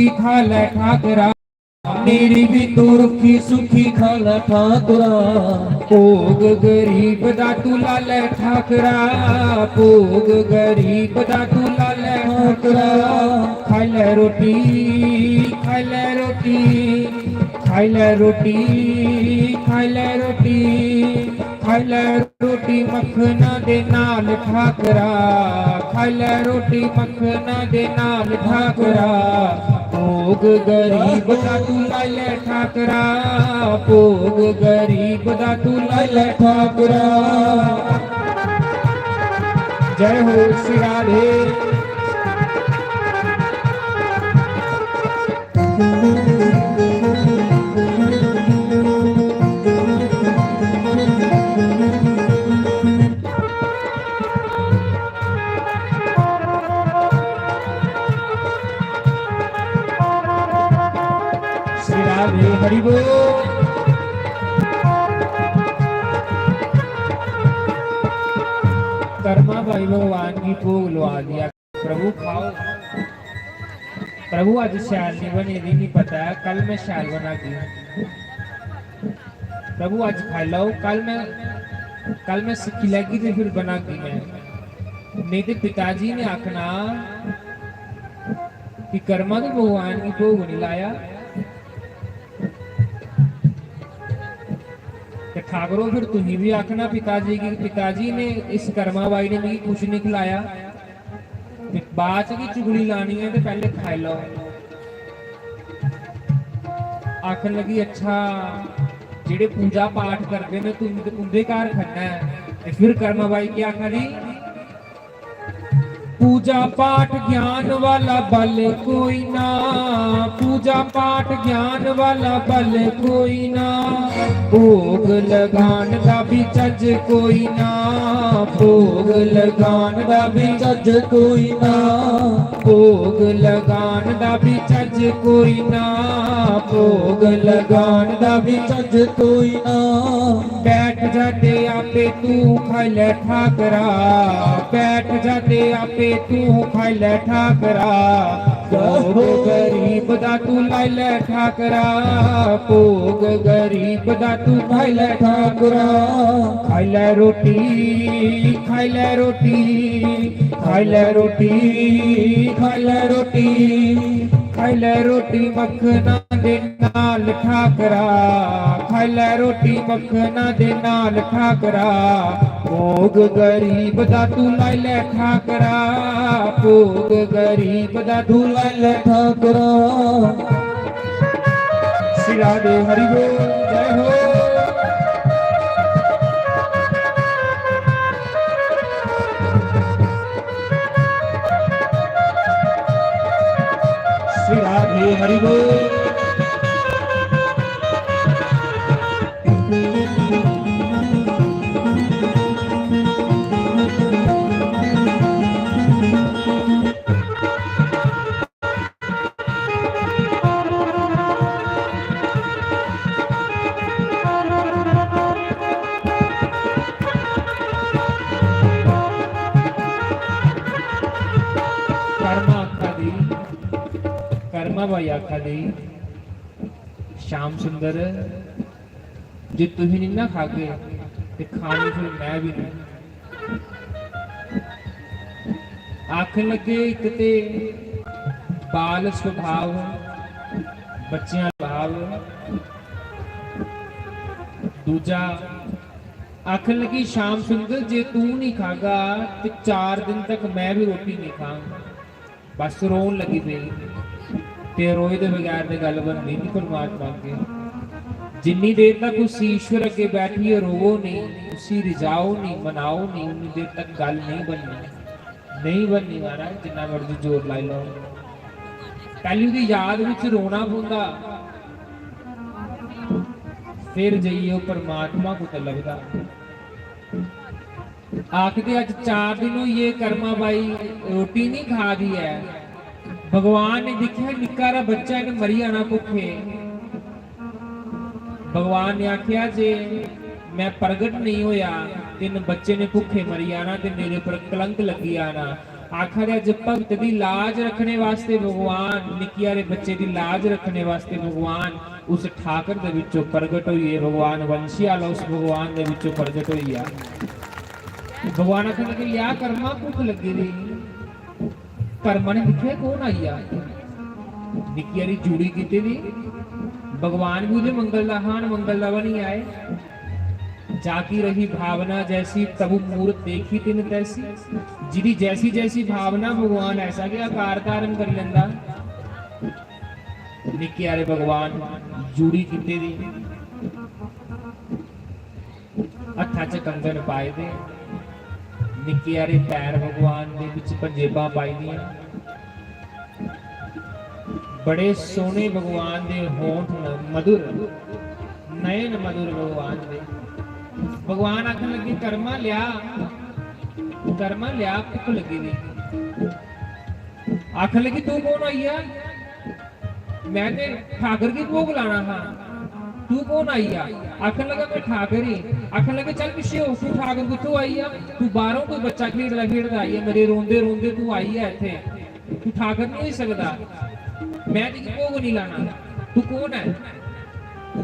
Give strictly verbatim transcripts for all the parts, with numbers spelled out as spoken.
खा लै ठाकरा। मेरी भी तू रुक्खी सुक्खी खा लै ठाकरा। भोग गरीब दा तू ला लै ठाकरा। भोग गरीब दा तू ला लै ठाकरा। खा लै रोटी, खा लै रोटी, खा लै रोटी, खा लै रोटी। खा लै रोटी मक्खना दे नाल ठाकरा। खा लै रोटी मक्खना दे नाल ठाकरा। भोग गरीब दा तू ला लै ठाकरा। भोग गरीब दा तू ला लै ठाकरा। जय हो श्री राधे। श्री राधे हरि बोल। कर्मा भाई भगवान गी भोग लुआ दिया। प्रभु खाओ। प्रभु अज्ज शैल नहीं बनी दी, नहीं पता है, कल मैं शैल बनागी। प्रभु अज्ज खाई लैओ, कल मैं, कल मैं सीखी लैगी ते फिर बनागी मैं। नहीं ते पिताजी ने आखना कि कर्मा तू भगवान गी भोग नहीं लाया। ते ठाकरो फिर तुहीं भी आखना पिताजी गी, पिताजी ने, इस कर्मा बाई ने मिगी कुछ नहीं खिलाया। ते बाद च की चुगली लानी है ते पैह्ले खाई लैओ। आखन लगी, "अच्छा, जेह्ड़े पूजा पाठ करदे न, तू उं'दे, उं'दे घर खन्ना ऐ।" ते फिर कर्मा बाई केह् आखा दी? पूजा पाठ ज्ञान वाला बल कोई ना, पूजा पाठ ज्ञान वाला बल कोई ना, भोग लगान दा भी चज कोई ना, भोग लगान दा भी चज कोई ना, भोग लगान दा भी चज कोई ना, भोग लगान दा भी चज कोई ना। बैठ जा ते आपे तू खाई लै ठाकरा, बैठ जा ते आपे तू खाई लै ठाकरा। भोग गरीब दा तू लाई लै ठाकरा, भोग गरीब दा तू खाई लै ठाकरा। खाई लै रोटी, खाई लै रोटी, खाई लै रोटी, खाई लै रोटी, खाई लै रोटी मक्खना दे नाल ठाकरा, खाई लै रोटी मक्खना दे नाल ठाकरा। भोग गरीब दा तू लाई लै ठाकरा, भोग गरीब दा तू लाई लै ठाकरा। श्री राधे हरि बोल, जय हो। श्री राधे हरि बोल। कर्मा आखा दी, कर्मा बाई आखा दी, श्याम सुंदर, जे तुसीं निं ना खागे ते खानी फिर में भी नहीं। आखन लगे, इक ते बाल स्वभाव, बच्चें दा भाव, दूजा आखन लगी, श्याम सुंदर, जे तू नहीं खागा ते चार दिन तक मैं भी रोटी नहीं खांग। बस रोन लगी पेई। ते रोए दे बगैर ते गल्ल बनदी नहीं परमात्मा अग्गें। जिन्नी देर तक उस ईश्वर अग्गें बैठियै रोवो नहीं, उसी रिझाओ नहीं, मनाओ नहीं, उन्नी देर तक गल्ल नहीं बननी। नहीं बननी महाराज, जिन्ना मर्जी जोर लाई लैओ। पैह्ली ओह्दी याद बिच रोना पौंदा, फिर जाइयै ओह् परमात्मा कुतै लभदा। आखदे अज्ज चार दिन होई गे कर्मा बाई रोटी नहीं खा दी ऐ। भगवान ने दिक्खेआ निक्का हारा बच्चा इ'न्न मरी जाना भुक्खे। भगवान ने आखेआ जे मैं प्रगट नहीं होया ते इ'न्न बच्चे ने भुक्खे मरी जाना ते मेरे पर कलंक लग्गी जाना। आखा दे, अज्ज भगत दी लाज रक्खने वास्ते भगवान, निक्के हारे बच्चे दी लाज रक्खने वास्ते भगवान उस ठाकर दे विचों प्रगट होइए, भगवान वंशी आह्ला उस भगवान दे विचों प्रगट होइया। भगवान आखन लगे, "लिया कर्मा, भुख लगी दी।" कर्मा ने दिक्खेआ, "कौन आई आ?" निक्की हारी जूड़ी कीती दी, भगवान भी उदे मंगल दा हान, मंगल दा बनी आए। "जाकी रही भावना जैसी, तबु मूरत देखी तिन तैसी।" जिदी जैसी जैसी भावना, भगवान ऐसा गै आकार धारण करी लैंदा। निक्के हारे भगवान जूड़ी कीते दी, हत्था च कंगन पाए दे, निक्के हारे पैर भगवान दे, बिच पंजेबां पाई दियां। बड़े सोहने भगवान दे होंठ न, मधुर, नयन मधुर भगवान दे। भगवान आखन लगे, "कर्मा लिया, कर्मा लिया, भुख लगी दी।" आखन लगे, "तू कौन आई आ?" "मैं ते ठाकर गी भोग लाना हा, तू कौन आई आ?" आखन लगा, "मैं ठाकर ही।" आखन लगे, "चल पिच्छे हो, तू ठाकर कुत्थों आई आ? तू बाहरों कोई बच्चा खेडदा खेडदा आई आ, मेरे रोंदे रोंदे तू आई आ इत्थे, तू ठाकर नहीं होई सकदा, मैं तुगी भोग नहीं लाना, तू कौन है?"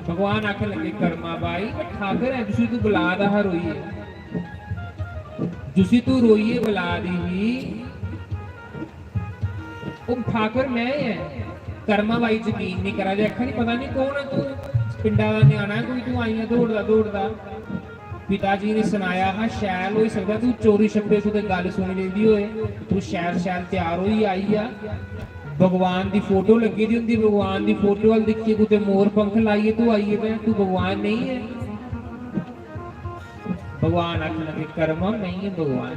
भगवान आखन लगे, "कर्मा बाई, मैं ठाकर है, जिसी तू बुला दा हा रोइये, जिसी तू रोइये बुला दी ही।" "ओ ठाकर मैं ऐ।" कर्मा बाई जकीन नहीं करा दे, आखा दी, "पता नहीं कौन ऐ तू, पिंडा दा न्याणा ऐ कोई, तू आई ऐ दौड़दा दौड़दा। पिता जी ने सनाया हा, शैल होई सकदा तू चोरी छप्पे कुतै गल्ल सुनी लेदी होए, तू शैल शैल त्यार होई आई आ। भगवान दी फोटो लग्गी दी होंदी, भगवान दी फोटो अल दिक्खियै कुतै मोर पंख लाइयै तू आई गेदा ऐ, तू भगवान नहीं ऐ।" भगवान आखन लगे, "कर्मा, मैं ही भगवान।"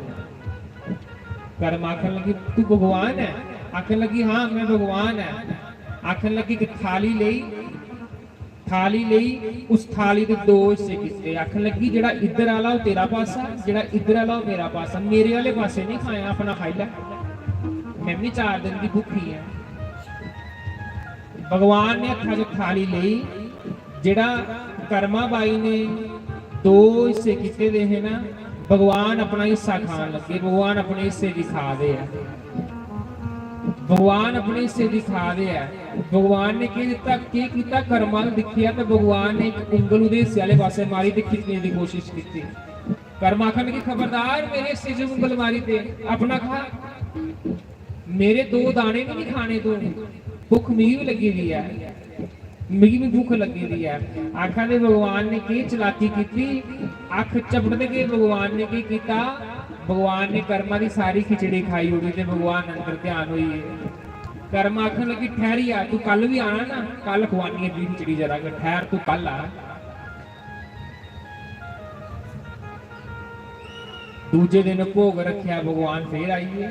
कर्मा आखन लगी, "तू भगवान है?" आखन लगी, "हाँ, मैं भगवान है।" आखन लगी, "एक थाली लेई, थाली लेई, उस थाली दे दो हिस्से कीते।" आखन लगी, "जेड़ा इधर आला ओह तेरा पासा, जेड़ा इधर आला ओह मेरा पासा, मेरे आले पासे नहीं खाया, अपना खाई लै, मैं भी चार दिन दी भुखी ऐ।" भगवान ने हत्था च थाली लेई, जेड़ा कर्मा बाई ने दो हिस्से कीते दे हे ना, भगवान अपना हिस्सा खान लगे, भगवान अपने हिस्से दी खा दे ऐ, भगवान अपने हिस्से दी खा दे ऐ। भगवान ने केह् दित्ता, केह् कीता, कर्मा अल दिक्खेआ ते भगवान ने इक उंगल उदे हिस्से आले पासे मारी ते खिच्चने दी कोशिश कीती। कर्मा आखन लगी, "खबरदार, मेरे हिस्से च उंगल मारी ते अपना खा, मेरे दो दाने भी नहीं खाने तू, भुख मिगी भी लगी दी ऐ।" मिगी भी भुख लगी दी ऐ। आखा दे भगवान ने केह् चलाकी कीती, अख चपड़दे गै भगवान ने केह् कीता, भगवान ने कर्मा दी सारी खिचड़ी खाई ओड़ी ते भगवान अंदर ध्यान होई गे। कर्मा आखन लगी, "ठैहरी आ, तू कल भी आना ना, कल खुआनी ऐ तुगी खिचड़ी, जरा के ठैहर, तू कल आ।" दूजे दिन भोग रखेआ, भगवान फिर आई गे।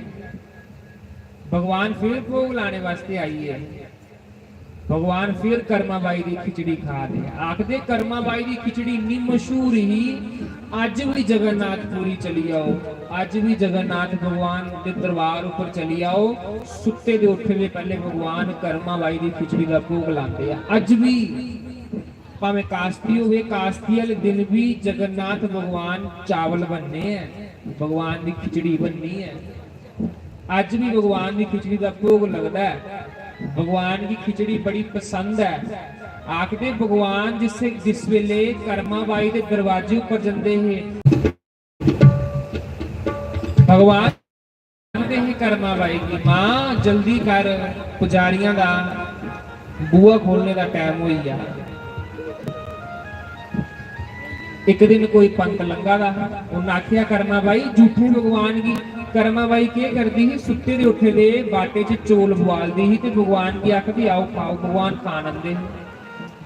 भगवान फिर भोग लाने वास्ते आई गे। भगवान फिर कर्मा बाई दी खिचड़ी खा दे। आखदे कर्मा बाई दी खिचड़ी इन्नी मशहूर ही, अज्ज भी जगन्नाथपुरी चली जाओ, अज्ज भी जगन्नाथ भगवान दे दरबार उप्पर चली जाओ, सुत्ते दे उठे दे पैहले भगवान कर्मा बाई दी खिचड़ी दा भोग लांदे आ। अज्ज भी भावें कास्ती होवे, कास्ती आह्ले दिन भी जगन्नाथ भगवान चावल बनने ऐ, भगवान दी खिचड़ी बननी ऐ। अज्ज भी भगवान दी खिचड़ी दा भोग लगदा ऐ। भगवान गी खिचड़ी बड़ी पसंद ऐ। आखदे भगवान जिस, जिस वेले कर्मा बाई दे दरवाजे उप्पर जंदे हे, भगवान आखदे हे कर्मा बाई गी, "मां, जल्दी कर, पुजारियां दा बूहा खोलने दा टैम होई गेआ।" इक दिन कोई पंत लंघा दा हा, उन्नै आखेआ, "कर्मा बाई, झूठे भगवान गी।" कर्मा बाई केह् करदी ही, सुत्ते दे उठे दे बाटे च चौल बुआलदी ही ते भगवान गी आखदी, "आओ खाओ।" भगवान खान आंदे हे।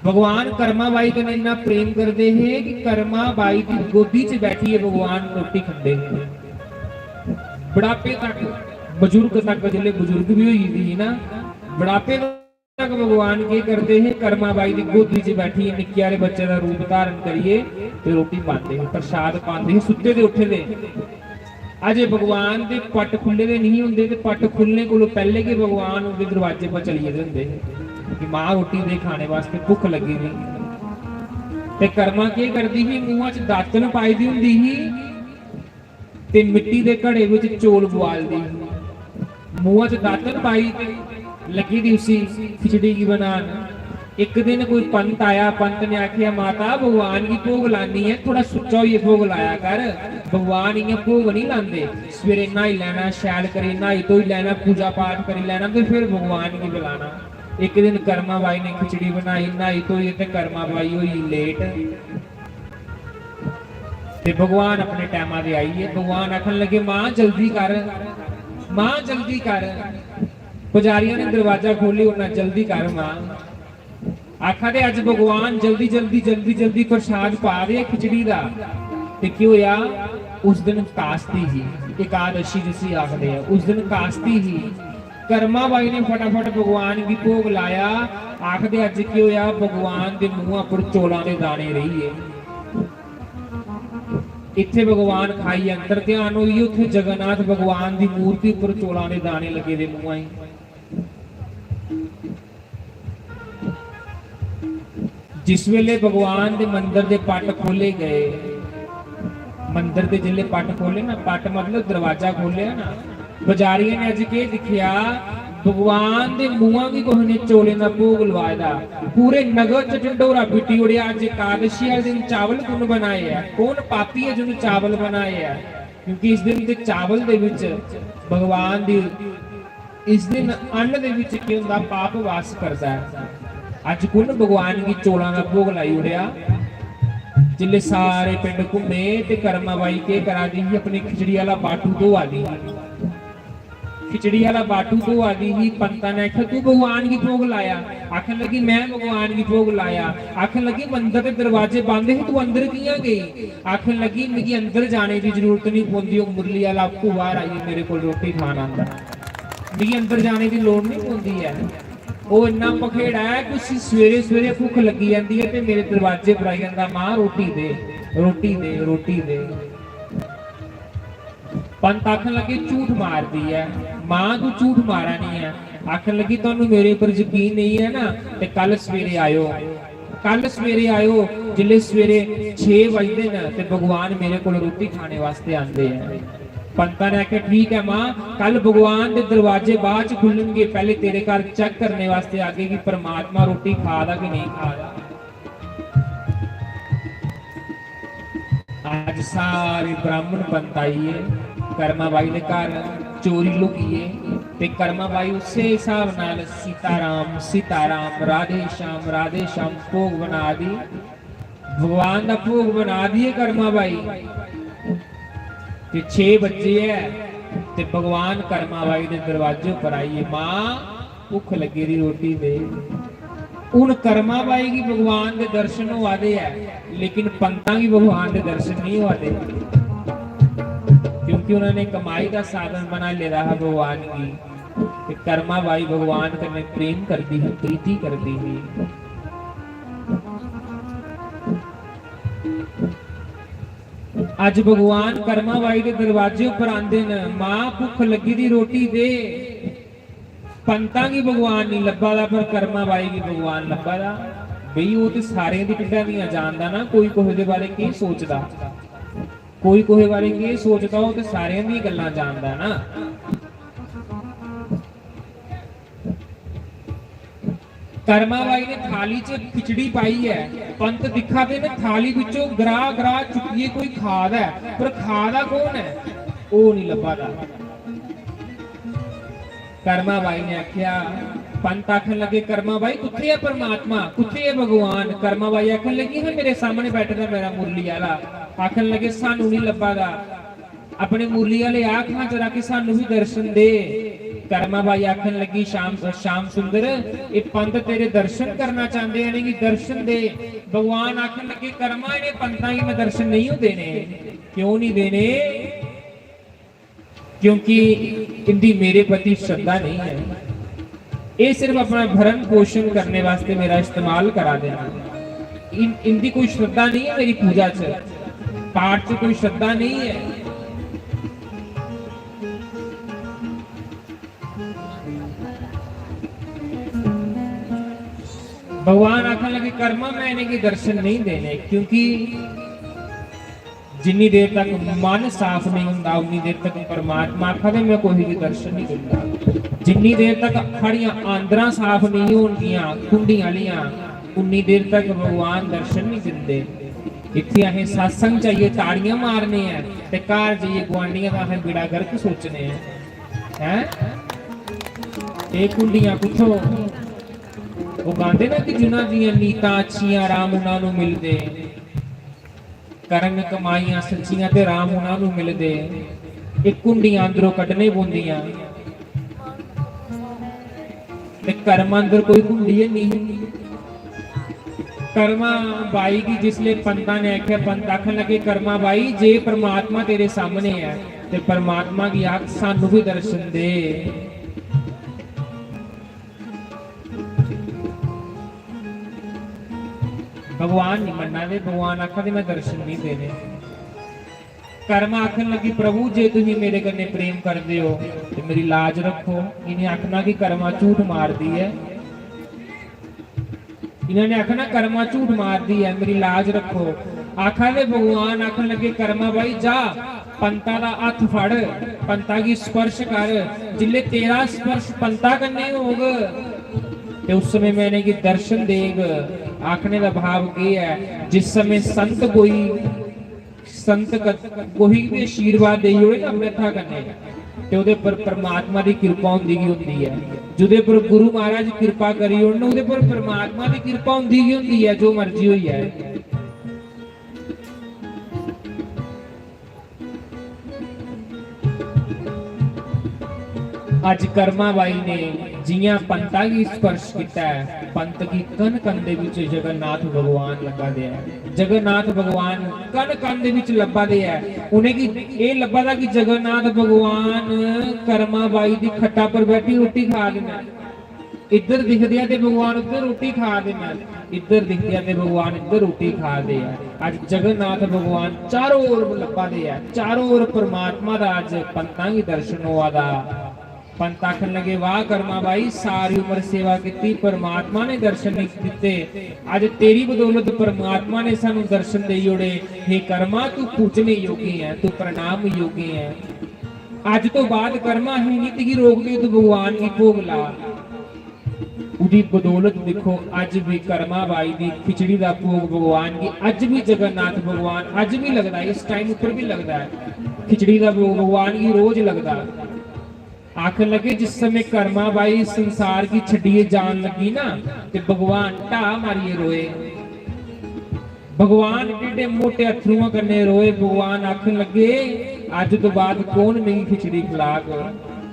भगवान कर्मा बाई कन्नै इन्ना प्रेम करदे हे कि कर्मा बाई दी गोदी च बैठियै भगवान रोटी खंदे हे। बुढ़ापे तक, बजुर्ग तक, जिसलै बजुर्ग भी होई गेदी ही ना, बुढ़ापे तक भगवान केह् करदे हे, कर्मा बाई दी गोदी च बैठियै निक्के हारे बच्चे दा रूप धारण करियै ते रोटी पांदे हे, प्रसाद पांदे हे, सुत्ते दे उठे दे। अजे भगवान दे पट खुल्ले दे नहीं होंदे ते पट खुल्लने कोलों पैहले गै भगवान उंदे दरवाजे पर चली गेदे होंदे हे कि मां रोटी दे खाने वास्ते, भुख लगी दी। ते कर्मा केह् करदी ही, मुंहा च दातन पाई दी होंदी ही ते मिट्टी दे घड़े विच चौल बुआलदी ही। मुंहा च दातन पाई ते लग्गी दी उसी खिचड़ी गी बनान। इक दिन कोई पंत आया, पंत ने आखेआ, "माता, भगवान गी भोग लानी ऐ, थोड़ा सुच्चा होइयै भोग लाया कर। भगवान इ'यां भोग नहीं लांदे। सवेरे न्हाई लैना, शैल करी न्हाई धोई लैना, पूजा पाठ करी लैना ते फिर भगवान गी बुलाना।" इक दिन कर्मा बाई ने खिचड़ी बनाई, न्हाई धोई ते कर्मा बाई होई लेट। ते भगवान अपने टैमा दे आई गे। भगवान आखन लगे, "मां, जल्दी कर, मां, जल्दी कर।" पुजारियां ने दरवाजा खोली ओड़ना, "जल्दी कर मां।" आखा दे, "अज्ज भगवान जल्दी, जल्दी, जल्दी, जल्दी प्रसाद पा दे खिचड़ी दा।" ते केह् होया? उस दिन कास्ती ही, एकादशी जिसी आखदे आ, उस दिन कास्ती ही। कर्मा बाई ने फटाफट भगवान गी भोग लाया। आखदे, अज्ज केह् होया? भगवान दे मुंहा पर चौलां दे दाने रेही गे। इत्थे भगवान खाई अंतर ध्यान होई, उत्थे जगन्नाथ भगवान दी मूर्ति उप्पर चौलां दे दाने लगे दे मुंहा ही। जिस वेले भगवान दे मंदर दे पट खोले गए, मंदर दे जिसले पट खोले ना, पट मतलब दरवाजा खोले ना, पुजारियें ने अज्ज केह् दिक्खेआ? भगवान दे मुंहा गी कुसै ने चौलें दा भोग लवाए दा। पूरे नगर च ढंडोरा पिट्टी ओड़ेआ। अज्ज एकादशी आह्ले दिन चावल कु'न बनाए ऐ? कौन पापी ऐ जि'न्नै चावल बनाए ऐ? क्योंकि इस दिन दे चावल दे विच भगवान दी, इस दिन अन्न दे विच केह् होंदा? पाप वास करदा ऐ। अज्ज कु'न भगवान गी चौलां दा भोग लाई ओड़ेआ? जिसलै सारे पिंड घूमे ते कर्मा बाई केह् करा दी ही? अपनी खिचड़ी आह्ला बाटू धोआ दी ही। खिचड़ी आह्ला बाटू धोआ दी ही। पंता ने आखेआ, "तू भगवान गी भोग लाया?" आखन लगी, "मैं भगवान गी भोग लाया।" आखन लगी, "मंदर दे दरवाजे बंद हे, तू अंदर कि'यां गेई?" आखन लगी, "मिगी अंदर जाने दी जरूरत नहीं पौंदी, ओह् मुरली आह्ला आपूं बाहर आइयै मेरे कोल रोटी खान आंदा। मिगी अंदर जाने दी लोड़ नहीं पौंदी ऐ।" ओह् इन्ना पखेड़ा ऐ कि उसी सवेरे सवेरे भुक्ख लग्गी जंदी ऐ ते मेरे दरवाजे पर आई जंदा, "मां, रोटी दे, रोटी दे, रोटी दे।" पंत आखन लगे, "झूठ मारदी ऐ मां, तू झूठ मारा नी ऐ।" आखन लगी, "तुहानू मेरे उप्पर यकीन नहीं है ना, ते कल सवेरे आयो, कल सवेरे आयो, जिसले सवेरे छे बजदे न ते भगवान मेरे कोल रोटी खाने वास्ते आंदे ऐ।" पंता ने आखेआ, "ठीक ऐ मां, कल भगवान दे दरवाजे बाद च खुल्लणगे, पैह्ले तेरे घर चेक करने वास्ते आगे कि परमात्मा रोटी खा दा कि नेईं खा दा।" अज्ज सारे ब्राह्मण पंत आइयै कर्मा बाई दे घर चोरी लुकियै ते कर्मा बाई उस्सै हिसाब नाल सीताराम, सीताराम, राधे श्याम, राधे श्याम भोग बना दी, भगवान दा भोग बना दी ऐ कर्मा बाई। ते छे बज्जे ऐ ते भगवान कर्मा बाई दे दरवाजे उप्पर आइयै, "मां, भुक्ख लग्गी दी, रोटी दे।" हुन कर्मा बाई गी भगवान दे दर्शन होआ दे ऐ, लेकिन पंतां गी भगवान दे दर्शन नहीं होआ दे, क्योंकि उन्होंने कमाई का साधन बना लेदा हा भगवान गी। ते कर्मा बाई भगवान कन्नै प्रेम करदी ही, प्रीति करदी ही। अज्ज भगवान कर्मा बाई दे दरवाजे उप्पर आंदे न, "मां, भुक्ख लग्गी दी, रोटी दे।" पंतां गी भगवान नहीं लब्भा दा, पर कर्मा बाई गी भगवान लब्भा दा। बई, ओह् ते सारें दी ढिड्डा दियां जानदा ना, कोई कुसै दे बारे केह् सोचदा, कोई कुसै बारे केह् सोचदा, ओह् ते सारें दी गल्लां जानदा ना। कर्मा बाई ने थाली च खिचड़ी पाई ऐ, पंत दिक्खा दे न थाली बिचों ग्राह ग्राह चुक्कियै कोई खा दा ऐ, पर खा दा कौन ऐ, ओह् नहीं लब्भा दा। कर्मा बाई ने आखेआ, पंत आखन लगे, "कर्मा बाई, कुत्थे ऐ परमात्मा, कुत्थे ऐ भगवान?" कर्मा बाई आखन लगी, "हां, मेरे सामने बैठे दा मेरा मुरली आह्ला।" आखन लगे, "सानू नहीं लब्भा दा।" अपने मुरली आह्ले आख हां जरा कि सानू भी दर्शन दे। कर्मा बाई आखन लगी, "श्याम, श्याम सुंदर, एह् पंत तेरे दर्शन करना चांहदे, इ'नेंगी दर्शन दे।" भगवान आखन लगे, "कर्मा, इ'नें पंतां गी मैं दर्शन नहीं देने।" क्यों नहीं देने? क्योंकि इंदी मेरे प्रति श्रद्धा नहीं है। ये सिर्फ अपना भरण पोषण करने वास्ते मेरा इस्तेमाल करा देना। इन, इंदी कोई श्रद्धा नहीं है मेरी पूजा च, पाठ च कोई श्रद्धा नहीं है। भगवान आखन लगे, "कर्मा, मैं इन्हें गी दर्शन नहीं देने, क्योंकि जिन्नी देर तक मन साफ नहीं होंदा, उन्नी देर तक परमात्मा आखा दे, "मैं कोई भी दर्शन नहीं दिंदा।" जिन्नी देर तक थुआड़ियां आंदरां साफ नहीं होंदियां, कुंडियां आह्लियां, उन्नी देर तक भगवान दर्शन नहीं दिंदे। इत्थै असें सत्संग च आइयै ताड़ियां मारने ऐ ते घर जाइयै गुआंढियें दा असें बेड़ा गर्क सोचने ऐ। हैं? एह् कुंडियां कुत्थों? ओह् गांदे ना कि जिन्हां दियां नीतां अच्छियां, राम उन्हां नू मिलदे। कर्म कमाइयां सच्चियां ते राम उन्हां नू मिलदे। एह् कुंडियां अंदरों कड्ढने पौंदियां। ते कर्म अंदर कोई कुंडी है नहीं। कर्मा बाई गी जिसले पंता ने आखेआ, पंत आखन लगे, "कर्मा बाई, जे परमात्मा तेरे सामने ऐ ते परमात्मा गी आख, सानू भी दर्शन दे।" भगवान नहीं मन्ना दे, भगवान आखा दे, "मैं दर्शन नहीं देने।" कर्मा आखन लगी, "प्रभु, जे तुसीं मेरे कन्नै प्रेम करदे हो ते मेरी लाज रखो।" इन्हें आखना कि कर्मा झूठ मारदी ऐ। इन्होंने आखना, "कर्मा झूठ मारदी ऐ, मेरी लाज रखो।" आखा दे भगवान आखन लगे, "कर्मा बाई, जा, पंता दा हत्थ फड़, पंता गी स्पर्श कर। जिसले तेरा स्पर्श पंता कन्नै होग ते उस समय मैं इनेंगी दर्शन देग।" आखने दा भाव केह् ऐ? जिस समय संत कोई संत क-, कोई भी आशीर्वाद देई ओड़े ना अपने हत्था कन्नै, ते ओह्दे पर परमात्मा दी किरपा होंदी गै होंदी ऐ। जेह्दे पर गुरु महाराज किरपा करी ओड़न, ओह्दे पर परमात्मा दी किरपा होंदी गै होंदी ऐ, जो मर्जी होई जाए। अज्ज कर्मा बाई ने जियां पंता गी स्पर्श कीता ऐ, पंत गी कन कन दे विच जगन्नाथ भगवान लब्भा दे ऐ। जगन्नाथ भगवान कन कन दे विच लब्भा दे ऐ। उनेंगी एह् लब्भा दा कि जगन्नाथ भगवान कर्मा बाई दी खट्टा पर बैठी रोटी खा दे न। इद्धर दिखदे आ ते भगवान उद्धर रोटी खा दे न, इद्धर दिखदे आ ते भगवान इद्धर रोटी खा दे आ। अज्ज जगन्नाथ भगवान चारों ओर लब्भा दे आ, चारों ओर परमात्मा दा अज्ज पंतां गी दर्शन होआ दा। पंत आखन लगे, "वाह कर्मा बाई, सारी उम्र सेवा कीती, परमात्मा ने दर्शन नहीं दित्ते, अज्ज तेरी बदौलत परमात्मा ने सानू दर्शन देई ओड़े। हे कर्मा, तू पूजने योग्य ऐ, तू प्रणाम योग्य ऐ। अज्ज तो बाद कर्मा असें नहीं तुगी रोकदे, तू भगवान गी भोग ला।" उदी बदौलत दिक्खो, अज्ज भी कर्मा बाई दी खिचड़ी दा भोग भगवान गी, अज्ज भी जगन्नाथ भगवान, अज्ज भी लगदा, इस टाइम उप्पर भी लगदा ऐ। खिचड़ी दा भोग भगवान गी रोज लगदा। आखन लगे, जिस समय कर्मा बाई इस संसार गी छड्डियै जान लगी ना, ते भगवान ढाह मारियै रोए। भगवान एड्डे मोटे अत्थरुआं कन्नै रोए। भगवान आखन लगे, "अज्ज तो बाद कौन मिगी खिचड़ी खिलाग?"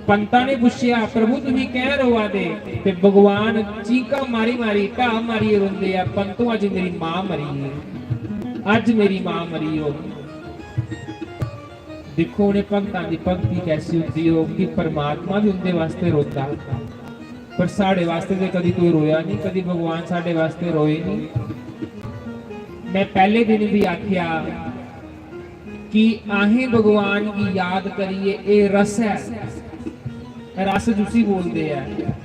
पंता ने पुच्छेआ, "प्रभु, तुसीं कैं रोआ दे?" ते भगवान चीकां मारी मारी, ढाह मारियै रोंदे आ, "पंतो, अज्ज मेरी मां मरी गेई, अज्ज मेरी मां मरी होग।" दिक्खो, उ'नें भगतां दी भक्ति कैसी होंदी होग कि परमात्मा बी उं'दे वास्तै रोंदा। पर साढ़े वास्तै ते कदी कोई रोया नहीं, कदी भगवान साढ़े वास्तै रोए नहीं। मैं पहले दिन भी आख्या कि असें भगवान गी याद करियै, एह् रस ऐ, रस जुसी बोलदे ऐ,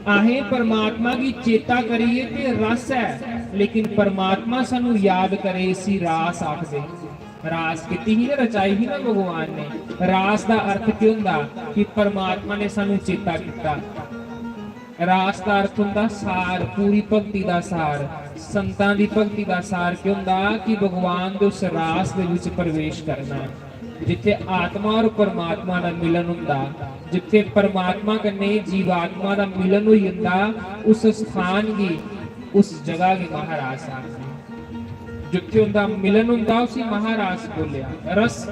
असें परमात्मा गी चेता करियै ते रस ऐ, लेकिन परमात्मा सानू याद करे, इसी रास आखदे। रास कीती ही ना, रचाई ही ना भगवान ने। रास दा अर्थ केह् होंदा कि परमात्मा ने सानू चेता कीता। रास दा अर्थ होंदा सार, पूरी भक्ति दा सार। संतां दी भक्ति दा सार केह् होंदा कि भगवान दे उस रास दे विच प्रवेश करना, जित्थे आत्मा और परमात्मा दा मिलन होंदा, जित्थे परमात्मा कन्नै जीवात्मा दा मिलन होई जंदा, उस स्थान गी, उस जगह गी महारास आखदे। जित्थे उंदा मिलन होंदा, उसी महारास बोलेआ। रस,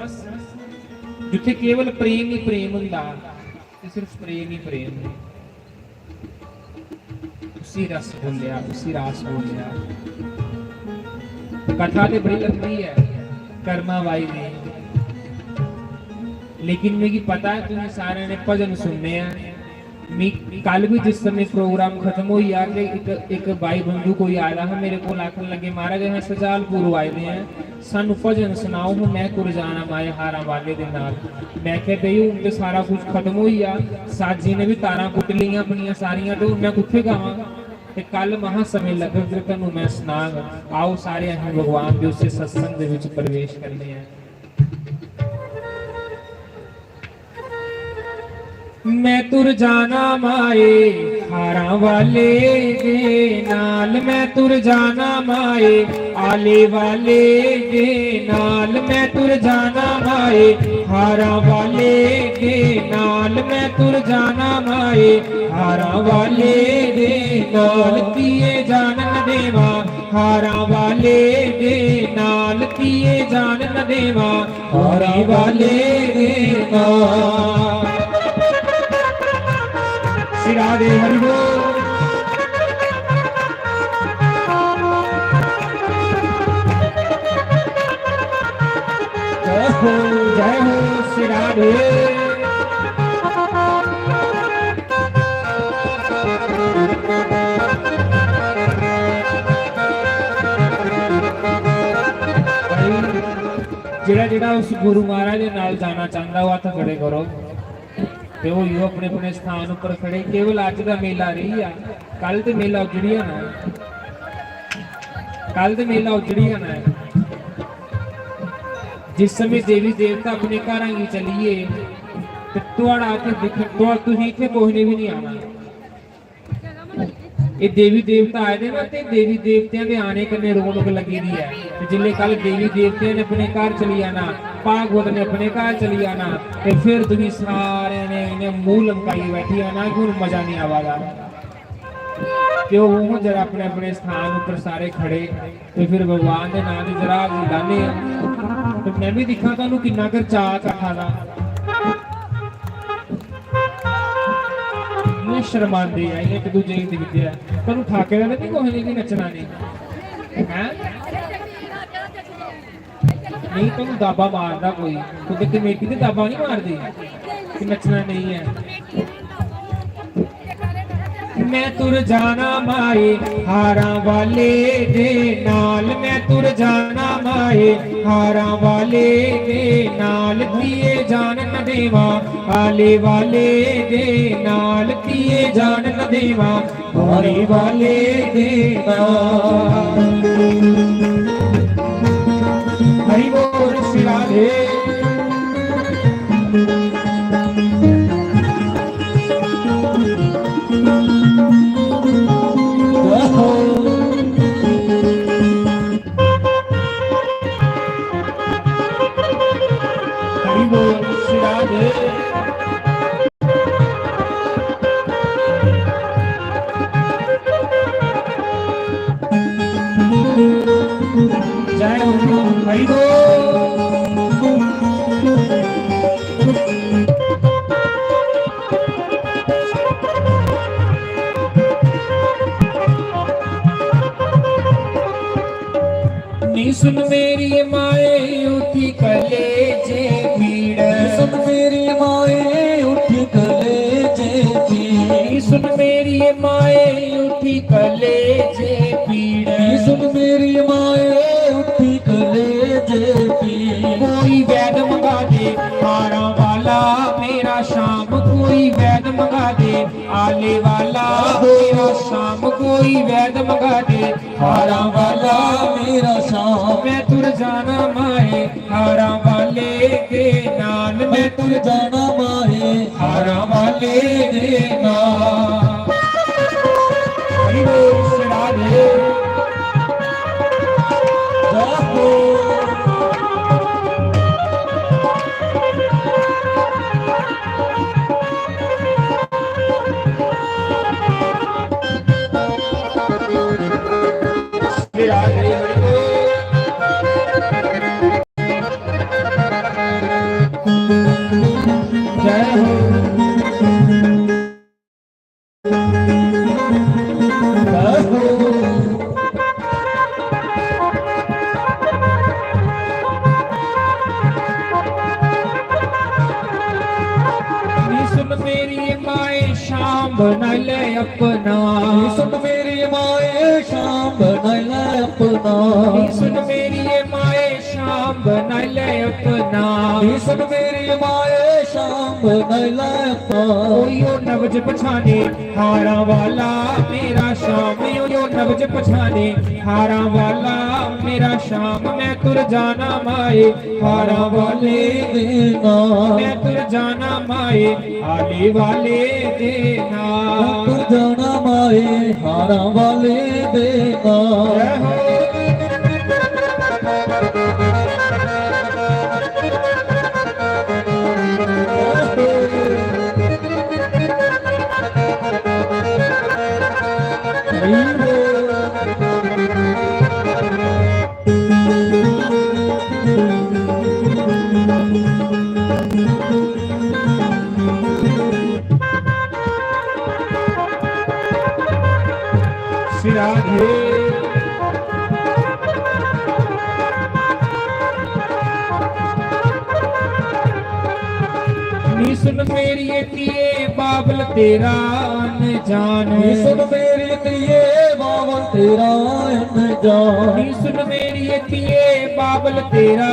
जित्थे केवल प्रेम ही प्रेम होंदा, ते सिर्फ प्रेम ही प्रेम, उसी रस बोलेआ, उसी रास बोलेआ। कथा ते बड़ी लंबी ऐ कर्मा बाई दी, लेकिन मिगी पता ऐ तुसें सारें ने भजन सुनने ऐ। मी कल भी जिस समय प्रोग्राम खत्म होई गेआ ते इक, इक भाई बंधु कोई आए दा हा मेरे कोल, आखन लगे, "महाराज, असें सजालपुर आए दे आं, सानू भजन सनाओ, हून मैं कुर जाना माए हारां वाले दे नाल।" मैं आखेआ, "भाई, हून ते सारा कुछ खत्म होई गेआ, साजियें ने भी तारां कुट्ट लियां अपनियां सारियां, ते हून मैं कुत्थे गावां?" ते कल महा समें लग्गग ते तुहानू मैं सनांग। आओ सारे असें भगवान दे उस्सै सत्संग दे विच प्रवेश करने आं। मैं तुर जाना माए हारां वाले दे नाल, मैं तुर जाना माए आले वाले दे नाल, मैं तुर जाना माए हारां वाले दे नाल, मैं तुर जाना माए हारां वाले दे नाल। किए जान न देवा हारां वाले दे नाल, किए जान न देवा हारां वाले दे नाल। श्री राधे हरि बोल। जय हो, जय हो श्री राधे। भाई, जेह्ड़ा जेह्ड़ा उस गुरु महाराज दे नाल जाना चांह्दा, ओह् हत्थ खड़े करो। ते होइयो अपने अपने स्थान उप्पर खड़े। केवल अज्ज दा मेला रेही आ, कल ते मेला उजड़ी जाना ऐ, कल ते मेला उजड़ी जाना ऐ। जिस समें देवी देवता अपने घरां गी चली गे, ते तुआढ़ा इत्थै दिक्ख-, तुआ-, तुसीं इत्थै कुसै ने बी निं आना। एह् देवी देवता आए दे ना, ते देवी देवतें दे आने कन्नै रौनक लग्गी दी ऐ। ते जिसलै कल देवी देवतें ने अपने घर चली जाना, भागवत ने अपने घर चली जाना, ते फिर तुसीं सारेआं ने इ'यां मूंह लमकाइयै बैठी जाना कि हून मजा निं आवा दा। ते ओह् हून जरा अपने अपने स्थान उप्पर सारे खड़े, ते फिर भगवान दे नांऽ दी जरा हाजरी लाने आं। ते में बी दिक्खां तुहानू किन्ना कर चाऽ कट्ठा दा। इ'यां शर्मांदे ऐ, इ'यां इक दूजे गी दिखदे ऐ। तुहानू ठाके दा ते निं कुसै ने कि नच्चना नेईं? हैं? नेईं, तुहानू दाबा मारदा कोई, क्योंकि कमेटी ते दाबा निं मारदी कि नच्चना नेईं ऐ। मैं तुर जाना माए हारां वाले दे नाल, मैं तुर जाना माए हारां वाले दे नाल, किए जान न देवा आले वाले दे नाल, किए जान न देवा आले वाले दे नाल। हरि बोल श्री राधे। हरि बोल श्री राधे। जय हो, हरि बोल। नी सुन मेरी माए उठी कलेजे पीड़। नी सुन मेरी माए उठी कलेजे पीड़। नी सुन मेरी माए उठी कलेजे पीड़। नी सुन मेरी माए उठी कलेजे पीड़। कोई वैद मंगा दे हारां वाला मेरा श्याम, कोई वैद मंगा दे आले वाला मेरा श्याम, कोई वैद मंगा दे हारां वाला मेरा श्याम। मैं तुर जाना माए हारां वाले दे नाल, मैं तुर जाना माए हारां वाले दे नाल। हरि बोल श्री राधे। जय हो। नी सुन मेरी माए श्याम बनाई ले अपना। नी सुन मेरी माए श्याम बनाई ले अपना। नी सुन मेरी माए श्याम बनाई ले अपना। नी सुन मेरी माए, शाम बनाई ले अपना। ओयो नब्ज पछाने हारां वाला मेरा श्याम, ओयो नब्ज पछाने हारां वाला मेरा श्याम। मैं तुर जाना माए हारां वाले दे नाल। मैं तुर जाना माए आले वाले दे नाल। मैं तुर जाना माए हारां वाले दे नाल। जय हो। श्री राधे। नी सुन मेरी धीए बाबल तेरा अनजान। नी सुन मेरी धीए बाबल तेरा अनजान। नी सुन मेरी धीए बाबल तेरा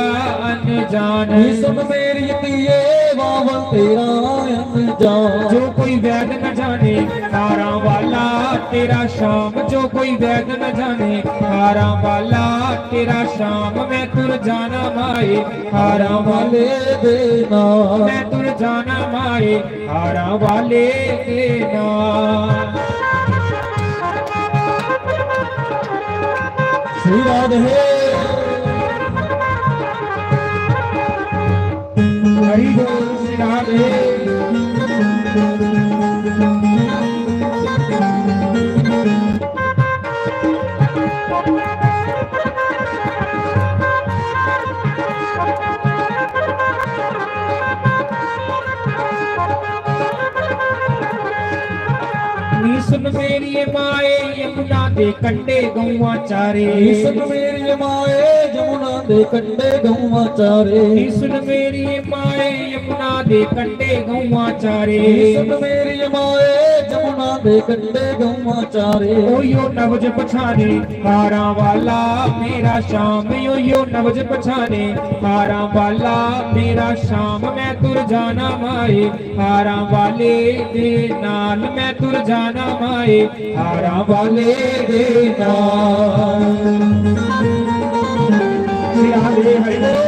अनजान। नी सुन मेरी धीए बाबल तेरा अनजान। जो कोई वैद न जाने हारां वाला तेरा श्याम, जो कोई वैद न जाने हारां वाला तेरा श्याम। मैं तुर जाना माए हारां वाले दे नाल। मैं तुर जाना माए हारां वाले दे नाल। श्री राधे। हरि बोल श्री राधे। नी सुन मेरी माए यमुना दे कंडे गऊआं चारे। नी सुन मेरी माए यमुना दे कंडे गऊआं चारे। नी सुन मेरी माए यमुना दे कंडे गऊआं चारे। नी सुन मेरी माए यमुना दे कंडे गऊआं चारे। ओयो नब्ज पछाने हारां वाला मेरा श्याम, ओयो नब्ज पछाने हारां वाला मेरा श्याम। मैं तुर जाना माए हारां वाले दे नाल, मैं तुर जाना माए हारां वाले दे नाल। श्री राधे हरि बोल।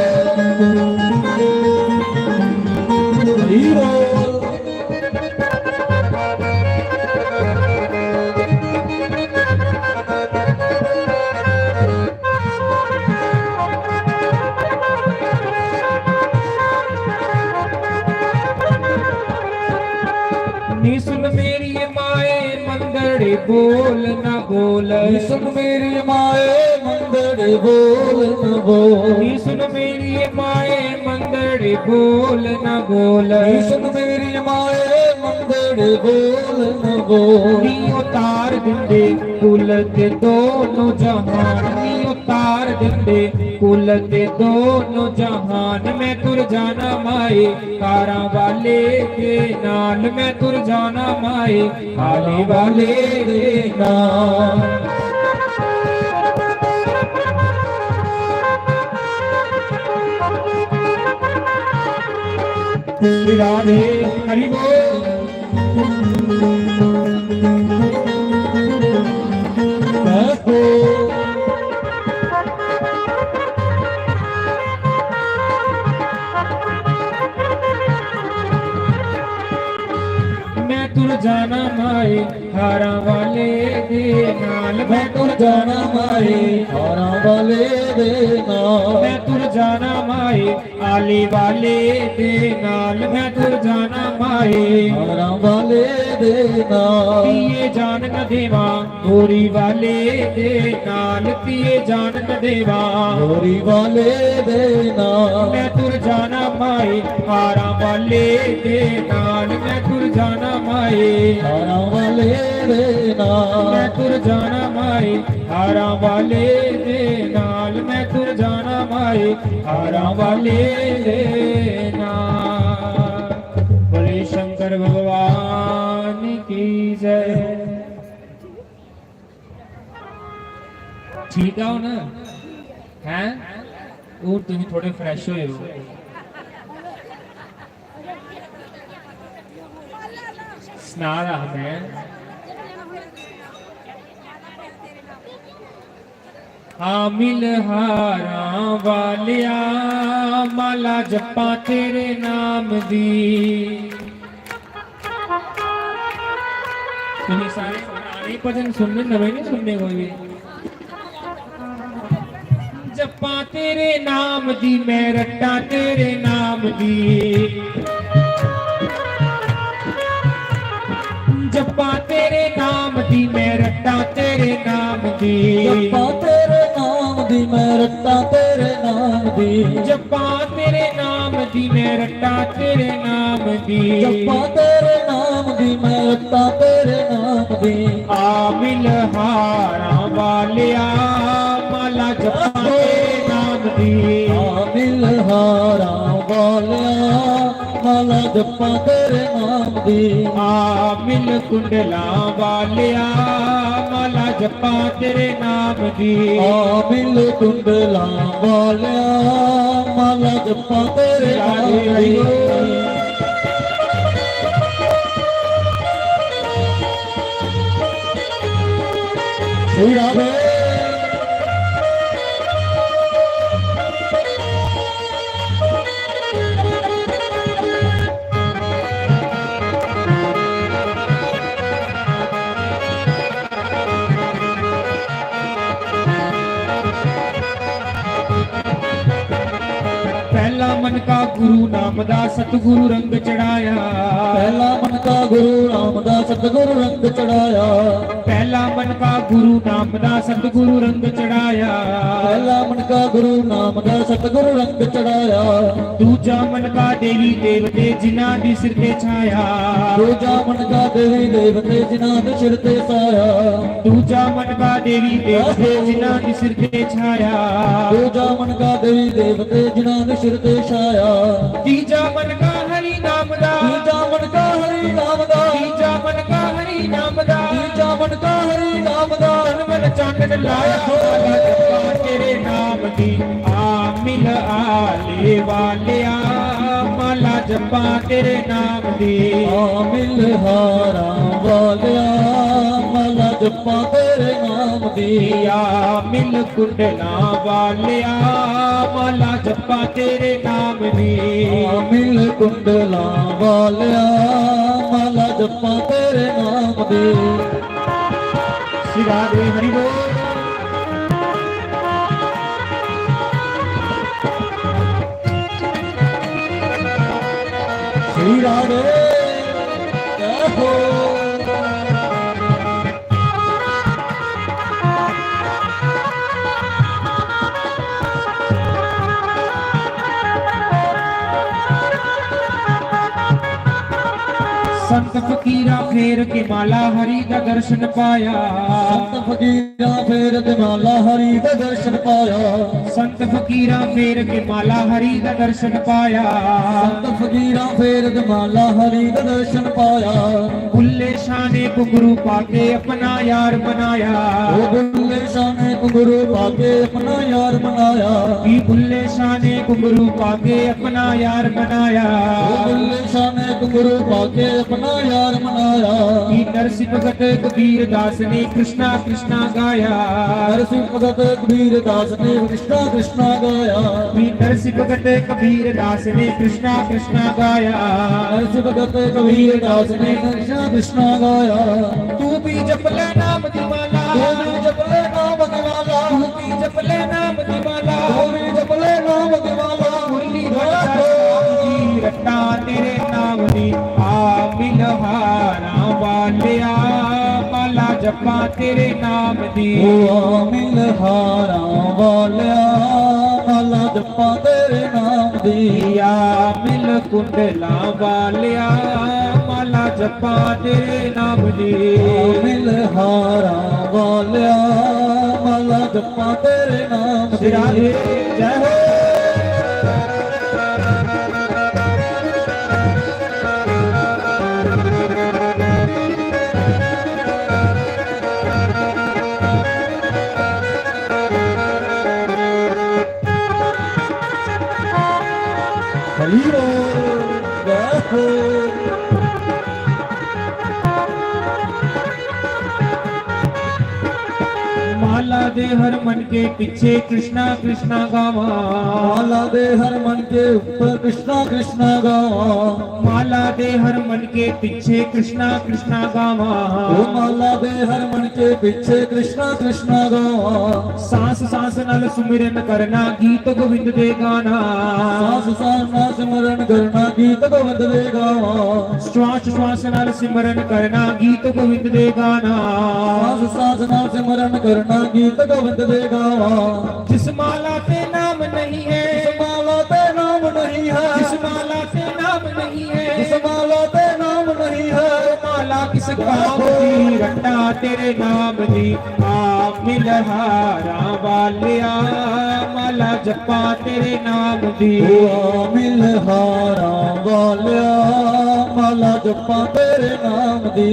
हरि बोल। नी सुन मेरी माए मंदड़े बोल ना बोल। नी सुन मेरी माए मंदड़े बोल ना बोल। नी सुन मेरी माए मंदड़े बोल ना बोल। नी सुन मेरी माए मंदड़े बोल ना बोल। नी उतार दिंदे कुल ते दोनों जहान, नी उतार दिंदे कुल ते दोनों जहान। मैं तुर जाना माए हारां वाले दे नाल, मैं तुर जाना माए आले वाले दे नाल। श्री राधे हरि बोल। मैं तुर जाना माए हारां वाले दे नाल, मैं तुर जाना माए हारां वाले दे नाल। मैं तुर जाना माए आले वाले दे नाल, मैं तुर जाना माए हारां वाले दे नाल। पिए जान न देवा होरी वाले दे नाल, पिए जान न देवा होरी वाले दे नाल। मैं तुर जाना माए हारां वाले दे नाल, मैं तुर जाना माए हारां वाले दे नाल। मैं तुर जाना माए हारां वाले दे नाल, मैं तुर जाना माए हारां वाले दे नाल। बोले शंकर भगवान की जय। ठीक है ना? हैं? हून तुसीं थोड़े फ्रैश होए हो। सना रहा मैं। हामिल हारां वालिया, माला जप्पां तेरे नाम दी। तुसीं सारे पराने भजन सुनने, नमें नहीं सुनने कोई भी। जप्पां तेरे नाम दी, मैं रट्टां तेरे नाम दी। जप्पां तेरे नाम दी, मैं रट्टां तेरे नाम दी। जप्पां तेरे नाम दी, मैं रट्टां तेरे नाम दी। जप्पां तेरे नाम दी, मैं रट्टां तेरे नाम दी। जप्पां तेरे नाम दी, मैं रट्टां तेरे नाम दी। हामिल हारां वालिया, माला जप्पां तेरे नाम दी। हामिल हारां वालिया, माला जप्पां तेरे नाम दी। हामिल कुंडलां वालिया, माला जप्पां तेरे नाम दी। हामिल कुंडलां वालिया, माला जप्पां तेरे नाम दी। श्री राधे। पहला मनका गुरु नाम दा, सतगुरु रंग चढ़ाया। पहला मनका गुरु नाम दा, सतगुरु रंग चढ़ाया। पहला मनका गुरु नाम दा, सतगुरु रंग चढ़ाया। पहला मनका गुरु नाम दा, सतगुरु रंग चढ़ाया। दूजा मनका देवी देवते, जिन्हां दे सिर ते छाया। दूजा मनका देवी देवते, जिन्हां दे सिर ते छाया। दूजा मनका देवी देवते, जिन्हां दे सिर ते छाया। दूजा मनका देवी देवते, जिन्हां दे सिर ते छाया। तीजा मनका हरि नाम दा। तीजा मनका हरि नाम दा। तीजा मनका हरि नाम दा। तीजा मनका हरि नाम दा। तन मन चानन लाया, माला जप्पां तेरे नाम दी। हामिल हारां वालिया, माला जप्पां तेरे नाम दी। हामिल हारां वालिया, माला जप्पां तेरे नाम दी। हामिल कुंडलां वालिया, माला जप्पां तेरे नाम दी। हामिल कुंडलां वालिया, माला जप्पां तेरे नाम दी। श्री राधे हरि बोल। श्री राधे जय हो। संत फकीरा फेर के माला, हरि दा दर्शन पाया। संत फकीरा फेर के माला, हरि दा दर्शन पाया। संत फकीरा फेर के माला, हरि दा दर्शन पाया। संत फकीरा फेर के माला, हरि दा दर्शन पाया। बुल्ले शाह ने घुंघरू पाके, अपना यार मनाया। ओ बुल्ले शाह ने घुंघरू पाके, अपना यार मनाया। भी बुल्ले शाह ने घुंघरू पाके, अपना यार मनाया। ओ बुल्ले शाह ने घुंघरू पाके, अपना यार मनाया। भी नरसिंह भगत कबीर दास ने, कृष्णा कृष्णा गाया। नरसिंह भगत कबीर दास ने, कृष्णा कृष्णा गाया। भी नरसिंह भगत कबीर दास ने, कृष्णा कृष्णा गाया। नरसिंह भगत कबीर दास ने, कृष्णा कृष्णा गाया। तू भी जप ले नाम दी माला। तू भी जप ले नाम दी माला। तू भी जप ले नाम दी माला। तू भी जप ले नाम दी माला। मुरली बजदा श्याम जी, रट्टा तेरे नाम दी। हामिल हारां वालिया, माला जप्पां तेरे नाम दी। ओ हामिल हारां वालिया, माला जप्पां तेरे नाम दी। हामिल कुंडलां वालिया, माला जप्पां तेरे नाम दी। हामिल हारां वालिया, माला जप्पां तेरे नाम दी। श्री राधे जय हो। माला दे हर मन के पीछे कृष्णा कृष्णा गावा। माला दे हर मन के ऊपर कृष्णा कृष्णा गावा। माला दे हर मन के पीछे कृष्णा कृष्णा गावा। ओ माला दे हर मन के पीछे कृष्णा कृष्णा गावा। सांस सांस नाल सुमिरन करना, गीत गोविंद दे गाना। सांस सांस नाल सिमरन करना, गीत गोविंद दे गावा। श्वास श्वास नाल सिमरन करना, गीत गोविंद दे गाना। सांस सांस नाल सिमरन करना, गीत गोविंद दे गावा। जिस माला पे नाम नहीं है, जिस माला पे नाम नहीं है, जिस माला पे नाम नहीं है, जिस माला पे नाम नहीं है, वो माला किस काम की? रट्टा तेरे नाम दी, आ मिलहारा वालिया, माला जप्पा तेरे नाम दी। ओ मिलहारा वालिया, माला जप्पा तेरे नाम दी।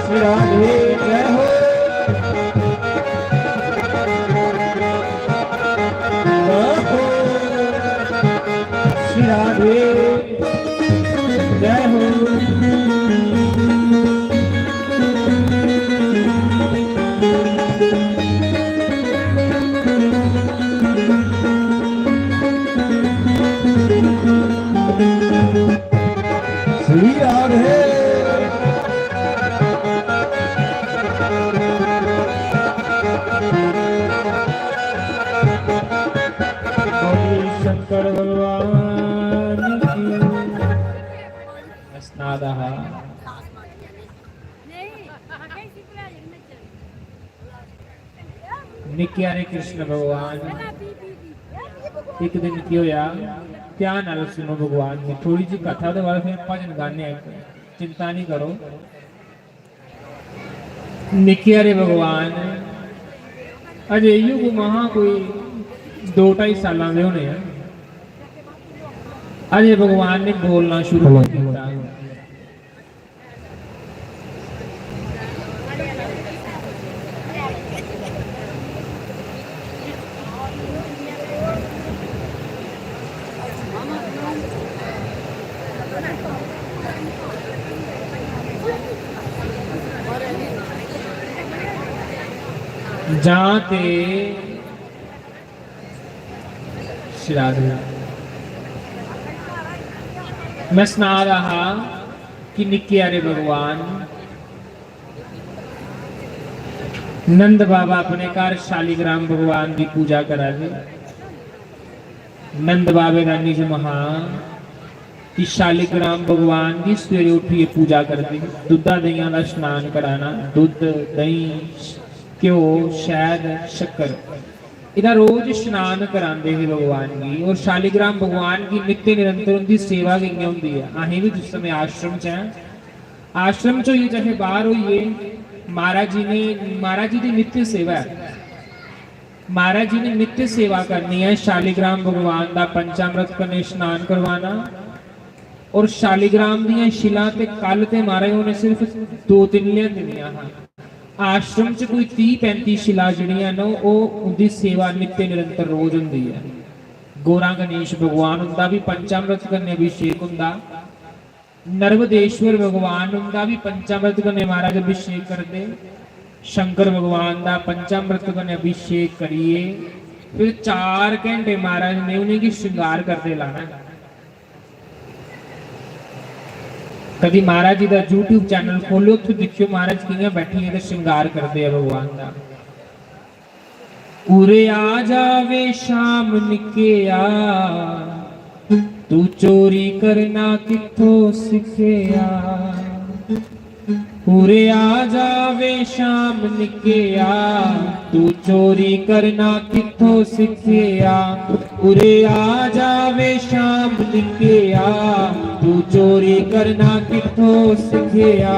श्री राधे जय हो। श्री राधे जय हो। श्री राधे। शंकर भगवान की। अस्नादः। निक्के हारे कृष्ण भगवान इक दिन की होया, ध्यान नाल सुनो भगवान दी थोड़ी जी कथा, ओहदे बाद फिर भजन गाने आं। चिंता नहीं करो। निक्के हारे भगवान अजे इयो कोई महा कोई दो ढाई सालां दे होने आ। अजे भगवान ने बोलना शुरू नहीं किया। जां ते श्री राधे। मैं सना रहा कि निक्के हारे भगवान नंद बाबा अपने घर शालीग्राम भगवान की पूजा करा दे। नंद बाबे दा निजम हा कि शालीग्राम भगवान की सवेरे उठिए पूजा करदे, दुद्धा दहिया दा स्नान कराना, दुद्ध, दही, घ्यो, शहद, शक्कर, इदा रोज स्नान करांदे हे भगवान गी। और शालीग्राम भगवान की नित्य निरंतर उनकी सेवा कियां होंदी है? असें भी जिस समय आश्रम च हैं, आश्रम च होइए चाहे बाहर होइए, महाराज जी ने, महाराज जी की नित्य सेवा है। महाराज जी ने नित्य सेवा करनी है। शालीग्राम भगवान का पंचामृत कन्ने स्नान करवाना और शालीग्राम दियां शिलां ते कल ते महाराज उन्हें सिर्फ दो तिन लेआंदियां हां। आश्रम च कोई तीह पैंती शिला जेह्ड़ियां न, ओह्, उं'दी सेवा नित्य निरंतर रोज होंदी ऐ। गौरा गणेश भगवान, उं'दा बी पंचामृत कन्नै अभिषेक होंदा। नर्वदेश्वर भगवान, उं'दा बी पंचामृत कन्नै महाराज अभिषेक करदे। शंकर भगवान दा पंचामृत कन्नै अभिषेक करियै फिर चार घैंटे महाराज ने उ'नेंगी श्रृंगार करदे लाना। कदी महाराज जी दा YouTube चैनल खोलो, उत्थै दिक्खेओ महाराज कि'यां बैठियै ते श्रृंगार करदे आ भगवान दा। उरे आ जावे श्याम निक्के आ, तू चोरी करना कित्थों सिक्खेया? उरे आ जावे श्याम निक्के आ, तू चोरी करना कित्थों सिक्खेया? उरे आ जावे श्याम निक्के आ, तू चोरी करना कित्थों सिक्खेया?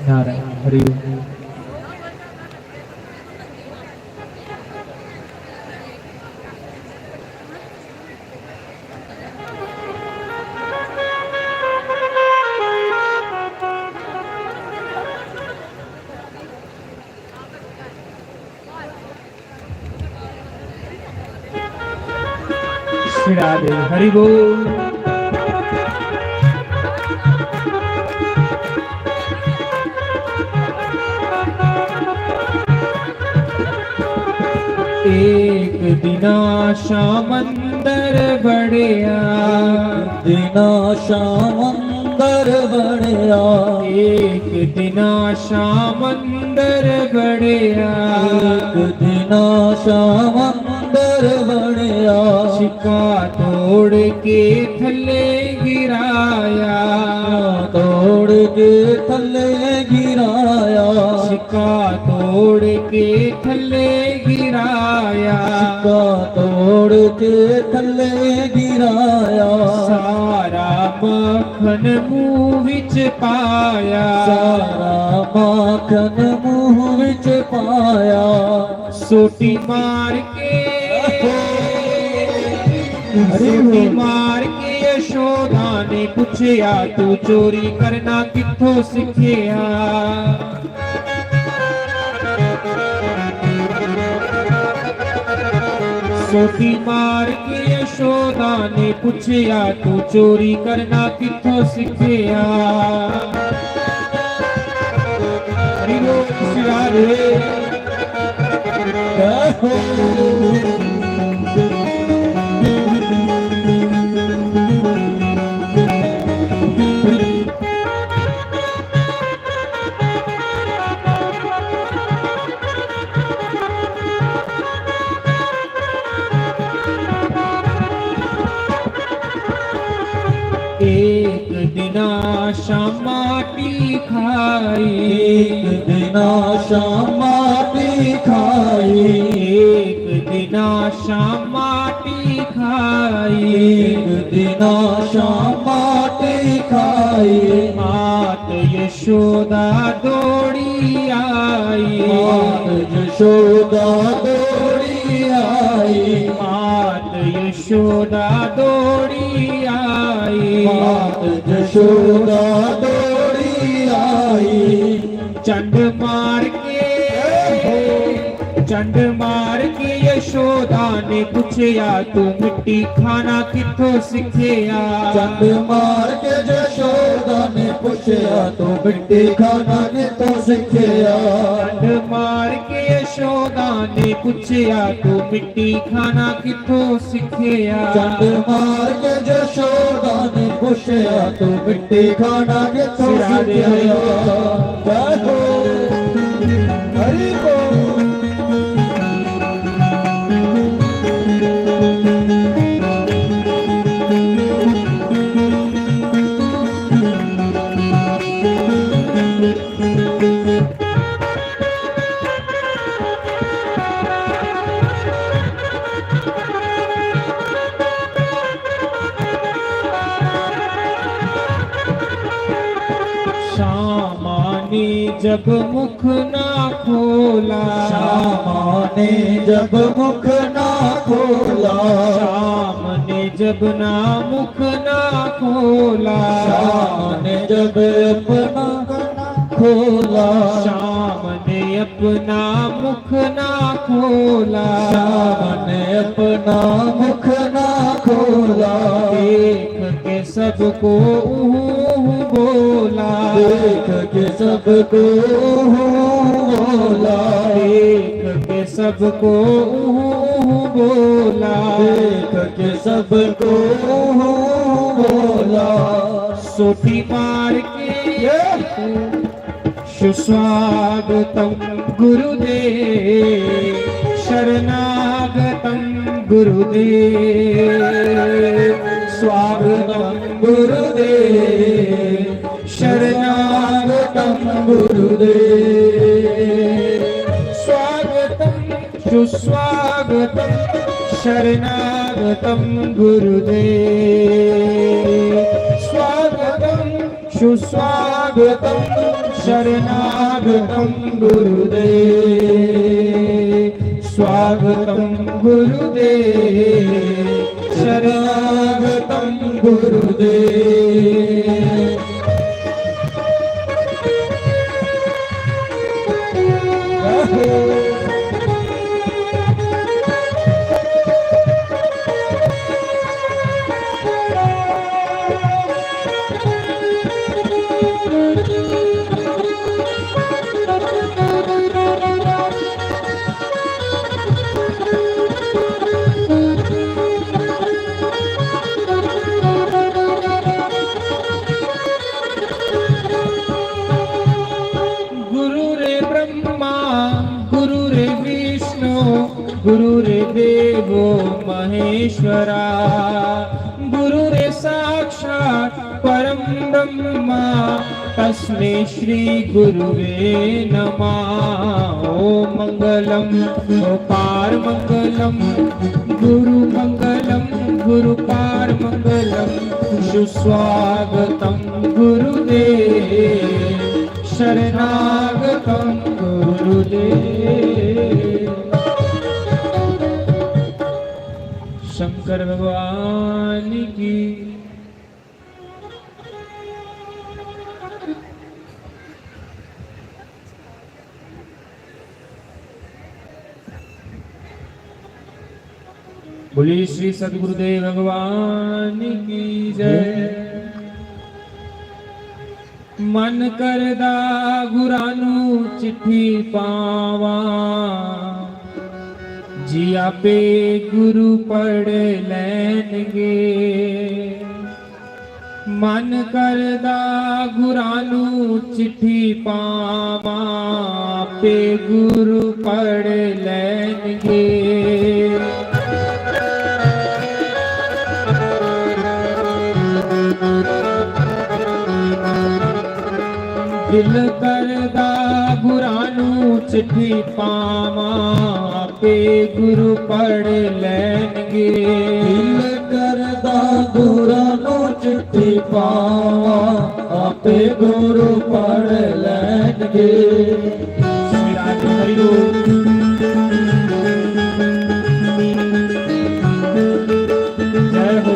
नारायण हरि ओम। श्री राधे हरि बोल। एक दिन आशा मंदर बड़या। एक दिन आशा मंदर बड़या। एक दिन आशा मंदर बड़या। एक दिन आशा मंदर बड़या। छिक्का तोड़ के थल्ले गिराया। तोड़ तोड़ के थल्ले गिराया। छिक्का तोड़ के थल्ले गिराया। छिक्का तोड़ के थल्ले गिराया। सारा मक्खन मुंह विच पाया। सारा मक्खन मुंह विच पाया। सोटी मार के, सोटी मार के यशोदा ने पूछया, "तू चोरी करना कित्थों सीखया?" सोटी मार के यशोदा ने पूछया, "तू चोरी करना कित्थों सीखया?" हरि बोल, श्री राधे। एक दिना शामा टी खाई। एक दिना शामा टी खाई। एक दिना शामा टी खाई। एक दिना शामा टी खाई। मात यशोदा दौड़ी आई। मात यशोदा दौड़ी आई। मात यशोदा दौड़ी आई। मात यशोदा दौड़ी आई। चंड मार के, चंड मार के यशोदा ने पूछया, "तू मिट्टी खाना कित्थों सीखया?" चंड मार के यशोदा ने पूछया, "तू मिट्टी खाना कित्थों सीखया?" चंड मार के यशोदा ने पूछया, "तू मिट्टी खाना कित्थों सीखया?" चंड मार के यशोदा ने पूछया, "तू मिट्टी खाना कित्थों सीखया?" जय हो। हरि बोल। शामा ने जब मुख ना खोला। शामा ने जब मुख ना खोला। शाम ने जब ना मुख ना खोला। शाम ने जब अपना खोला। शाम ने अपना मुख ना खोला। शाम ने अपना मुख ना खोला। देख के सबको ऊहू बोला। देख के सबको ऊहू बोला। देख के सबको ऊहू बोला। देख के सबको ऊहू बोला। सोटी मार के ये सुस्वागतं गुरुदेव, शरणागतं गुरुदेव। स्वागतं गुरुदेव, शरणागतं गुरुदेव। स्वागतं सुस्वागतं शरणागतं गुरुदेव। स्वागतं सुस्वागतं शरणागतं गुरुदेव। स्वागतं गुरुदेव, शरणागतं गुरुदेव। गुरु रे ब्रह्मा, गुरु रे विष्णु, गुरु रे देवो महेश्वरा। गुरु रे साक्षात परम ब्रह्मा, तस्मै श्री गुरुवे नमः। ॐ मङ्गलं ॐ पार मङ्गलं गुरु मङ्गलं गुरु पार मङ्गलं सुस्वागतं गुरुदेव शरणागतं गुरुदेव। शंकर भगवान की। बोलिए श्री सतगुरुदेव भगवान की जय। मन करदा गुरानू चिट्ठी पावां, जी आपे गुरु पढ़ लैनगे। मन करदा गुरानू चिट्ठी पावां, आपे गुरु पढ़ लैनगे। दिल करदा गुरानू चिट्ठी पावां, आपे गुरु पढ़ लैनगे। दिल करदा गुरानू चिट्ठी पावां, आपे गुरु पढ़ लैनगे। श्री राधे हरि बोल। जय हो।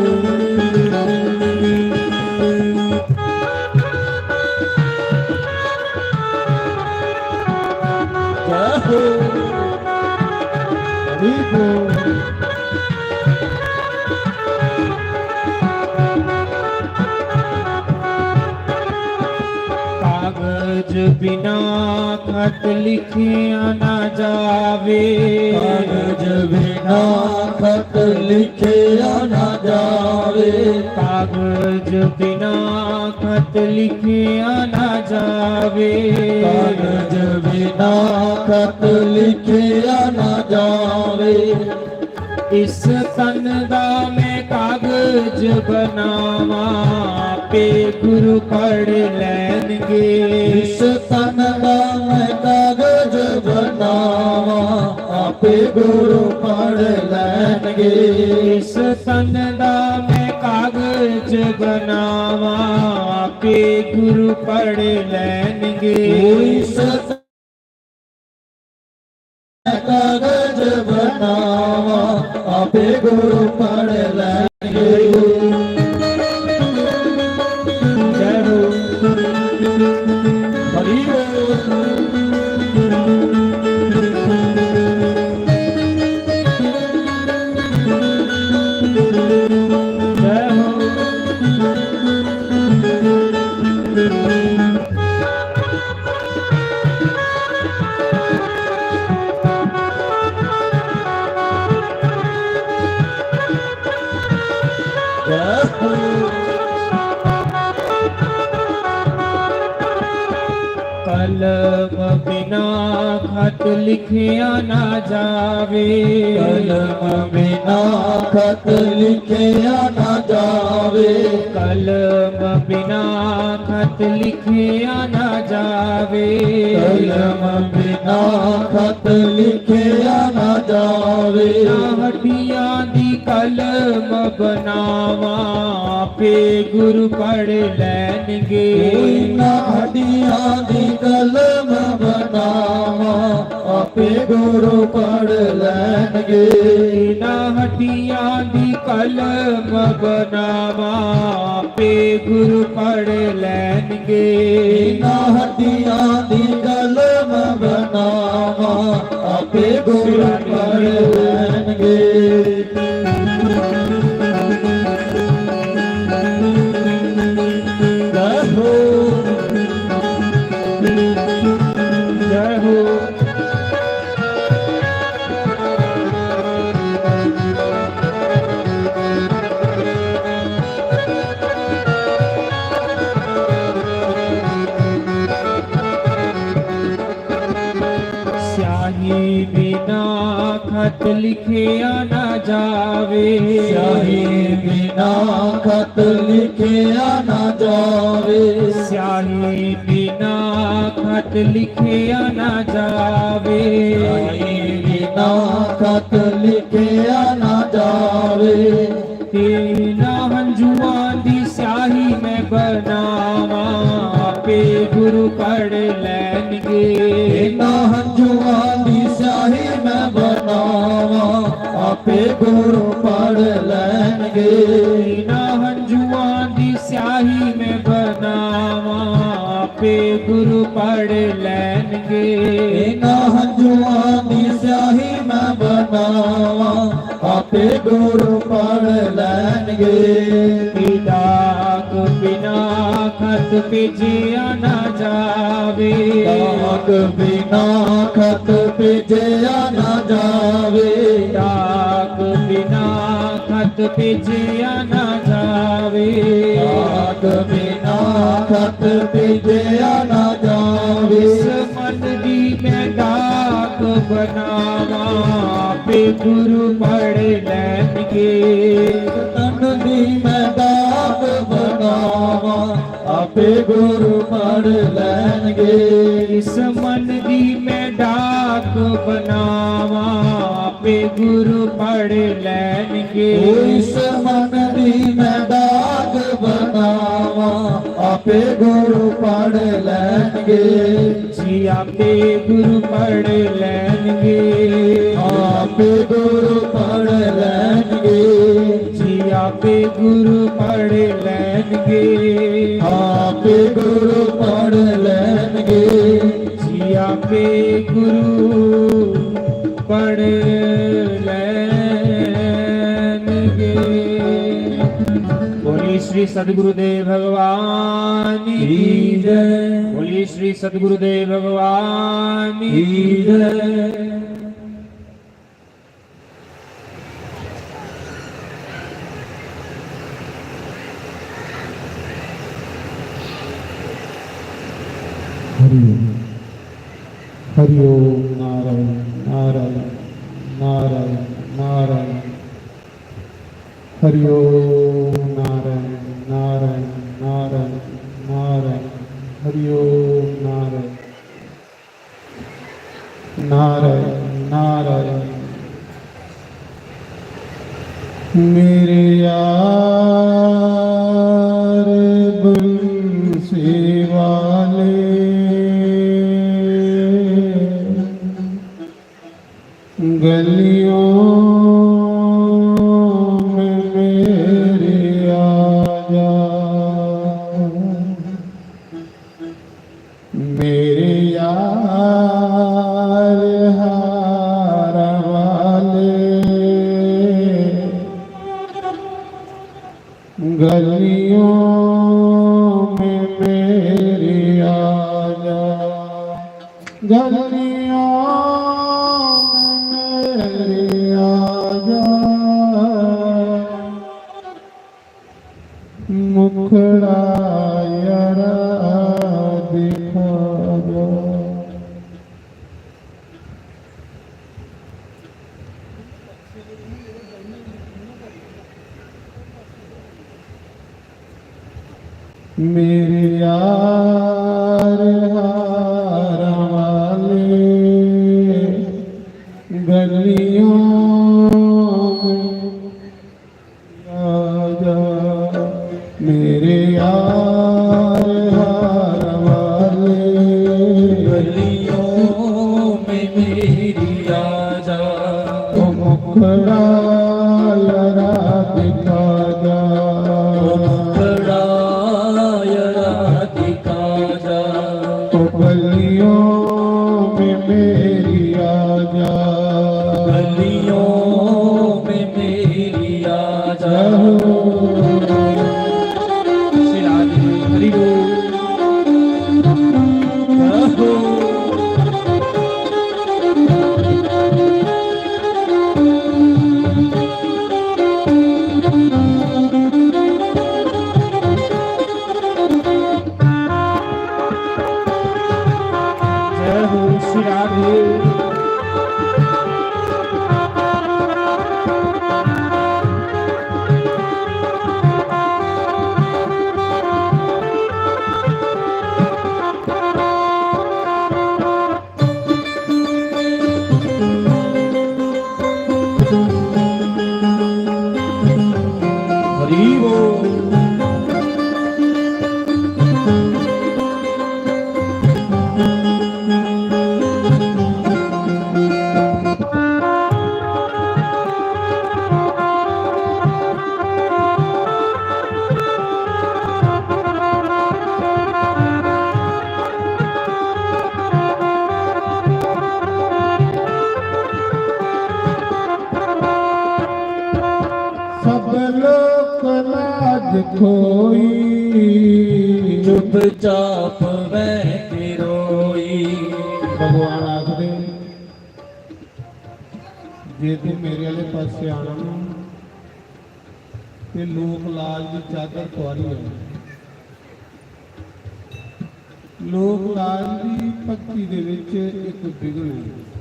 जय हो। हरि बोल। कागज बिना खत लिखिया ना जावे। कागज बिना खत लिखिया ना जावे। कागज बिना खत लिखिया ना जावे। कागज बिना खत लिखिया ना जावे। इस तन दा मैं कागज बनावां, आपे गुरु पढ़ लैनगे। इस तन दा मैं कागज बनावां, आपे गुरु पढ़ लैनगे। इस तन दा मैं कागज बनावां, आपे गुरु पढ़ लैनगे। इस कागज बनावां, आपे गुरु पढ़ लैनगे। जय हो। हरि बोल। जय हो। कलम बिना खत लिखिया ना जावे। कलम बिना खत लिखिया ना जावे। कलम बिना खत लिखिया ना जावे। कलम बिना खत लिखिया ना जावे। ना हड्डियां दी कलम बनावां, आपे गुरु पढ़ लैनगे। ना हड्डियां दी कलम बनावां, आपे गुरु पढ़ लैनगे। ना हड्डियां दी कलम बनावां, आपे गुरु पढ़ लैनगे। ना हड्डियां दी कलम बनावां, आपे गुरु पढ़ लैनगे। जय हो, जय हो। स्याही बिना खत लिखिया ना जावे। स्याही बिना खत लिखिया ना जावे। स्याही बिना खत लिखिया ना जावे। स्याही बिना खत लिखिया ना जावे। इन्हां हंजुआं दी स्याही मैं बनावां, आपे गुरु पढ़ लैणगे। इन्हां हंजुआं दी स्याही मैं बनावां, आपे गुरु पढ़ लैणगे। इन्हां हंजुआं दी स्याही मैं बनावां, आपे गुरु पढ़ लैणगे। इन्हां हंजुआं दी स्याही मैं बनावां, आपे गुरु पढ़ लैणगे। डाक बिना खत भेजिया ना जावे। डाक बिना खत भेजिया ना जावे। डाक बिना खत भेजिया ना जावे। डाक बिना खत भेजिया ना जावे। मन दी मैं डाक बनावां, आपे गुरु पढ़ लैणगे। तन दी मैं डाक बनावां, आपे गुरु पढ़ लैणगे। इस मन दी मैं डाक बनावां, आपे गुरु पढ़ लैणगे। ओ इस मन दी मैं डाक बनावां, आपे गुरु पढ़ लैणगे। जी आपे गुरु पढ़ लैणगे। आपे गुरु पढ़ लैणगे। जी आपे गुरु पढ़ लैणगे। आपे गुरु पढ़ लैणगे। जी आपे गुरु पढ़ लैणगे। बोलिए श्री सदगुरुदेव भगवान की जय। बोलिए श्री सदगुरुदेव भगवान की जय। हरि ओम। हरि ओम। नारायण, नारायण, नारायण, नारायण। हरि ओम। नारायण, नारायण, नारायण, नारायण। हरि ओम। नारायण, नारायण, नारायण। मेरे यार बंसी वाले, गलियों में मेरी आ जा। मेरे यार हार वाले, गलियों में मेरी आ जा, गलियों में मेरी आ जा। मुखड़ा यारा दिखा दो। मेरे यार हार वाले, गलियों में आजा, मेरे यार हार वाले। गलियों में मेरी आजा। ओ मुखड़ा यारा दिखा जा। ओ मुखड़ा यारा दिखा जा। ओ गलियों में मेरी आजा। गलियों में मेरी आजा। श्री राधे हरि बोल। जय हो। जय हो श्री राधे। खोई, चुपचाप बह के रोई। भगवान आखदे, "जे तू मेरे आह्ले पासे आना ना, ते लोक लाज दी चादर तुआरी आना।" लोक लाज दी भक्ति दे विच इक विघ्न है।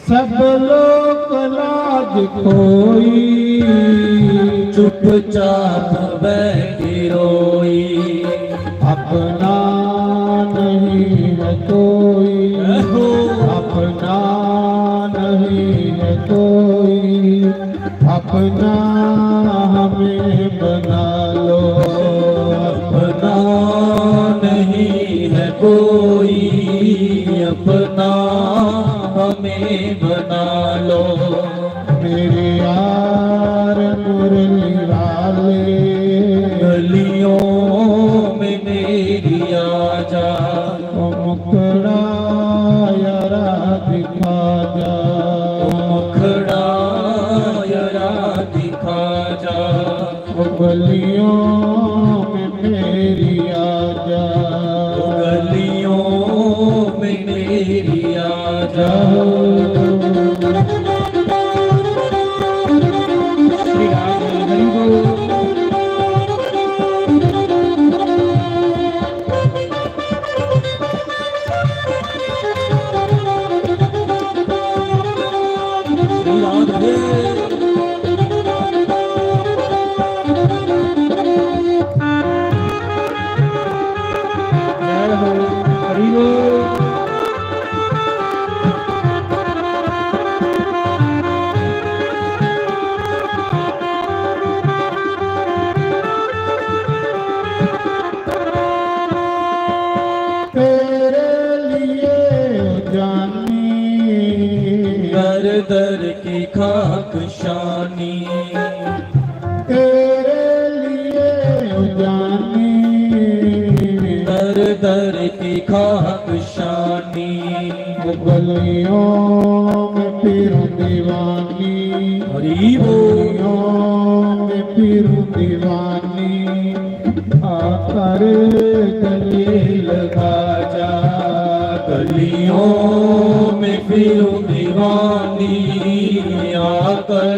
सब लोक लाज खोई, चुपचाप बह के रोई। अपना नहीं है कोई, अपना नहीं है कोई, अपना हमें बना लो। अपना नहीं है कोई, अपना हमें बना लो। मेरे यार मुरली वाले, गलियों में मेरी आजा। ओ मुखड़ा यारा दिखा जा, ओ मुखड़ा यारा दिखा जा। ओ गलियों में मेरी आजा, ओ गलियों में मेरी आजा। श्री राम हरि बोल। तेरे लिए ओ जानी, दर दर की खाक शानी। तेरे लिए ओ जानी, दर दर की खाक शानी। गलियों में फिरूं दीवानी, हरी बोल। गलियों में फिरूं दीवानी, आकर गले लगा जा। गलियों में फिरूं दीवानी, आकर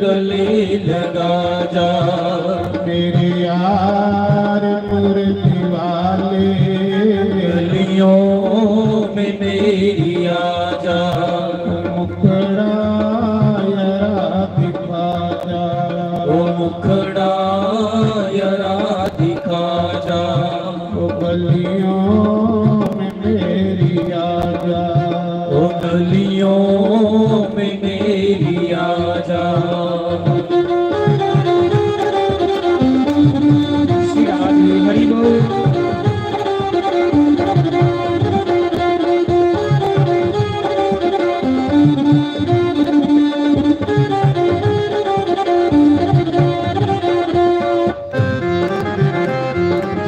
गले लगा जा। मेरे यार मुरली वाले, गलियों में मेरी आजा। मुखड़ा यारा दिखा जा, ओ मुखड़ा यारा दिखा जा। ओ गलियों में मेरी आजा, ओ गलियों में मेरी आजा। श्री राधे हरि बोल।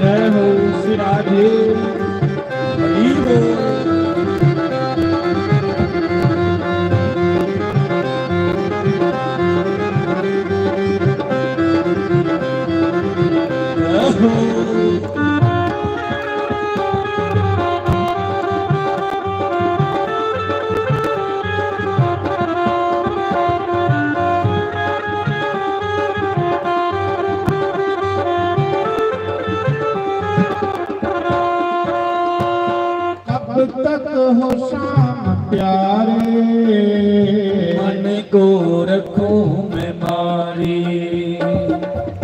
जय हो श्री राधे हरि बोल। कब तक हो शाम प्यारे, मन को रखूं मैं मारी।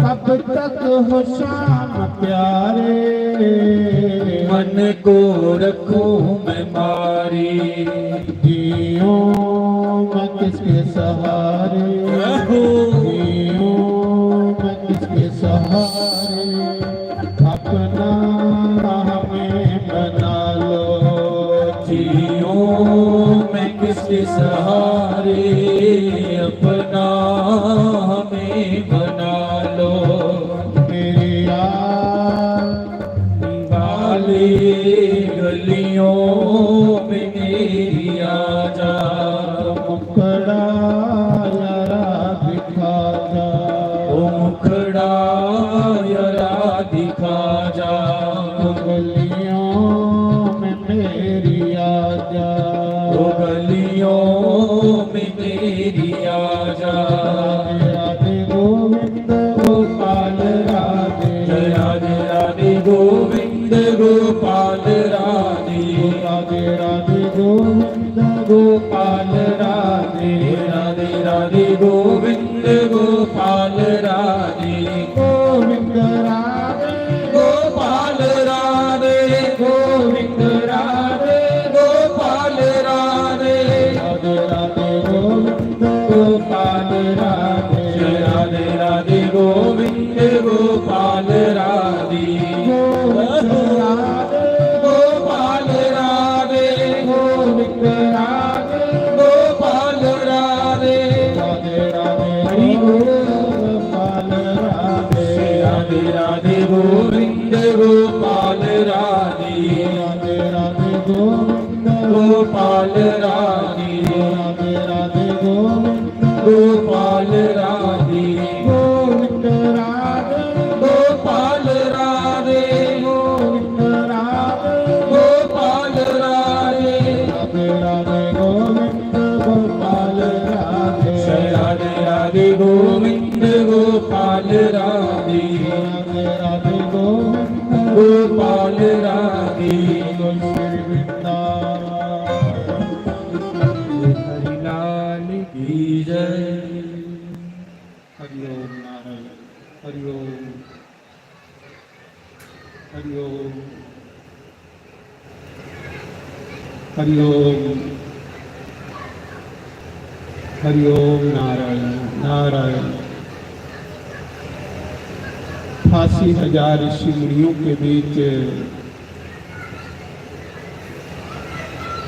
कब तक हो शाम प्यारे, मन को रखूं मैं मारी। जीऊं मैं किसके सहारे, जीऊं मैं किसके सहारे, अपना हमें बना लो। जीऊं मैं किसके सहारे, अपना हमें बना लो। मेरे यार वाले, गलियों में मेरी आजा। मुखड़ा यारा दिखा जा, ओ गलियों में मेरी आजा। ओ गलियों में मेरी आजा। राधे राधे गोविंद गोपाल राधे। जय राधे राधे गोविंद गोपाल राधे। राधे राधे गोविंद गोपाल राधे। राधे राधे गोविंद गोपाल राधे। गोविंद राधे गोपाल राधे। गोविंद राधे गोपाल राधे। राधे राधे गोविंद गोपाल राधे। राधे राधे गोविंद गोपाल राधे। गोविंद राधे गोपाल राधे। गोविंद राधे गोपाल राधे। राधे राधे हरि गोपाल राधे। राधे राधे गोविंद गोपाल राधे। राधे राधे गोविंद गोपाल राधे। राधे राधे गोविंद गोपाल राधे। गोविंद राधे गोपाल राधे। गोविंद राधे गोपाल राधे। राधे राधे गोविंद गोपाल राधे। राधे राधे गोविंद गोपाल राधे। राधे राधे गोविंद गोपाल राधे। श्री वृंदावन हरि लाल की जय। हरि ओम नारायण। हरि ओम। हरि ओम। हरि ओम। हरि ओम नारायण नारायण। अठासी हजार ऋषि मुनियों के बीच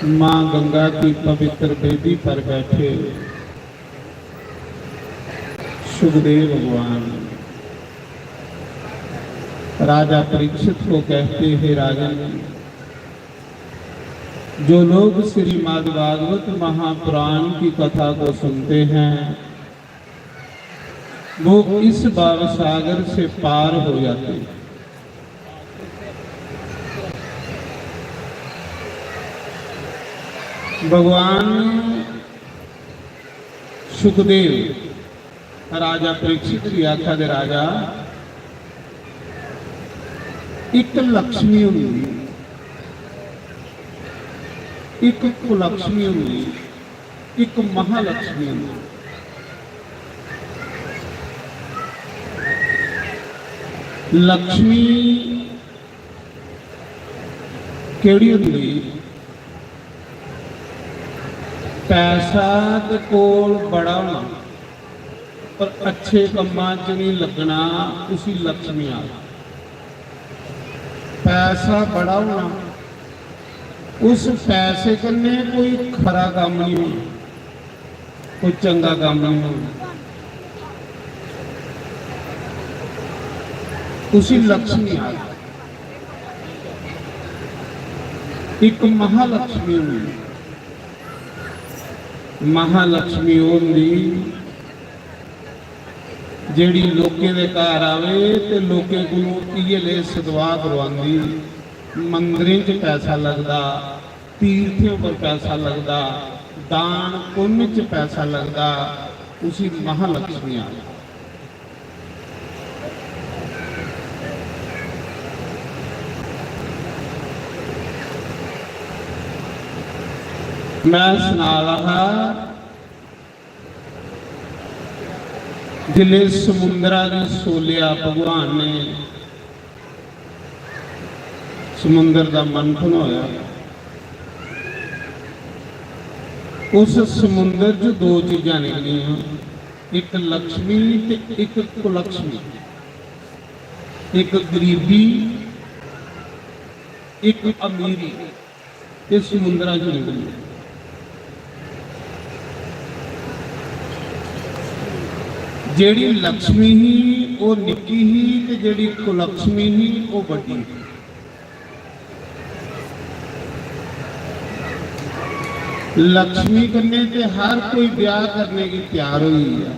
माँ गंगा की पवित्र वेदी पर बैठे सुखदेव भगवान राजा परीक्षित को कहते, हे राजन, जो लोग श्रीमद् भागवत महापुराण की कथा को सुनते हैं, वो इस भव सागर से पार हो जाते हैं। भगवान सुखदेव राजा परीक्षित गी आखा दे, राजा, इक लक्ष्मी होंदी, इक कुलक्ष्मी होंदी, इक महालक्ष्मी होंदी। लक्ष्मी केह्ड़ी होंदी? पैसा ते कोल बड़ा होना, पर अच्छे कम्मां च नहीं लगना, उसी लक्ष्मी आखदे। पैसा बड़ा होना, उस पैसे कन्नै कोई खरा कम्म नहीं होना, कोई चंगा कम्म नहीं होना, उसी लक्ष्मी आखदे। इक महालक्ष्मी होंदी। महालक्ष्मी ओह् होंदी जेह्ड़ी लोकें दे घर आवे ते लोकें कोलों इ'यै ले सदवाऽ करवांदी। मंदरें च पैसा लगदा, तीर्थें पर पैसा लगदा, दान पुन्न च पैसा लगदा, उसी महालक्ष्मी आखदे। मैं सना दा हा, जिसलै समुंदरा गी सोलेआ भगवान ने, समुंदर दा मंथन होया। उस समुंदर च दो चीजां निकलियां, इक लक्ष्मी ते इक कुलक्ष्मी, इक गरीबी, इक अमीरी। इस समुंदरा च निकली। जेह्ड़ी लक्ष्मी ही, ओह् निक्की ही, ते जेह्ड़ी कुलक्ष्मी ही, ओह् बड्डी ही। लक्ष्मी कन्नै ते हर कोई ब्याह करने गी त्यार होई गेआ,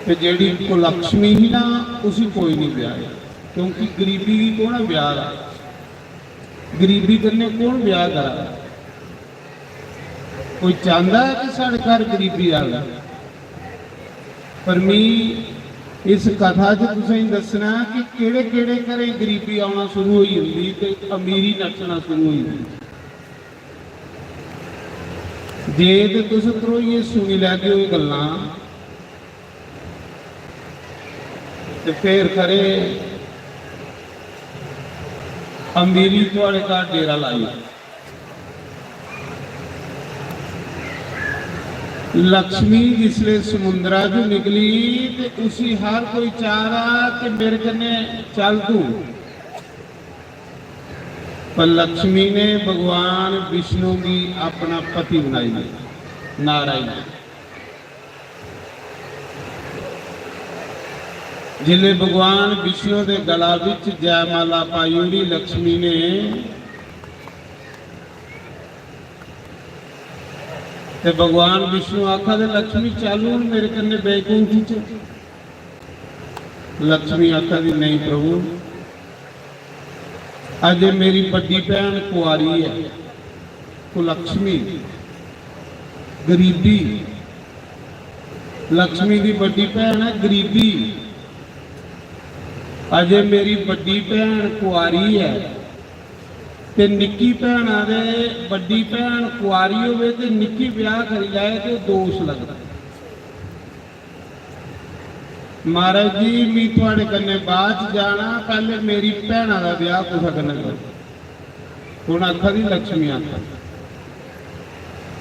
ते जेह्ड़ी कुलक्ष्मी ही ना, उसी कोई नहीं ब्याहेआ। क्योंकि गरीबी गी कौन ब्याह दा? गरीबी कन्नै कौन ब्याह करा? कोई चांहदा ऐ कि साढ़े घर गरीबी आवे? पर मी इस कथा च तुसेंगी दस्सना कि केह्ड़े केह्ड़े घरें गरीबी औना शुरू होई जंदी ते अमीरी नस्सना शुरू होई जंदी। जे ते तुस ध्रोइयै सुनी लैगे ओह् गल्लां, ते फिर खरे अमीरी थुआड़े घर डेरा लाई। लक्ष्मी जिसले समुंदरा च निकली ते उसी हर कोई चाह रहा कि मेरे कन्नै चल तू। पर लक्ष्मी ने भगवान विष्णु गी अपना पति बनाई लिया, नारायण। जिसले भगवान विष्णु दे गला विच जयमाला पाई ओड़ी लक्ष्मी ने, ते भगवान विष्णु आखा दे, "लक्ष्मी, चल हून मेरे कन्नै बैकुंठ च।" लक्ष्मी आखा दी, "नहीं प्रभु, अजे मेरी बड्डी भैन कुआरी ऐ।" कुलक्ष्मी, गरीबी। लक्ष्मी दी बड्डी भैन ऐ गरीबी। अजे मेरी बड्डी भैन कुआरी ऐ, ते निक्की भैना दे, बड्डी भैन कुआरी होवे ते निक्की ब्याह करी लै ते दोष लगदा। "महाराज जी, मी थुआड़े कन्नै बाद च जाना, पैह्ले मेरी भैना दा ब्याह कुसै कन्नै करो।" हुन आखा दी लक्ष्मी आखा दी।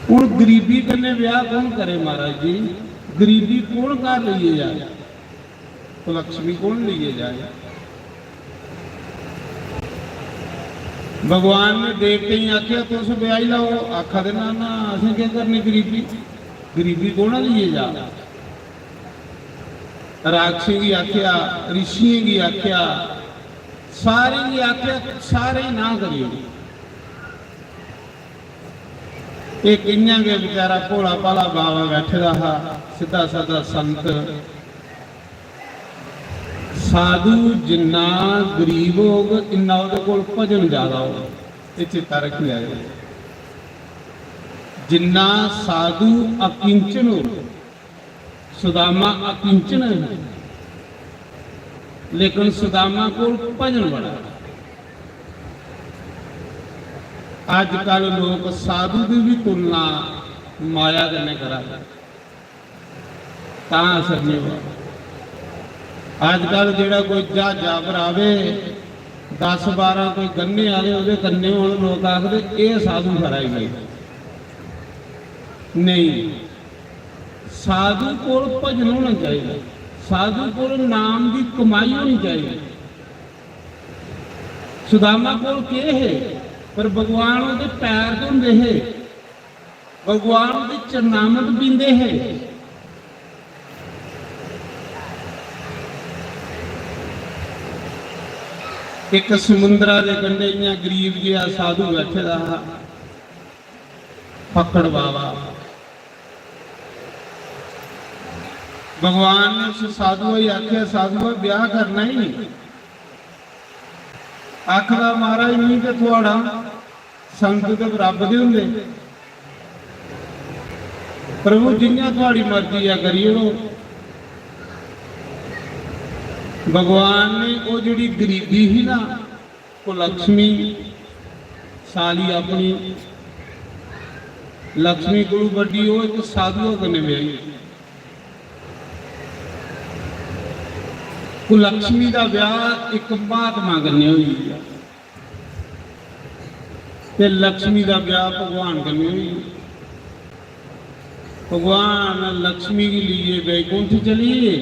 हुन गरीबी कन्नै ब्याह कौन करे महाराज जी? गरीबी कौन घर लेइयै जाए? लक्ष्मी कौन लेइयै जाए? भगवान ने देवतें गी आखेआ, "तुस ब्याही लैओ।" आखा दे, "ना, ना, असें केह् करनी गरीबी? गरीबी कौन लेइयै जा?" राक्षसें गी आखेआ, ऋषियें गी आखेआ, सारें गी आखेआ, सारें गी ना करी ओड़ी। इक इ'यां गै बेचारा भोला भाला बाबा बैठे दा हा, सिद्धा सादा संत। साधु जिन्ना गरीब होग, इन्ना ओह्दे कोल भजन ज्यादा होग। एह् चेता रक्खी लैओ। जिन्ना साधु अकिंचन होग, सुदामा अकिंचन है, लेकिन सुदामा कोल भजन बड़ा। अजकल लोक साधु दी भी तुलना माया कन्नै करा दे, तां असर नहीं होआ। अजकल जेड़ा कोई ज्हाजा पर आवे, दस बारह कोई गन्ने आले ओदे कन्ने होन, लोक आखदे, "एह् साधु खरा ही भाई।" नहीं, साधु कोल भजन होना चाहिए, साधु कोल नाम दी कमाई होनी चाहिए। सुदामा कोल केह् हे, पर भगवान ओदे पैर धोंदे हे, भगवान ओदे चरणामत पींदे हे। इक समुंदरा दे कंढे इ'यां गरीब जेहा साधु बैठे दा हा, फक्कड़ बाबा। भगवान ने उस साधुआ गी आखेआ, "साधुआ, ब्याह करना ही नहीं।" आखदा, "महाराज, मी ते थुआड़ा संत ते बराबर दे होंदे। प्रभु, जि'यां थुआड़ी मर्जी ऐ, करी ओड़ो।" भगवान ने ओह् जेह्ड़ी गरीबी ही ना, ओह् लक्ष्मी साली अपनी, लक्ष्मी कोलू बड्डी, ओह् इक साधुआ कन्नै ब्याही। कुलक्ष्मी दा ब्याह इक महात्मा कन्नै होई गेआ ते लक्ष्मी दा ब्याह भगवान कन्नै होई गेआ। भगवान लक्ष्मी गी लेइयै बैकुंठ चली गे।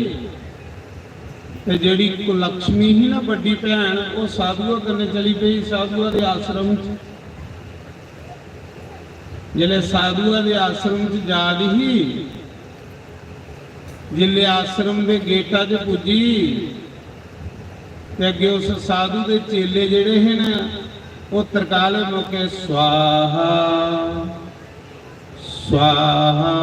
ते जेह्ड़ी कुलक्ष्मी ही ना, बड्डी भैन, ओह् साधुआ कन्नै चली पेई, साधुआ दे आश्रम च। जिसलै साधुआ दे आश्रम च जा दी ही, जिसलै आश्रम दे गेटा च पुज्जी, ते अग्गें उस साधु दे चेले जेह्ड़े हे न, ओह् तरकाले मौके, "स्वाहा, स्वाहा।"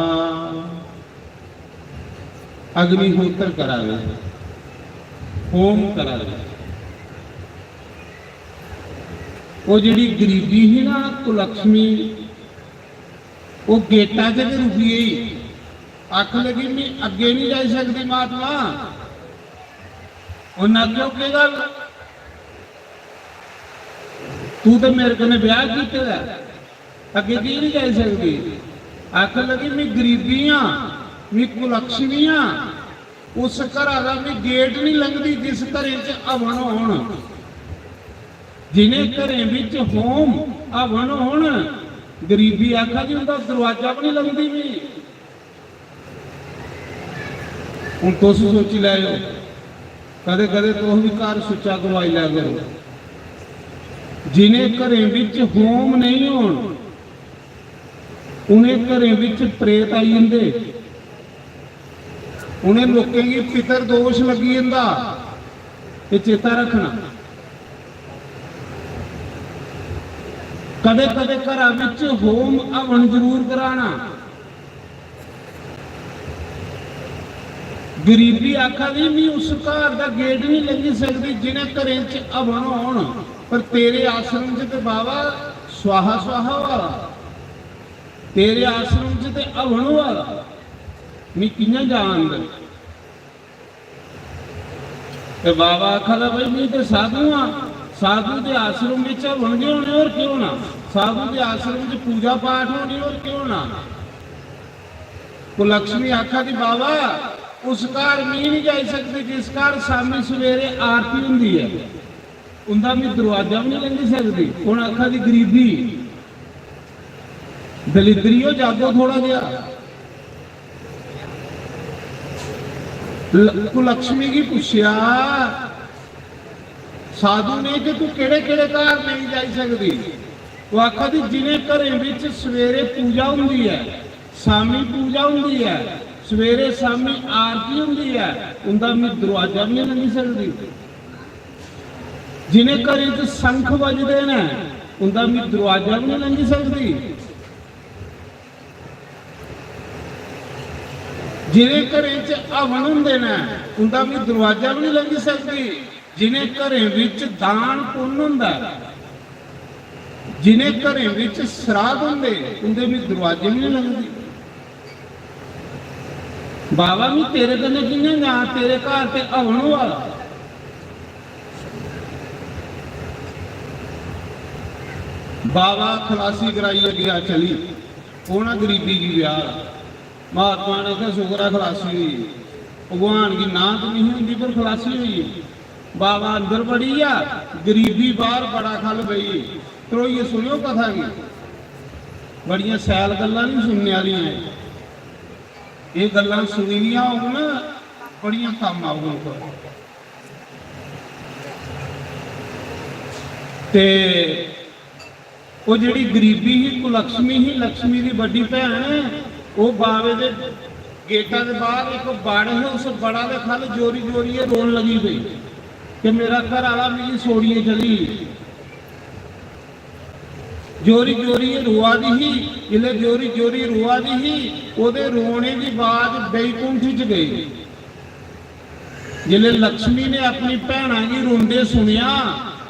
अग्निहोत्र करा दे, होम करा दे। ओह् जेह्ड़ी गरीबी ही ना, कुलक्ष्मी, ओह् गेटा च गै रुकी गेई। आखन लगी, "मैं अग्गें नहीं जाई सकदी महात्मा।" उन्नै आखेआ, "केह् गल्ल? तू ते मेरे कन्नै ब्याह कीते दा ऐ, अग्गें की नहीं जाई सकदी?" आखन लगी, "मैं गरीबी आं, मैं कुलक्ष्मी आं, उस घरा दा मैं गेट नहीं लंघदी जिस घरें च हवन होन।" जिनें घरें बिच होम हवन होन, गरीबी आखा दी उंदा दरवाजा भी नहीं लंघदी मी। हुन तुस सोची लैओ, कदे कदे तुस भी घर सुच्चा करवाई लै करो। जिनें घरें बिच होम नहीं होन, उनें घरें बिच प्रेत आई जंदे। उनें लोकें गी पितर दोष लग्गी जंदा। एह् चेता रखना। कदे कदे घरा बिच होम हवन जरूर कराना। गरीबी आखा दी, "मी उस घर दा गेट नहीं लंघी सकदी जिनें घरें च हवन होन, पर तेरे आश्रम च ते बाबा स्वाहा स्वाहा होआ दा, तेरे आश्रम च ते हवन होआ दा, मी कि'यां जान दे?" ते बाबा आखा दा, "भाई, मी ते साधु आं, साधु दे आश्रम बिच हवन गै होने, होर केह् होना? साधु दे आश्रम च पूजा पाठ होनी, होर केह् होना?" कुलक्ष्मी आखा दी, "बाबा, उस घर मी नहीं जाई सकदी जिस घर शामी सवेरे आरती होंदी है, उंदा मी दरवाजा भी नहीं लंघी सकदी।" हुन आखा दी, "गरीबी, दलिद्रियो, जागो थोड़ा जेहा।" ल-, कुलक्ष्मी गी पुच्छेआ साधु ने कि तू केड़े केड़े घर नेईं जाई सकदी। ओह् आखा दी, "जिनें घरें बिच सवेरे पूजा होंदी ऐ, शामी पूजा होंदी ऐ, सवेरे शामी आरती होंदी ऐ, उंदा मी दरवाजा भी नहीं लंघी सकदी। जिनें घरें च शंख बजदे न, उंदा मी दरवाजा भी नहीं लंघी सकदी। जिनें घरें च हवन होंदे न, उंदा मी दरवाजा भी नहीं लंघी सकदी। जिनें घरें बिच दान पुन्न होंदा ऐ, जिनें घरें बिच श्राद्ध होंदे, उंदे मी दरवाजे भी नहीं लंघदी। बाबा, मी तेरे कन्नै कि'यां जां? तेरे घर ते हवन होआ दा।" बाबा खलासी कराइयै गेआ चली, ओह् ना गरीबी गी ब्याह। महात्मा ने आखेआ, "शुकर ऐ खलासी होई गेई।" भगवान गी नां ते नहीं होंदी, पर खलासी होई गेई। बाबा अंदर बड़ी गेआ, गरीबी बाहर बड़ा खल बेही। त्रोइयै सुनेओ कथा गी, बड़ियां शैल गल्लां नहीं सुनने आह्लियां। एह् गल्लां सुनी दियां होङन, बड़ियां कम्म औङन। ते ओह् जेह्ड़ी गरीबी ही, कुलक्ष्मी ही, लक्ष्मी दी बड्डी भैन, ओह् बावे दे गेटा दे बाहर इक बड़ हे, उस बड़ा दे ख'ल्ल जोरी जोरियै रोन लगी पेई कि मेरा घर आह्ला मिगी छोड़ियै चली गेई। जोरी जोरी रोआ दी ही। जिसलै जोरी जोरी रोआ दी ही, ओह्दे रोने दी आवाज बैकुंठ च गई। जिसलै लक्ष्मी ने अपनी भैना गी रोंदे सुनेआ,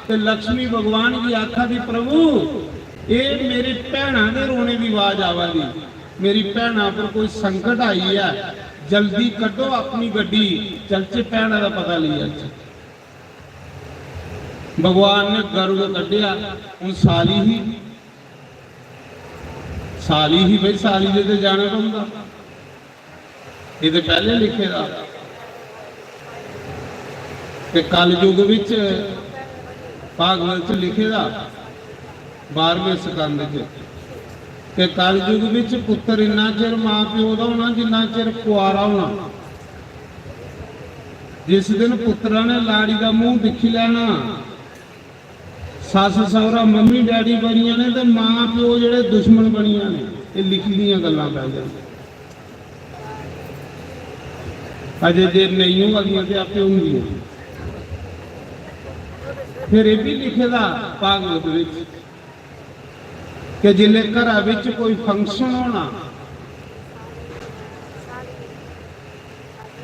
ते लक्ष्मी भगवान गी आखा दी, "प्रभु, एह् मेरी भैना दे रोने दी आवाज आवा दी, मेरी भैना पर कोई संकट आई ऐ, जल्दी कड्ढो अपनी गड्डी, चलचे भैना दा पता लेई आचे।" भगवान ने गरुड़ कड्ढेआ। हुन साली ही, साली ही भाई, साली दे ते जाना पौंदा। एह् ते पैह्ले लिखे दा। ते कलयुग बिच भागवत च लिखे दा, बारहवें स्कंद च, ते कलयुग बिच पुत्तर इन्ना चिर मां प्यो दा होना जिन्ना चिर कुआरा होना। जिस दिन पुत्तरा ने लाड़ी दा मूंह दिक्खी लैना, सस्स सौह्रा मम्मी डैडी बनी जाने ते मां प्यो जेह्ड़े दुश्मन बनी जाने। एह् लिखी दियां गल्लां पैह्लें। अजे जे नेईं होआ दियां ते आपे होंदियां। फिर एह् बी लिखे दा भागवत बिच कि जिसलै घरा बिच कोई function होना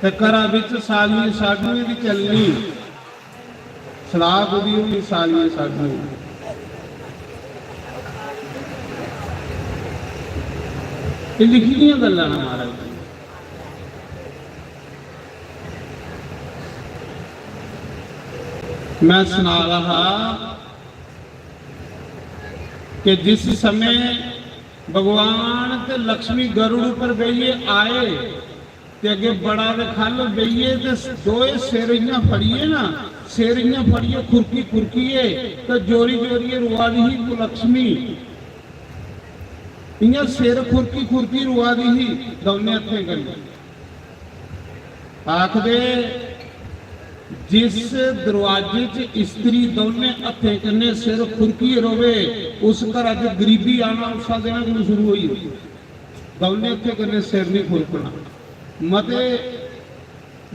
ते घरा बिच सालियें साडुएं दी चलनी, सलाह कुदी होनी सालियें साडुएं दी। एह् लिखी दियां गल्लां न महाराज जी। मैं सना रहा हा कि जिस समय भगवान ते लक्ष्मी गरुड़ उप्पर बेहियै आए ते अग्गे बड़ा ते खल्ल बेहियै ते दोए सिर इ'यां फड़ियै ना, सिर इ'यां फड़ियै खुरकी खुरकियै ते जोरी जोरियै रोआ दी ही कुलक्ष्मी। इ'यां सिर खुरकी खुरकी रोआ दी ही दौनें हत्थें कन्नै। आखदे, जिस दरवाजे च इस्त्री दौनें हत्थें कन्नै सिर खुरकियै रोवे, उस घरा च गरीबी आना उस्सै दिन कोला शुरू होई जंदी। दौनें हत्थें कन्नै सिर नहीं खुरकना। मते,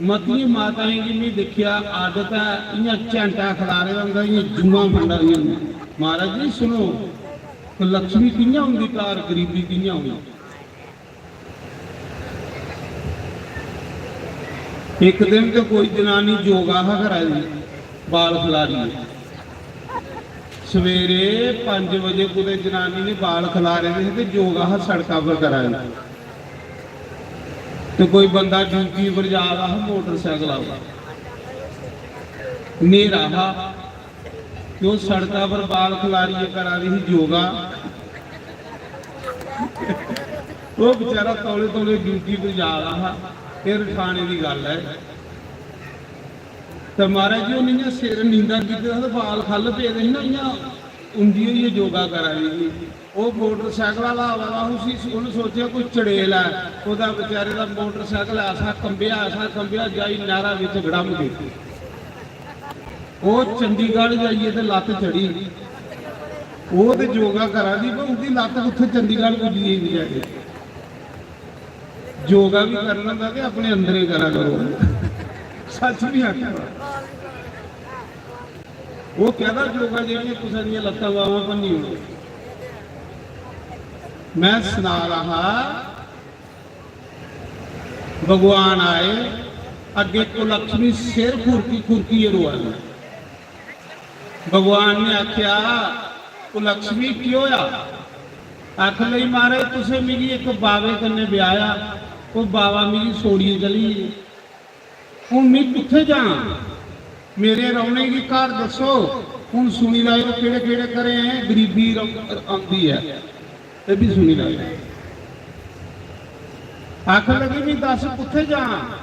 मतियें माताएं गी में दिक्खेआ, आदत ऐ, इ'यां झैंटा खलारे दा होंदा, इ'यां जूआं फंडा दियां होंदियां। महाराज जी सुनो, लक्ष्मी कि'यां होंदी घर, गरीबी कि'यां होंदी? इक दिन ते कोई जनानी जोगा हा करा दी, बाल खलारी। सवेरे पंज बजे कुतै जनानी ने बाल खलारे दे हे ते जोगा हा सड़का पर करा दी। ते कोई बंदा ड्यूटी पर जा दा हा मोटरसाइकल पर, न्हेरा हा, ते ओह् सड़का पर बाल खलारियै करा दी ही योगा। ओह् बेचारा तौले तौले ड्यूटी पर जा दा हा। एह् रखाने दी गल्ल ऐ। ते महाराज जी, उ'नें इ'यां सिर नींदा कीते दा ते बाल खल्ल पेदे हे ना, इ'यां उंदी होइयै योगा करा दी ही। ओह् मोटरसाइकल आह्ला आवा दा, उसी, उ'न्न सोचेआ कोई चड़ेल ऐ। ओह्दा बेचारे दा मोटरसाइकल ऐसा कंबेआ, ऐसा कंबेआ, जाई नैह्रा बिच गड़म गई। ओह् चंडीगढ़ जाइयै ते लत्त चढ़ी। ओह् ते योगा करा दी, पर उंदी लत्त कुत्थै चंडीगढ़ पुज्जी गेई बेचारे। योगा बी करना होंदा ते अपने अंदरें करा करो। सच बी आखेआ। ओह् कैह्दा योगा जेह्ड़ियां कुसै दियां लत्तां बाह्मां भन्नी ओड़ो। मैं सना दा हा, भगवान आए, अग्गे कुलक्ष्मी सिर खुरकी खुरकियै रोआ दी। भगवान ने आखेआ, "कुलक्ष्मी, केह् होआ?" आखन लगी, "महाराज, तुसें मिगी इक बावे कन्नै ब्याहेआ, ओह् बावा मिगी छोड़ियै चली गे। हून में कुत्थै जां? मेरे रौह्ने गी घर दस्सो।" हून सुनी लैओ, केह्ड़े केह्ड़े घरें गरीबी रौ-, औंदी ऐ, एह् बी सुनी लैओ। आखन लगी, "मी दस्स, कुत्थै जां?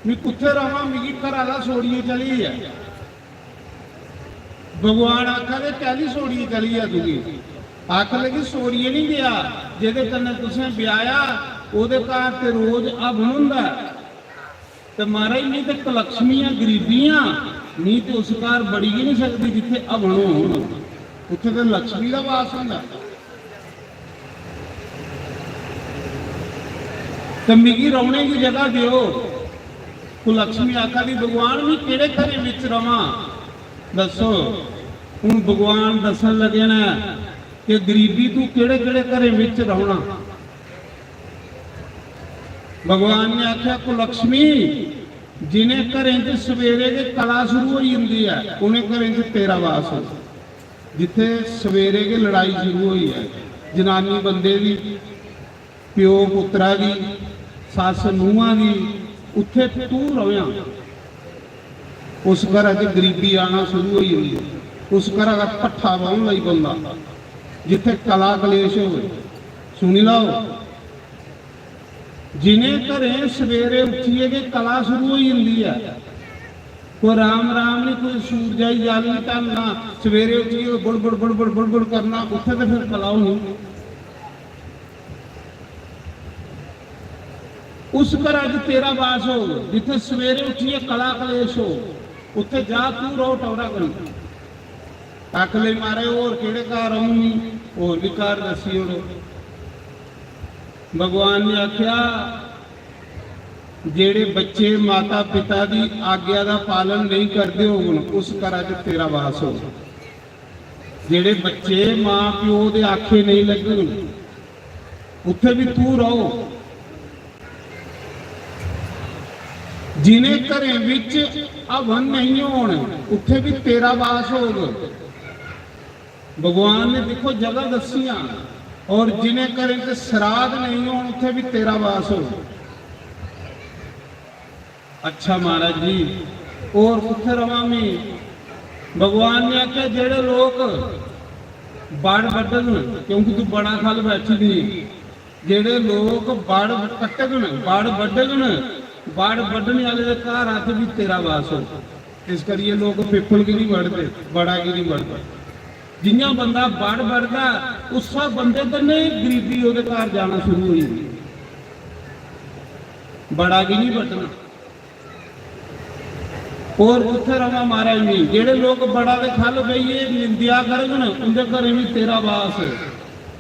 मी कुत्थै रवां? मिगी घरा दा छोड़ियै चली गेआ।" भगवान आखा दे, "कैह्ली छोड़ियै चली गेआ तुगी?" आखन लगी, "छोड़ियै निं गेआ, जेह्दे कन्नै तुसें ब्याहेआ, ओह्दे घर ते रोज हवन होंदा ऐ। ते महाराज, मी ते कुलक्ष्मी आं, गरीबी आं, मी ते उस घर बड़ी गै निं सकदी जित्थै हवन होन। उत्थै ते लक्ष्मी दा वास होंदा। ते मिगी रौह्ने दी जगह देओ।" कुलक्ष्मी आखा दी, "भगवान, मी केह्ड़े घरें बिच रवां? दस्सो।" हून भगवान दस्सन लगे न कि गरीबी तू केह्ड़े केह्ड़े घरें बिच रौह्ना। भगवान ने आखेआ, "कुलक्ष्मी, जिनें घरें च सवेरे गै कला शुरू होई जंदी ऐ, उनें घरें च तेरा वास हो। जित्थे सवेरे गै लड़ाई शुरू होई ऐ, जनानी बंदे दी, प्यो पुत्तरा दी, सस्स नूंहा दी, उत्थे तू रवेआं।" उस घरा च गरीबी आना शुरू होई जंदी, उस घरा दा भट्ठा बौहन लगी पौंदा, जित्थे कला कलेश होवे। सुनी लैओ, जिनें घरें सवेरे उट्ठियै गै कला शुरू होई जंदी ऐ, कोई राम राम नहीं, कोई सूरजा गी जल नहीं ढालना, सवेरे उट्ठियै बुड़बुड़ बुड़बुड़ बुड़बुड़ करना, उत्थे ते फिर कला होनी। उस घरा च तेरा वास होग, जित्थे सवेरे उट्ठियै कला कलेश हो, उत्थे जा तू रौह टौरा कन्नै। आखन लगी, "महाराज, होर केह्ड़े घर औन मी? होर बी घर दस्सी ओड़ो।" भगवान ने आखेआ, "जेह्ड़े बच्चे माता पिता दी आज्ञा दा पालन नेईं करदे होङन, उस घरा च तेरा वास होग। जेह्ड़े बच्चे मां प्यो दे आखे नेईं लगङन, उत्थे भी तू रौह। जिनें घरें विच हवन नहीं होन, उत्थे भी तेरा वास होग।" भगवान ने, दिक्खो, जगह दस्सियां, और जिनें घरें च श्राद्ध नेईं होन, उत्थै बी तेरा वास हो। अच्छा महाराज जी, और कुत्थै रवां में? भगवान ने आखेआ, जेह्ड़े लोक बड़ बड्ढन, क्योंकि तू बड़ा खल बैठी दी, जेह्ड़े लोक बड़ कट्टगन, बड़ बड्ढगन, बड़ बड्ढने आह्ले दे घर अज्ज बी तेरा वास हो। इस करियै लोक पिप्पल गी नहीं बड्ढदे, बड़ा गी नहीं बड्ढदे। जि'यां बंदा बड़ बड्ढदा, उस्सै बंदे कन्नै गरीबी ओह्दे घर जाना शुरू होई जंदी। बड़ा गी नहीं बड्ढना। और कुत्थै रवां महाराज में? जेह्ड़े लोक बड़ा दे खल बेहियै निंदेआ करङन, उं'दे घरें बी तेरा वास।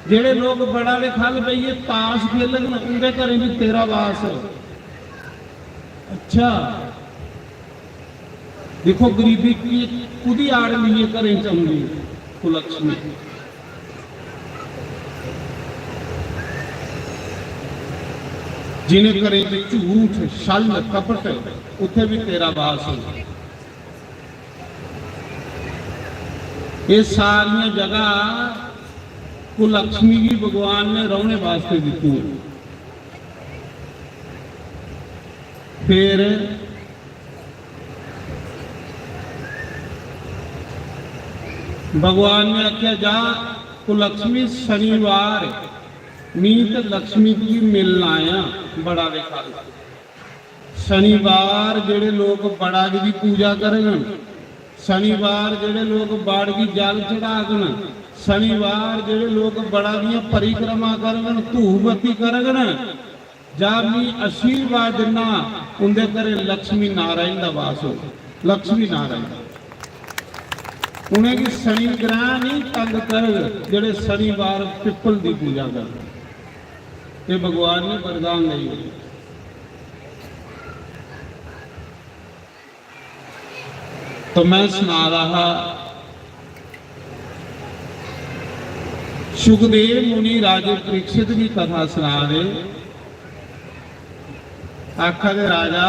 जेह्ड़े लोक बड़ा दे खल बेहियै ताश खेलङन, उं'दे घरें बी तेरा वास। अच्छा, दिक्खो, गरीबी की, कुदी आड़ लेइयै घरें च औंदी कुलक्ष्मी। जिनें घरें च झूठ, छल, कपट, उत्थै बी तेरा वास होंदा। एह् सारियां जगह कुलक्ष्मी गी भगवान ने रौह्ने वास्ते दित्तियां। फिर भगवान ने आखेआ, जा कुलक्ष्मी, शनिवार मी ते लक्ष्मी गी मिलन आया बड़ा दे खल। शनिवार जेह्ड़े लोक बड़ा दी पूजा करङन, शनिवार जेह्ड़े लोक बड़ गी जल चढ़ागन, शनिवार जेह्ड़े लोक बड़ा दियां परिक्रमा करङन, धूफ बत्ती करङन, जा मी आशीर्वाद दिन्ना, उं'दे घरें लक्ष्मी नारायण दा वास हो। लक्ष्मी नारायण, उ'नेंगी शनि ग्रह नहीं तंग करग, जेह्ड़े शनिवार पिप्पल दी पूजा करन। ये भगवान ने वरदान देई ओड़े। तो मैं सना रहा हा, सुखदेव मुनि राजे परीक्षित की कथा सना रहे, आखा दे, राजा,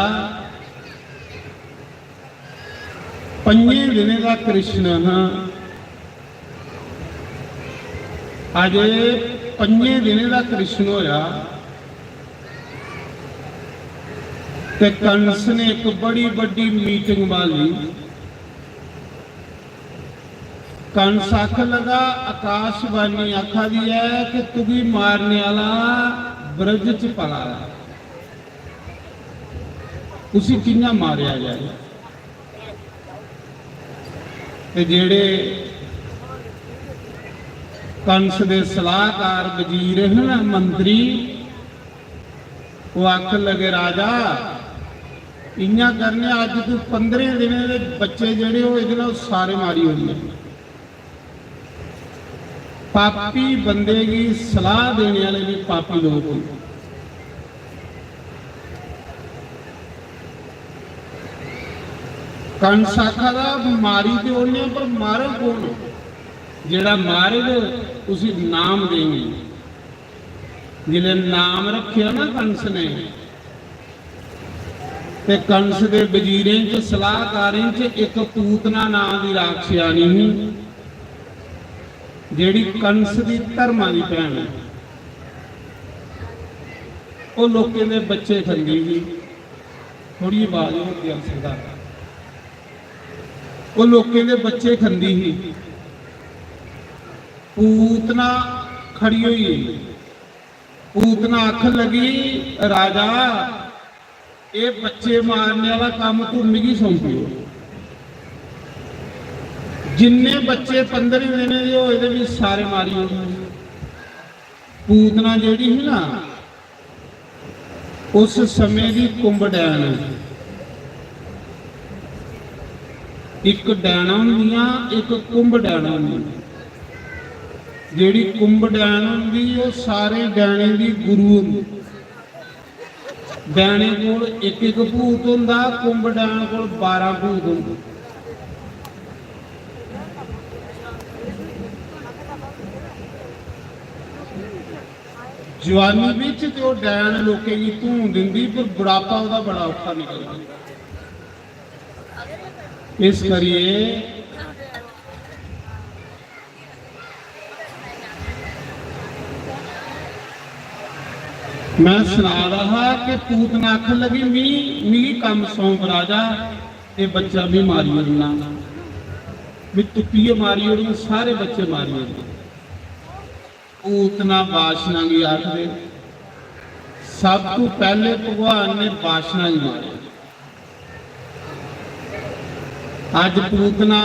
पंजे दिनें दा कृष्ण हा, अजे पंजे दिनें दा कृष्ण होया ते कंस ने एक बड़ी बड्डी मीटिंग बाली। कंस आखन लगा, आकाशवाणी आखा दी है कि तुगी मारने आह्ला ब्रज च पला ऐ, उसी कि'यां मारेआ जाए। ते जेह्ड़े कंस दे सलाहकार वजीर हे ना, मंत्री, ओह् आखन लगे, राजा, इ'यां करने आं, अज्ज तू पंदरें दिनें दे बच्चे जेह्ड़े होए दे न, ओह् सारे मारी ओड़ने। पापी बंदे गी सलाह देने आह्ले बी पापी लोक होंदे। कंस आखा दा, मारी ते ओड़ने, पर मारग कौन? जेह्ड़ा मारग, उसी नाम देंगे। जिसलै नाम रखेआ ना कंस ने, ते कंस दे वजीरें च, सलाहकारें च इक पूतना नां दी राक्षसानी ही, जेह्ड़ी कंस दी धर्मा दी भैन ऐ। ओह् लोकें दे बच्चे खंदी ही, थोड़ी आवाज होर देआ सकदा। ओह् लोकें दे बच्चे खंदी ही। पूतना खड़ी होई गेई। पूतना आखन लगी, राजा, एह् बच्चे मारने आह्ला कम्म तू मिगी सौंपियो। जिन्ने बच्चे पंदरें दिनें दे होए दे, बी सारे मारी ओड़ने। पूतना जेह्ड़ी ही ना, उस समें दी कुंभ डैन, इक डैना होंदियां, इक कुंभ डैना होंदी। जेह्ड़ी कुंभ डैन होंदी, ओह् सारे डैनें दी गुरु होंदी। डैने कोल इक इक भूत होंदा, कुंभ डैन कोल बारां भूत होंदे। जवानी बिच ते ओह् डैन लोकें गी धून दिंदी, पर बुढ़ापा ओह्दा बड़ा औखा निकलदा। इस करियै, मैं सना रहा हा कि पूतना आखन लगी, "मी, मिगी कम्म सौंप राजा, ये बच्चा मी मारी ओड़ना, मी तुप्पियै मारी ओड़ना, सारे बच्चे मारी ओड़ना।" पूतना बाशना गी आखदे, सब तू पैह्ले भगवान ने बाशना गी मारेआ। अज्ज पूतना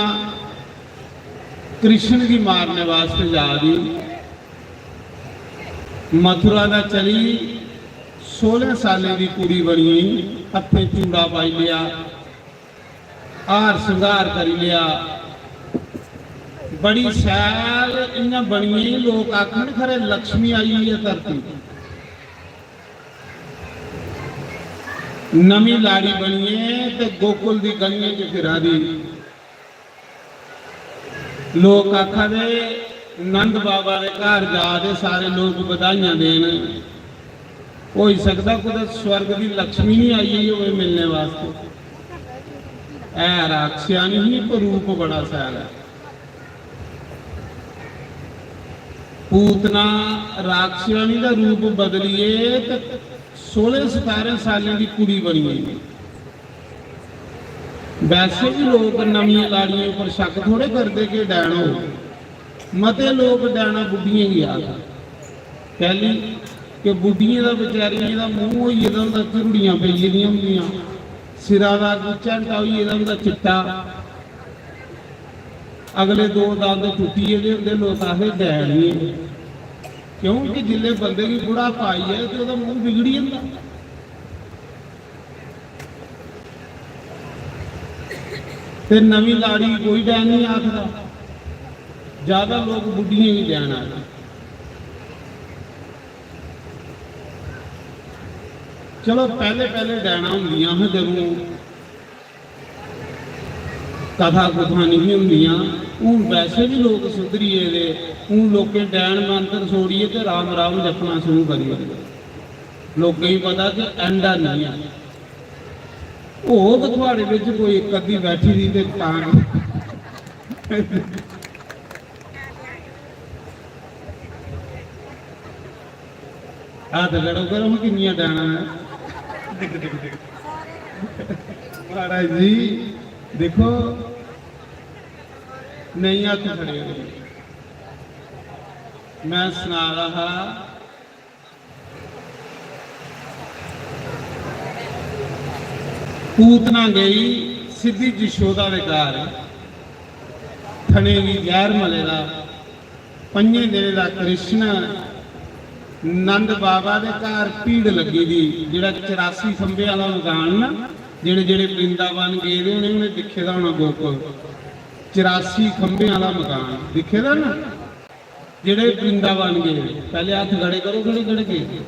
कृष्ण गी मारने वास्तै जा दी। मथुरा दा चली सोलह सालें दी कुड़ी बनी, हत्थें चूड़ा पाई लेआ, हार श्रृंगार करी लेआ, बड़ी शैल इ'यां बनी गेई। लोक आखन, "खरे लक्ष्मी आई गेई ऐ धरती।" नमीं लाड़ी बनियै ते गोकुल दी गलियें च फिरा दी। लोक आखा दे, "नंद बाबा दे घर जा दे, सारे लोक बधाइयां देन।" होई सकदा कुतै स्वर्ग दी लक्ष्मी निं आई गेई होऐ मिलने वास्तै। ऐ राक्षियानी ही, पर रूप बड़ा शैल ऐ। पूतना राक्षियानी दा रूप बदलियै ते सोलह सतारें सालें दी कुड़ी बनी गेई। वैसे भी लोक नमियां लाड़ियें उप्पर शक थोड़े करदे कि डैन हो। मते लोक डैना बुड्ढियें गी आखदे। कैली? कि बुड्ढियें दा, बेचारियें दा मूंह होई गेदा होंदा, झुरड़ियां पेई गेदियां होंदियां, सिरा दा अग्गूं झैंटा होई गेदा होंदा चिट्टा, अगले दो दंद टुट्टी गेदे होंदे, लोक आखदे डैन ही ऐ। क्योंकि जिसलै बंदे गी बुढ़ापा आई जाए ते ओह्दा मूंह बिगड़ी जंदा। ते नमीं लाड़ी गी कोई डैन नहीं आखदा, ज्यादा लोक बुड्ढियें गी डैन आखदे। चलो, पैह्ले पैह्ले डैना होंदियां हियां, जदूं कथा कुथा नहीं होंदियां। हून वैसे भी लोक सुधरी गेदे, हून लोकें डैन मंत्र छोड़ियै ते राम राम जपना शुरू करी ओड़े। लोकें गी पता कि एंडा नहीं ऐ। होग थुआड़े बिच कोई इक अद्धी बैठी दी ते तां। हाथ खड़ो करो, हूं किन्नियां डैना ऐ। दिख, दिख, दिख। महाराज जी, दिक्खो, नेईं हत्थ खड़े होए। मैं सना दा हा, पूतना गई सिद्धी जशोदा दे घर, थने गी जैह्र मले दा, पंजें दिनें दा कृष्ण नंद बाबा दे घर भीड़ लग्गी दी, जेह्ड़ा चरासी खंभे आह्ला मकान ना, जेह्ड़े जेह्ड़े वृंदावन गेदे उ'नें, उ'नें दिक्खे दा होना गोकुल, चरासी खंभे आह्ला मकान दिक्खे दा ना, जेह्ड़े वृंदावन गेदे, पैह्ले हत्थ खड़े करो, केह्ड़े केह्ड़े गेदे।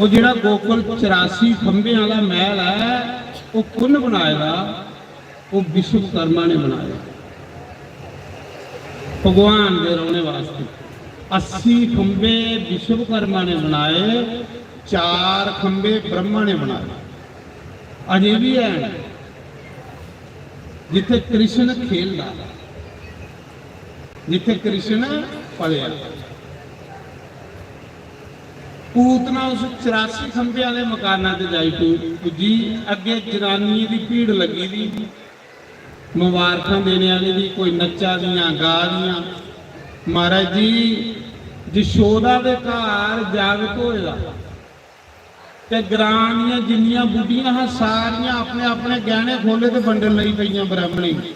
ओह् जेह्ड़ा गोकुल चरासी खंभे आह्ला मैह्ल ऐ, ओह् कु'न बनाए दा? ओह् विश्वकर्मा ने बनाया, भगवान दे रौह्ने वास्तै। अस्सी खंभे विश्वकर्मा ने बनाए, चार खंभे ब्रह्मा ने बनाए। अजें बी हैन, जित्थै कृष्ण खेलदा, जित्थै कृष्ण पलेआ। पूतना उस चरासी खंभे आह्ले मकाना ते जाई पु-, पुज्जी। अग्गें जनानियें दी भीड़ लग्गी दी, मबारखां देने आह्ले दी, कोई नच्चा दियां, गा दियां। महाराज जी, जशोदा दे घर जागत होए दा, ते ग्रां दियां जिन्नियां बुड्ढियां हां, सारियां अपने अपने गैह्ने खोह्ले ते बंडन लगी पेइयां ब्राह्मणें गी।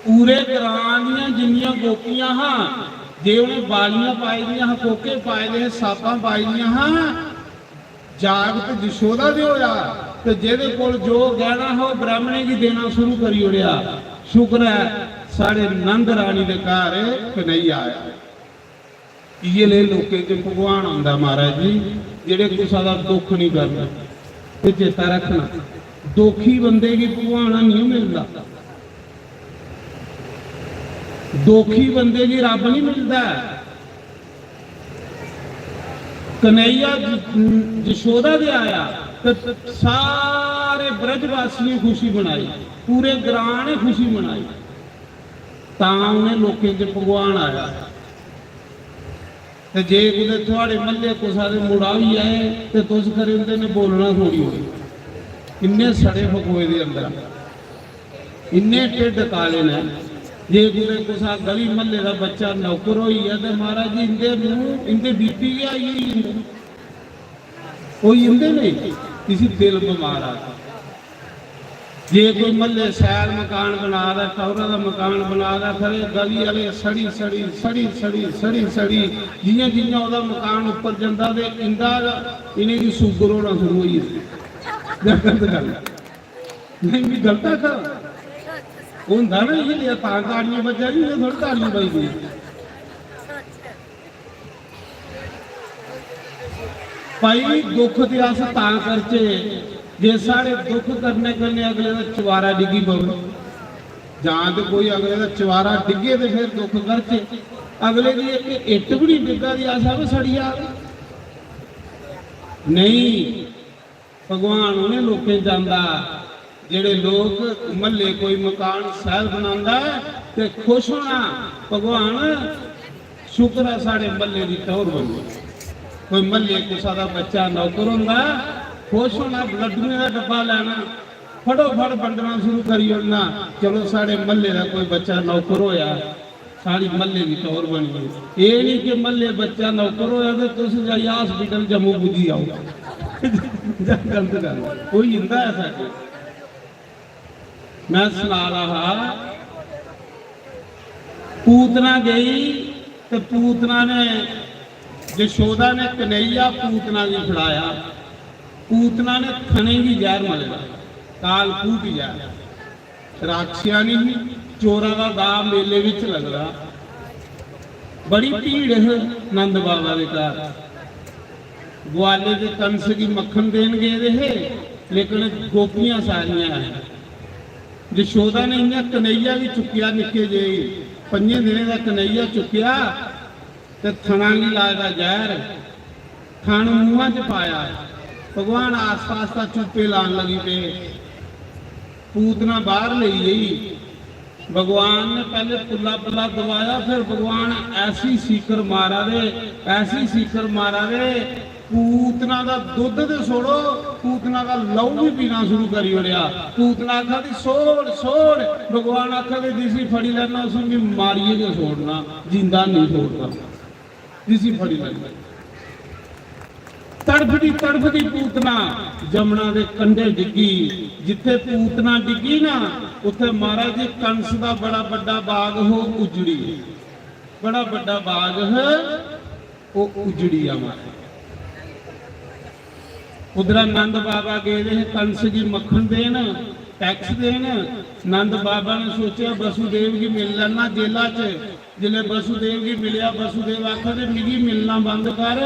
पूरे ग्रां दियां जिन्नियां गोपियां हां, जे उ'नें बालियां पाई दियां हां, कोके पाए दे हे, साफां पाई दियां हां, जागत जशोदा दे होया, ते जेह्दे कोल जो गैह्ना हा, ओह् ब्राह्मणें गी देना शुरू करी ओड़ेआ। शुक्र ऐ, साढ़े नंद रानी दे घर कन्हैया आया। इ'यै लेह् लोकें च भगवान आंदा, महाराज जी, जेह्ड़े कुसै दा दुख निं करन। ते चेता रक्खना, दुखी बंदे गी भगवान निं मिलदा, दुखी बंदे गी रब निं मिलदा ऐ। कन्हैया ज-, जशोदा दे आया ते सारे ब्रजवासियें खुशी मनाई, पूरे ग्रां ने खुशी मनाई। तां उ'नें लोकें च भगवान आया। ते जे कुतै थुआड़े म्हल्ले कुसै दे मुड़ा होई जाए ते तुस करी उं'दे ने बोलना छोड़ी ओड़ो। इन्ने सड़े फकोए दे अंदरा, इन्ने ढिड्ड काले न। जे कुतै कुसै गली म्हल्ले दा बच्चा नौकर होई गेआ ते महाराज जी इं'दे मूंह, इं'दे बीपी गै आई होई जंदे, होई जंदे नेईं। इसी दिल बमार आ। जे कोई म्हल्ले शैल मकान बना दा, टौरा दा मकान बना दा, खरे गली आह्ले सड़ी सड़ी सड़ी सड़ी सड़ी सड़ी जि'यां जि'यां ओह्दा मकान उप्पर जंदा ते इं'दा, इ'नेंगी शुगर होना शुरू होई जंदी। गलत गल्ल ऐ। नेईं, मी गलत आखा दा। होंदा ना इ'यै जेहा, तां ताड़ियां बज्जा दियां, इ'यां थोड़ी ताड़ियां बजदियां। भाई, दुख ते अस तां करचे जे साढ़े दुख करने कन्नै अगले दा चवारा डिग्गी पवे। जां ते कोई अगले दा चवारा डिग्गे ते फिर दुख करचे। अगले दी इक इट्ट बी निं डिग्गा दी, अस आवे सड़ी जाग। नेईं, भगवान उ'नें लोकें च आंदा, जेह्ड़े लोक म्हल्ले कोई मकान शैल बनांदा ऐ ते खुश होना, भगवान शुक्र ऐ साढ़े म्हल्ले दी टौह्र बनी। कोई म्हल्ले कुसै दा बच्चा नौकर होंदा, खुश होना, लड्डुएं दा डब्बा लैना, फटोफट बंडना शुरू करी ओड़ना। चलो, साढ़े म्हल्ले दा कोई बच्चा नौकर होया, साढ़ी म्हल्ले दी टौह्र बनी गेई। एह् निं कि म्हल्ले बच्चा नौकर होया ते तुस जाइयै हॉस्पिटल जम्मू पुज्जी जाओ। गलत गल्ल होई जंदा ऐ साढ़े। मैं सना दा हा, पूतना गई ते पूतना ने, जशोदा ने कन्हैया पूतना गी फड़ाया। पूतना ने थने गी जैह्र मले दा, काल कूट जैह्र। राक्षियानी ही, चोरा दा दाऽ मेले विच लगदा। बड़ी भीड़ ही नंद बाबा दे घर। ग्वाले दे कंस गी मक्खन देन गेदे हे, लेकिन गोपियां सारियां आइयां। जशोदा ने इ'यां कन्हैया गी चुक्केआ, निक्के जेही पंजें दिनें दा कन्हैया चुक्केआ ते थना गी लाए दा जैह्र, थन मूंहा च पाया। भगवान आस्ता आस्ता चूपे लान लगी पे। पूतना बाहर लेई गई। भगवान ने पैह्ले पुल्ला पुल्ला दबाया, फिर भगवान ऐसी सीकर मारा दे, ऐसी सीकर मारा दे, पूतना दा दुद्ध ते छोड़ो, पूतना दा लहू भी पीना शुरू करी ओड़ेआ। पूतना आखा दी, "छोड़, छोड़।" भगवान आखा दे, "जिसी फड़ी लैना, उसी मैं मारियै गै छोड़ना, जिंदा नहीं छोड़ना।" जिसी फड़ी लैंदा। तड़फदी तड़फदी पूतना जमुना दे कंढे डिग्गी। जित्थे पूतना डिग्गी ना, उत्थे महाराज जी कंस दा बड़ा बड्डा बाग हो उजड़ी। बड़ा बड्डा बाग है, वो उजड़ी आ महाराज। उधरा नंद बाबा गेदे हे कंस गी मक्खन देन, टैक्स देन। नंद बाबा ने सोचेआ, "वसुदेव गी मिल लैना जेला च।" जिसलै वसुदेव गी मिलेआ, वसुदेव आखा दे, "मिगी मिलना बंद कर,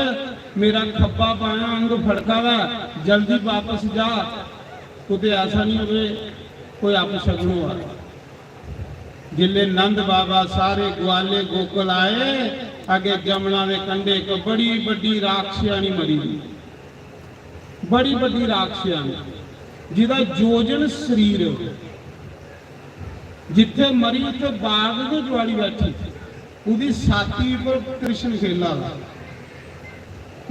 मेरा खब्बा बायां अंग फड़का दा, जल्दी वापस जा, कुतै ऐसा नहीं होवे कोई अपशगुन होआ।" जिसलै नंद बाबा सारे ग्वाले गोकुल आए, अगे जमुना दे कंढे इक बड़ी बड्डी राक्षसनी मरी दी, बड़ी बड्डी राक्षसनी, जिदा योजन शरीर, जित्थे मरी उत्थे बाघ गै जुआड़ी बैठी। ओदी छाती पर कृष्ण खेला दा,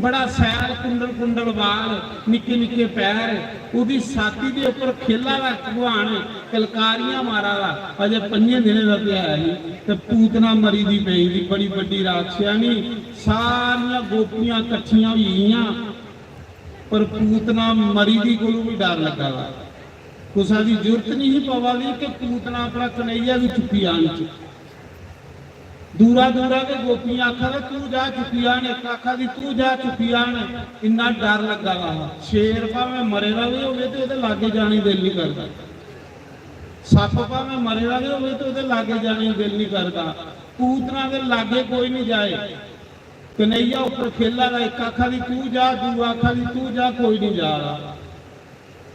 बड़ा सैल कुंडल कुंडल बाल, निक्के निक्के पैर, ओदी छाती दे उपर खेला दा भगवान, किलकारियां मारा दा। अजे पंजे दिनें दा ते है ही, ते पूतना मरी दी पेई दी, बड़ी बड्डी राक्षसनी। सारियां गोपियां कट्ठियां होई गेइयां, पर पूतना मरी दी कोलू भी डर लग्गा दा। कुसै दी जुर्त नहीं ही पवा दी कि पूतना अपना कन्हैया भी चुक्की आन। दूरा दूरा के गोपियां आखा दे, "तू जा चुक्की आन," इक आखा दी, "तू जा चुक्की आन।" इन्ना डर लग्गा दा हा। शेर भावें मरे दा भी होवे ते ओहदे लागे जाने गी दिल नहीं करदा। सप्प भावें मरे दा भी होवे ते ओहदे लागे जाने गी दिल नहीं करदा। पूतना दे लागे कोई नहीं जाए। कन्हैया उप्पर खेला दा, इक आखा दी, "तू जा," दूआ आखा दी, "तू जा," कोई नहीं जा रहा।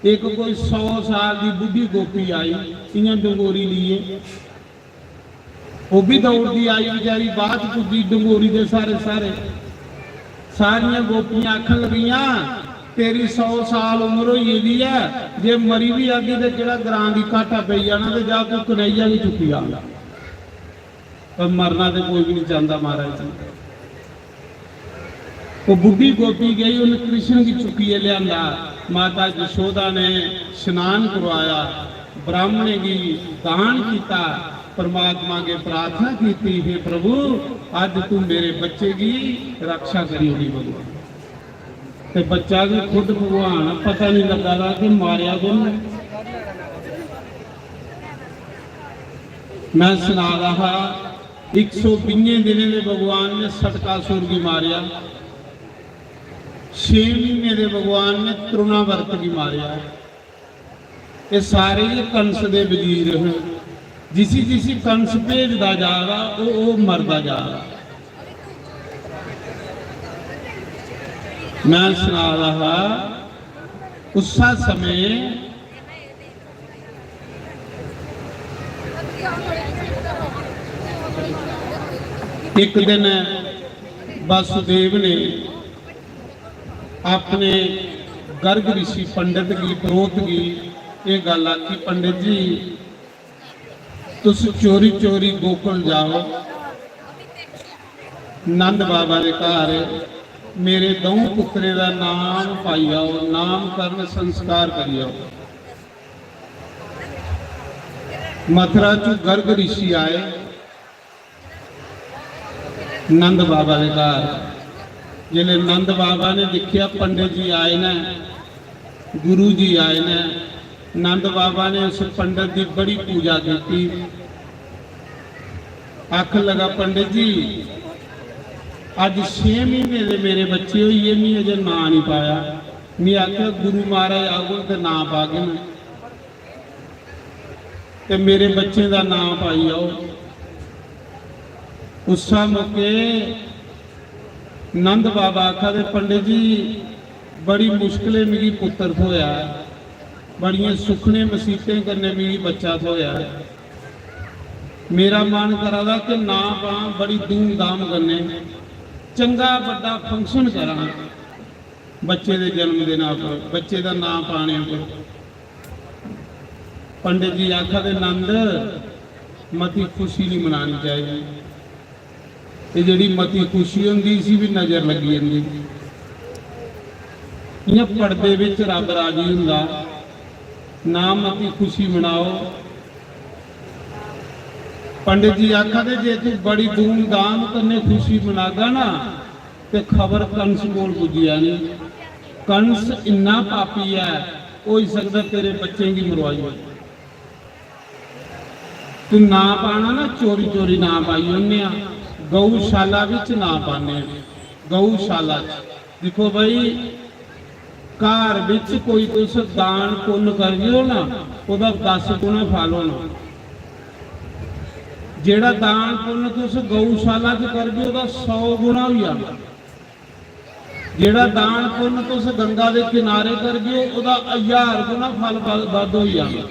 एक कोई सौ साल दी बुढ़ी गोपी आई, इयां डंगोरी लिए। ओह भी दौड़दी आई बेचारी, बाद च पुज्जी डंगोरी दे सारे सारे। सारियां गोपियां आखन लगियां, "तेरी सौ साल उम्र होई गेदी ऐ, जे मरी भी जागी ते जेहड़ा ग्रां गी घाटा पेई जाना, ते जा तू कन्हैया गी चुक्की आ।" पर मरना ते कोई भी नहीं चाहता महाराज जी। वो बुढ़ी गोपी गई, उन कृष्ण गी चुक्कियै लिआंदा। माता जशोदा ने स्नान करवाया, ब्राह्मणें गी दान किया, परमात्मा अग्गें प्रार्थना की, "हे प्रभु, अज्ज तू मेरे बच्चे की रक्षा करी ओड़ी भगवान।" ते बच्चा भी खुद भगवान, पता नहीं लगा रहा कि मारेआ कु'न। मैं सना रहा हा, इक सौ बीहें दिनें दे भगवान ने सटकासुर गी मारेआ, छे महीने दे भगवान ने तृणावर्त गी मारेआ। ये सारे गै कंस दे वजीर हे। जिसी जिसी कंस भेजदा जा रहा, ओह ओह मरदा जा रहा। मैं सना रहा हा, उस्सा समय एक दिन वासुदेव ने अपने गर्ग ऋषि पंडित गी, पुरोहित गी, एह गल्ल आखी, "पंडित जी, तुस चोरी चोरी गोकुल जाओ, नंद बाबा दे घर मेरे द'ऊं पुत्तरें दा नाम पाई आओ, नामकरण संस्कार करी आओ।" मथुरा च गर्ग ऋषि आए नंद बाबा दे घर। जिसले नंद बाबा ने दिखिया पंडित जी आए न, गुरु जी आए न, नंद बाबा ने उस पंडित की बड़ी पूजा की। आखन लगा, "पंडित जी, अज छे महीने दे मेरे बच्चे होई गे, मी अजे नां नहीं पाया।" मी आखेआ, "गुरु महाराज आगुन ते नां पागे ना, ते मेरे बच्चें दा नां पाई आओ।" उस्सा मौके नंद बाबा आखा दे, "पंडित जी, बड़ी मुश्कलें मिगी पुत्तर थ्होया ऐ, बड़ियें सुखने मसीतें कन्नै मिगी बच्चा थ्होया ऐ। मेरा मन करा दा कि नां पां, बड़ी धूमधाम कन्नै चंगा बड्डा function करां बच्चे दे जन्मदिना पर, बच्चे दा नां पाने पर।" पंडित जी आखा दे, "नंद, मती खुशी नहीं मनानी चाहिए।" ते जेह्ड़ी मती खुशी होंदी, इसी भी नजर लग्गी जंदी। इ'यां पर्दे बिच रब राजी हुंदा, ना मती खुशी मनाओ। पंडित जी आखा दे, "जे तू बड़ी धूमधाम कन्नै खुशी मनागा ना, ते खबर कंस कोल पुज्जी जानी। कंस इन्ना पापी ऐ, होई सकदा तेरे बच्चें गी मरवाई ओड़े।" तू नां पाना ना, चोरी चोरी नां पाई ओड़ने आं, गऊशाला बिच नां पाने आं, गऊशाला च। दिक्खो भाई, घर बिच कोई तुस दान पुन्न करगे ओ ना, ओह्दा दस गुणा फल होना। जेह्ड़ा दान पुन्न तुस गऊशाला च करगे, ओह्दा सौ गुणा होई जाना। जेह्ड़ा दान पुन्न तुस गंगा दे किनारे करगे, ओह्दा हज़ार गुणा फल ब-, बद्ध होई जाना।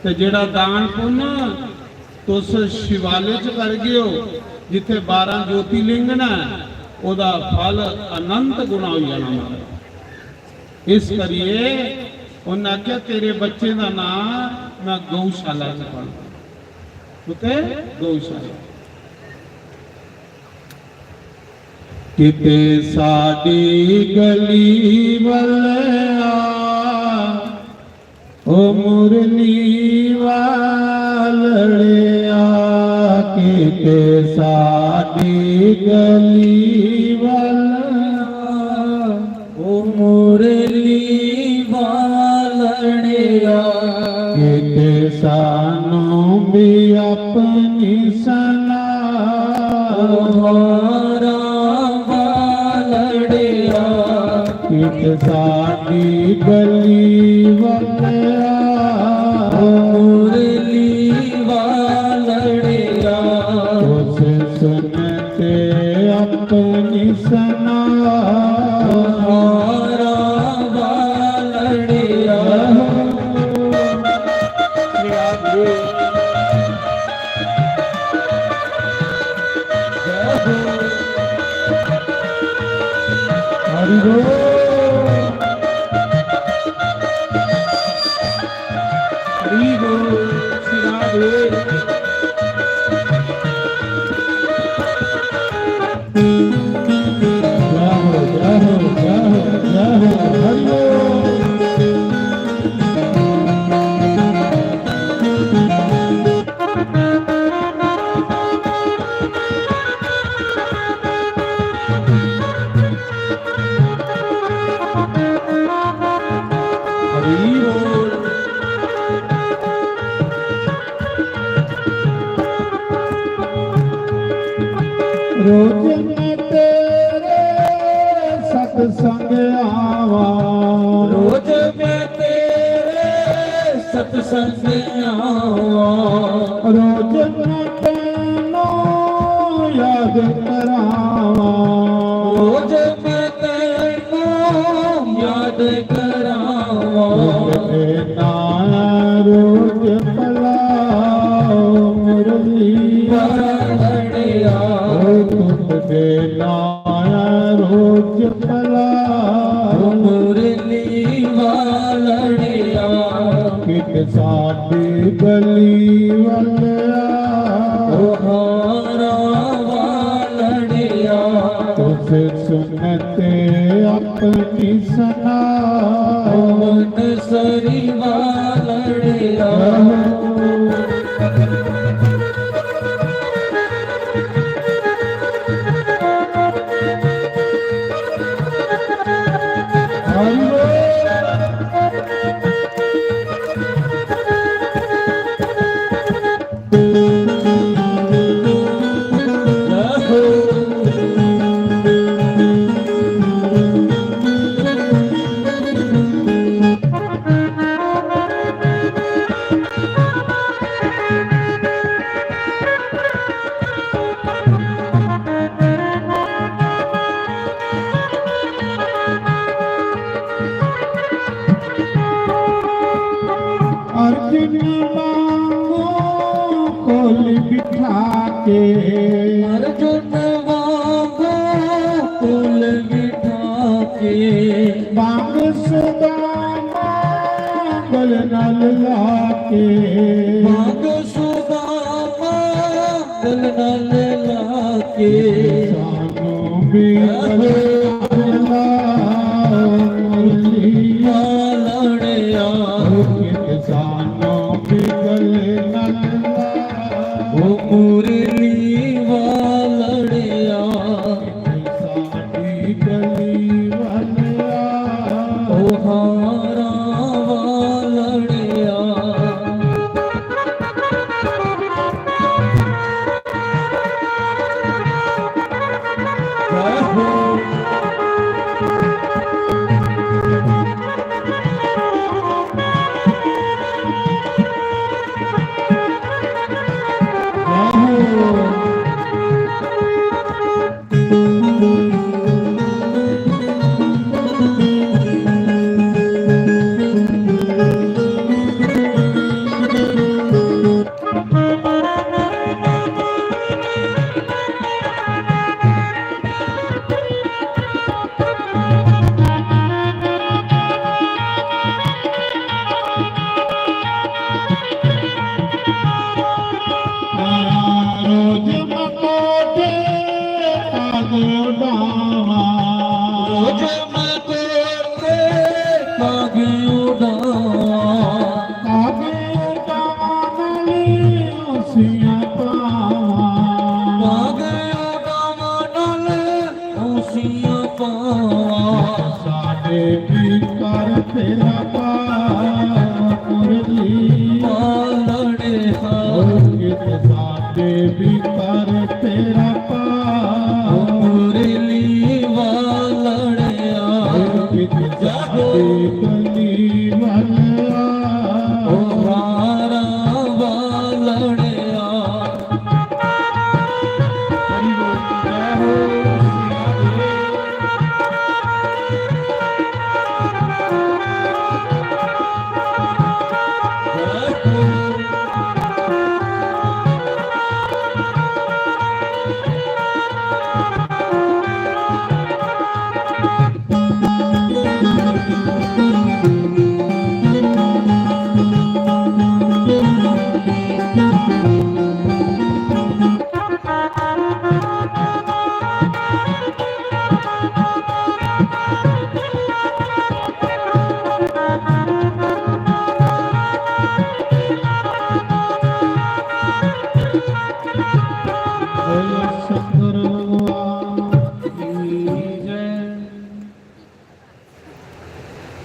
ते जेह्ड़ा दान पुन्न तुस शिवालय च करगे ओ, जित्थै बारां ज्योतिर्लिंग न, ओह्दा फल अनंत गुणा होई जाना महाराज। इस करियै उन्नै आखेआ, "तेरे बच्चें दा नांऽ में गऊशाला च पाना।" कुत्थै? गऊशाला। किते साडी गली वालेआ, ओ मुरली वालड़िया, किते साडी गली वालेआ, ओ मुरली वालड़िया, किते सानू भी अपनी सना। ओ हारा वालड़िया, कित साडी गली वालड़िया, ओ मुरली वालड़िया, उस सुन ते अपनी सना। ओ हारा वालड़िया। हरि बोल। हरि बोल, श्री राधे। रोज मैं तेरे सत्संग आवा। रोज मैं तेरे सत्संग आवा। रोज मैं तैनू याद करावा। रोज मैं तैनू याद करावा। रोज मैं रोज भला मुरली वालड़िया। ओ तुझ दे नाया रोज भला मुरली वालड़िया। कित साडी गली वालया। ओ हारा वालड़िया। तुझ सुनते अपनी सना। ओ मन सरी वालड़िया। अर्जुन वांगू कोल बिठा के। अर्जुन वांगू कोल बिठा के। बांग सुदामा गल नाल लाके। बांग सुदामा गल नाल लाके। सानू भी गल नाल ला मुरली वालड़िया। सानू भी गल नाल ला ओ मुरली वालड़िया। साडी गली वालया। ओ हारा वालड़िया। रोज मैं कोठे पग उडावां। रोज मैं कोठे पग उडावां। पग उडावण नाल औंसियां पावां। पग उडावण नाल औंसियां पावां। साडे भी कर तेरा पार मुरली वालड़े हां। कित साडे भी कर तेरा पार मुरली वालड़े हां। कित साडे गली वालया। ओ हारा वालड़े हां।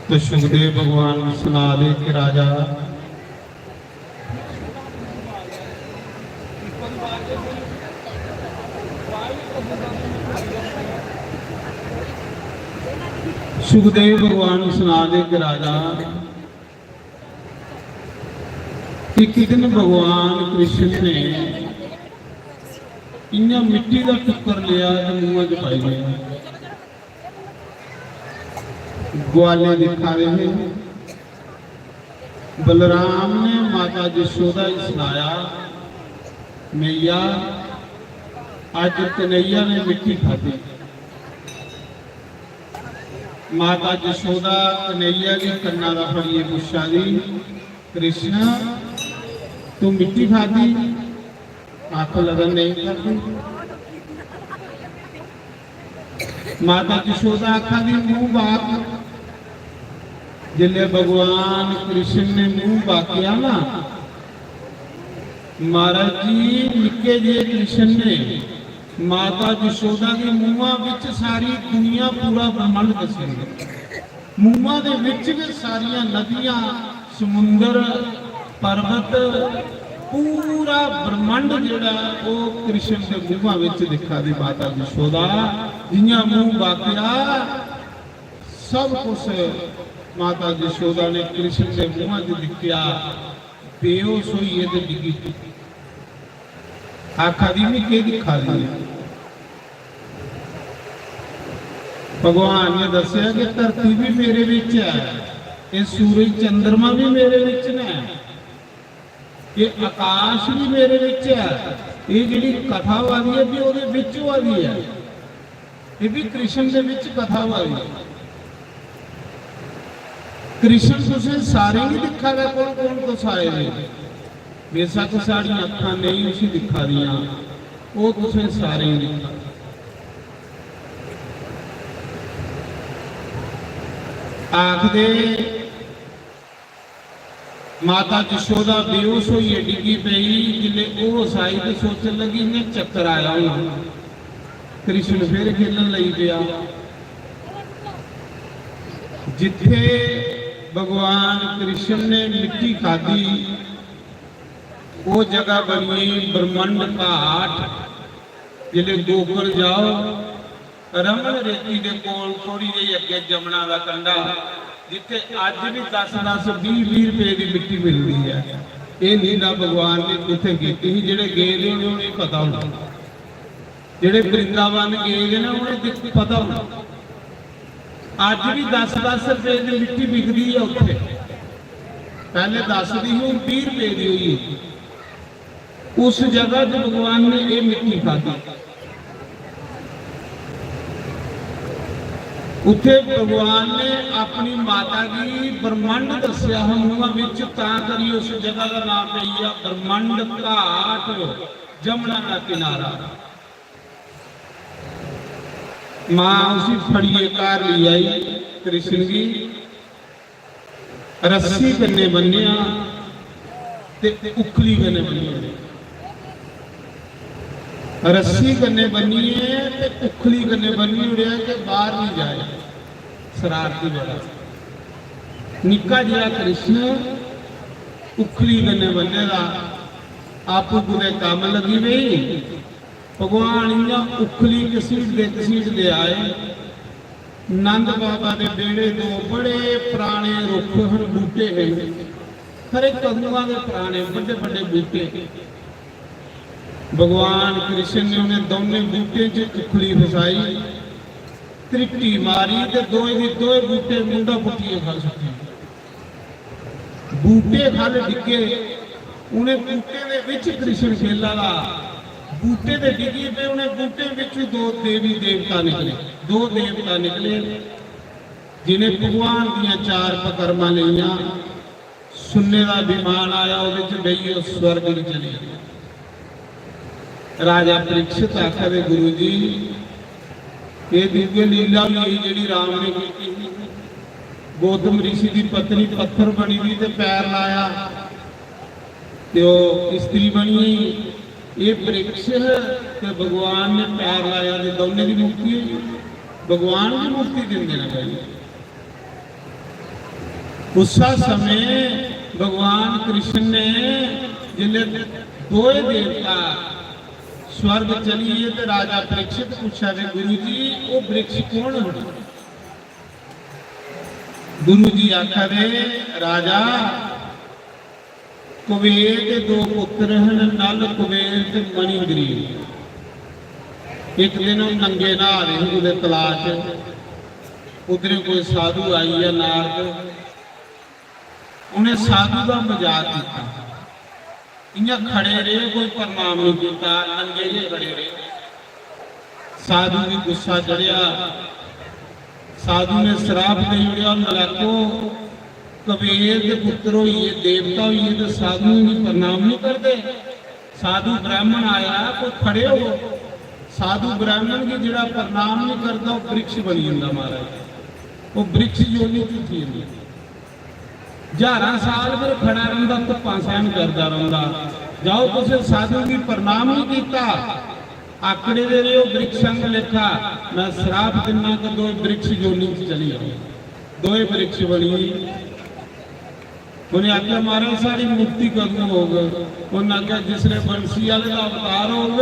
तो सुखदेव भगवान सुना दे कि राजा, सुखदेव भगवान सना दे कि राजा, इक दिन भगवान कृष्ण ने इ'यां मिट्टी दा टुक्कर लेआ ते मूंहा च पाई लेआ। ग्वाले दिक्खा दे हे। बलराम ने माता जशोदा गी सनाया, "मैया, अज्ज कन्हैया ने मिट्टी खाधी।" माता जशोदा कन्हैया गी कन्ना दा फड़ियै पुच्छा दी, "कृष्ण, तू मिट्टी खाधी?" आखन लगा, "नेईं खाधी।" माता जशोदा आखा दी, "मूंह बाक।" जिसलै भगवान कृष्ण ने मूंह बाकेआ ना, महाराज जी, निक्के जे कृष्ण ने माता जशोदा दे मूंहा विच सारी दुनिया, पूरा ब्रह्मांड दस्सी ओड़ेआ। मूंहा दे विच गै सारियां नदियां, समुंदर, पर्वत, पूरा ब्रह्मांड जेह्ड़ा ऐ, ओह् कृष्ण दे मूंहा विच दिक्खा दी माता जशोदा। जि'यां मूंह बाकेआ, सब कुछ माता जशोदा ने कृष्ण दे मूंहा च दिक्खेआ। बेहोश होइयै ते डिग्गी पई। आखा दी, "में केह् दिक्खा दी ऐ?" भगवान ने दस्सेआ कि धरती भी मेरे बिच ऐ, एह् सूरज चंद्रमा भी मेरे बिच न, एह् आकाश भी मेरे बिच ऐ। एह् जेह्ड़ी कथा होआ दी ऐ, भी ओह्दे बिच होआ दी ऐ। एह् भी कृष्ण दे बिच कथा होआ दी ऐ। कृष्ण तुसें सारें गी दिक्खा दा, कौन कौन तुस आए दे? बेशक साढ़ियां अक्खां नेईं उसी दिक्खा दियां, ओह् तुसें सारें गी दिक्खा दा। आखदे माता जशोदा बेहोश होइयै डिग्गी पेई। जिसलै होश आई ते सोचन लगी, "इ'यां चक्कर आया होना।" कृष्ण फिर खेलन लगी पेआ। जित्थे भगवान कृष्ण ने मिट्टी खाधी, वो जगह बनी ब्रह्मंड घाट। जिसलै गोकुल जाओ, रमन रेती दे कोल थोड़ी जेही अग्गे जमुना दा कंढा, जित्थे अज्ज भी दस दस, बीह बीह रपेऽ दी मिट्टी मिलदी ऐ। एह् लीला भगवान ने कुत्थें कीती ही? जेह्ड़े गेदे होने, उ'नेंगी पता होना। जेह्ड़े वृंदावन गेदे न, उ'नेंगी पता होना। अज्ज भी दस दस रपेऽ दी मिट्टी बिकदी ऐ उत्थे। पैह्ले दस दी ही, हून बीह रपेऽ दी होई गेई। उस जगह च भगवान ने एह् मिट्टी खाधी। उत्थे भगवान ने अपनी माता गी ब्रह्मांड दस्सेआ हा मूंहा विच, तां करी उस जगह दा नाम पेई गेआ ब्रह्मांड घाट, जमुना दा किनारा। मां उसी फड़ियै घर लेई आई कृष्ण गी। रस्सी कन्नै बन्नेआ ते उखली कन्नै बन्नी ओड़ेआ। रस्सी कन्नै बन्नियै ते उखली कन्नै बन्नी ओड़ेआ कि बाहर निं जाए, शरारती बड़ा। निक्का जेहा कृष्ण उखली कन्नै बन्ने दा, आपूं कुतै कम्म लग्गी पेई। भगवान इ'यां उखली घसीटदे घसीटदे आए। नंद बाबा दे बेहड़े दो बड़े पराने रुक्ख हन, बूटे हन, खरे कदुआं दे पराने बड्डे बड्डे बूटे। भगवान कृष्ण ने उ'नें दौनें बूटें च उखली फसाई, त्रिट्टी मारी ते दोए दी दोए बूटे मुंडा पुट्टियै खल सुट्टी। बूटे खल डिग्गे, उ'नें बूटें दे बिच कृष्ण खेला दा। बूटे ते डिग्गी पे, उ'नें बूटें बिचों दो देवी देवता निकले, दो देवता निकले, जिन्हें भगवान दियां चार पकरमा लेइयां। सुन्ने दा विमान आया, ओह्दे च बेहियै ओह् स्वर्ग च चली गे। राजा परीक्षित आखा दे, "गुरु जी, एह् दिव्य लीला होई गेई जेह्ड़ी राम ने कीती ही। गौतम ऋषि दी पत्नी पत्थर बनी दी ते पैर लाया, ते ओह् स्त्री बनी गेई। एह् वृक्ष ते भगवान ने पैर लाया ते दौनें दी मुक्ति होई। भगवान दी मुक्ति दिंदे न भाई।" उस्सा समें भगवान कृष्ण ने जिसलै दोए देवता स्वर्ग चली गे ते राजा परीक्षित पुच्छा दे, "गुरु जी, ओह् वृक्ष कौन है?" गुरु जी आखा दे, "राजा, कुबेर दे दो पुत्र हन, नल कुबेर ते मणि ग्रीव। एक दिन ओह् नंगे न्हा दे हे कुतै तलाऽ च, उद्धरें कोई साधु आई गेआ नारद, उ'नें साधु दा मजाक कीता, इ'यां खड़े रेह्, कोई प्रणाम नहीं कीता, नंगे जे खड़े रेह्।" साधु गी गुस्सा चढ़ेआ, साधु ने श्राप देई ओड़ेआ, "नलायको, कुबेर दे पुत्र होइयै, देवता होइयै ते साधुएं गी प्रणाम नहीं करदे? साधु ब्राह्मण आया, कोई खड़े हो।" साधु ब्राह्मण गी जेह्ड़ा प्रणाम नहीं करदा, ओह् वृक्ष बनी जंदा महाराज, ओह् वृक्ष योनि च उठी जंदा। हजारां साल फिर खड़ा रौंह्दा, धुप्पां सैह्न करदा रौंह्दा। जाओ, तुसें साधु गी प्रणाम नहीं कीता, आकड़े दे रेह् ओ वृक्ष आंग लेखा। मैं श्राप दिन्ना कि दोए वृक्ष योनि च चली जाओ। दोए वृक्ष बनी गे। उ'नें आखेआ, "महाराज, साढ़ी मुक्ति कदूं होग?" उ'नें आखेआ, "जिसलै बंसी आह्ले दा अवतार होग,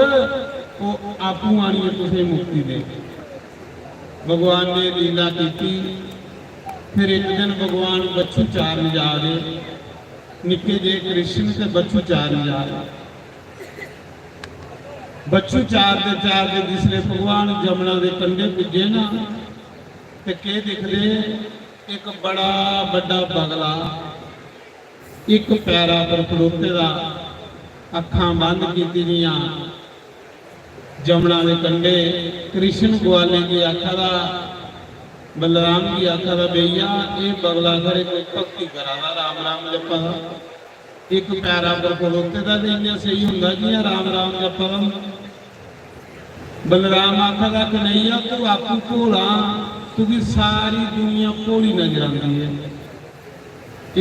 ओह् आपूं आनियै तुसें मुक्ति देग।" भगवान ने लीला कीती। फिर एक दिन भगवान बच्छु चारन जा दे, निक्के जे कृष्ण ते बच्छु चारन जा दे। बच्छु चारदे चारदे जिसले भगवान जमुना दे कंढे पुज्जे ना, ते केह् दिखदे? एक बड़ा बड्डा बगला इक पैरा पर खड़ोते दा, अक्खां बंद कीती दियां, जमुना दे कंढे। कृष्ण ग्वालें गी आखा दा, बलराम गी आखा दा, "भैया, एह् बगला खरे कोई भक्ति करा दा, राम राम जपा दा। इक पैरा पर खड़ोते दा ते इ'यां सेही होंदा जि'यां राम राम जपा दा होंदा।" बलराम आखा दा, "कन्हैया, तू आपूं भोला, तुगी सारी दुनिया भोली नजर आंदी ऐ।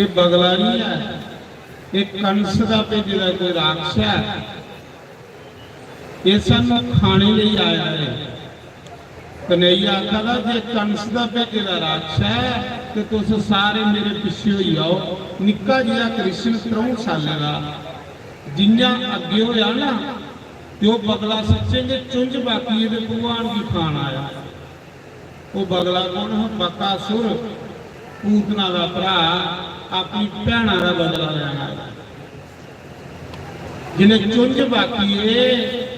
एह् बगला नहीं ऐ, एह् कंस दा भेजे दा कोई राक्षस ऐ, एह् सानू खाने लेई आया ऐ।" कन्हैया आखा दा, "जे कंस दा भेजे दा राक्षस ऐ ते तुस सारे मेरे पिच्छे होई आओ।" निक्का जेहा कृष्ण त्र'ऊं सालें दा, जि'यां अग्गें होया ना, ते ओह् बगला सच्चें गै चुंझ बाकी ते भगवान गी खान आया। ओह् बगला कौन हा? बकासुर, पूतना दा भ्राऽ, अपनी भैना दा बदला लैन आया। जिन्हें चुंझ बाकी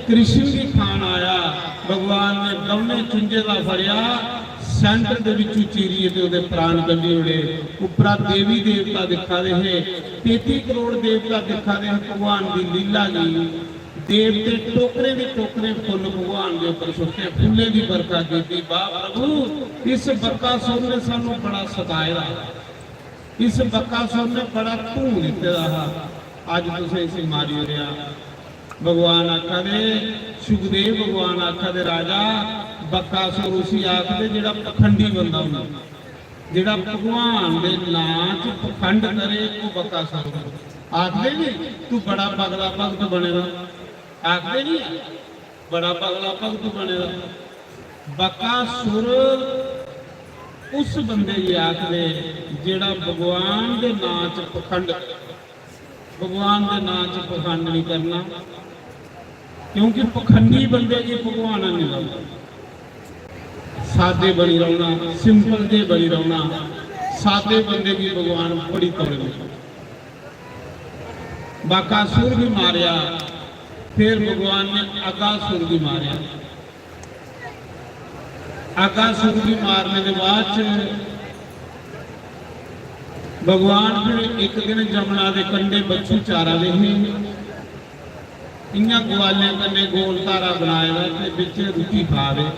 कृष्ण गी खान आया, भगवान ने दौनें चुंझे दा फड़ेआ, सेंटर दे विचों चीरियै ते ओह्दे प्राण कड्ढी ओड़े। उप्परा देवी देवता दिक्खा दे हे, तेती करोड़ देवता दिक्खा दे हे भगवान दी लीला गी। देवते टोकरे दे टोकरे फुल्ल भगवान दे उप्पर सुट्टे, फुल्लें दी बरखा कीती। "वाह प्रभु, इस बकासुर ने सानू बड़ा सताए दा, इस बकासुर ने बड़ा धूं दित्ते दा हा, अज्ज तुसें इसी मारी ओड़ेआ।" भगवान आखा दे, सुखदेव भगवान आखा दे, "राजा, बकासुर उसी आखदे जेह्ड़ा पखंडी बंदा होंदा।" जेह्ड़ा भगवान दे नां च पखंड करे, ओह् बकासुर। आखदे नी, "तू बड़ा बगला भगत बने दा।" आखदे नी, "बड़ा बगला भगत बने दा।" बकासुर उस बंदे गी आखदे जेह्ड़ा भगवान दे नां च पखंड करे। भगवान दे नां च पखंड नहीं करना, क्योंकि पखंडी बंदे गी भगवान नहीं लगदा। सादे बनी रौहना, सिंपल जे बनी रौहना, सादे बंदे गी भगवान बड़ी तौले लगदा। बाकासुर भी मारया, फिर भगवान ने अगासुर भी मारया। अगासुर गी मारने दे बाद च भगवान फिर एक दिन जमुना दे कंढे बच्छु चारा दे हे। इ'यां ग्वालें कन्नै गोल धारा बनाए दा ते बिच रुट्टी खा दे।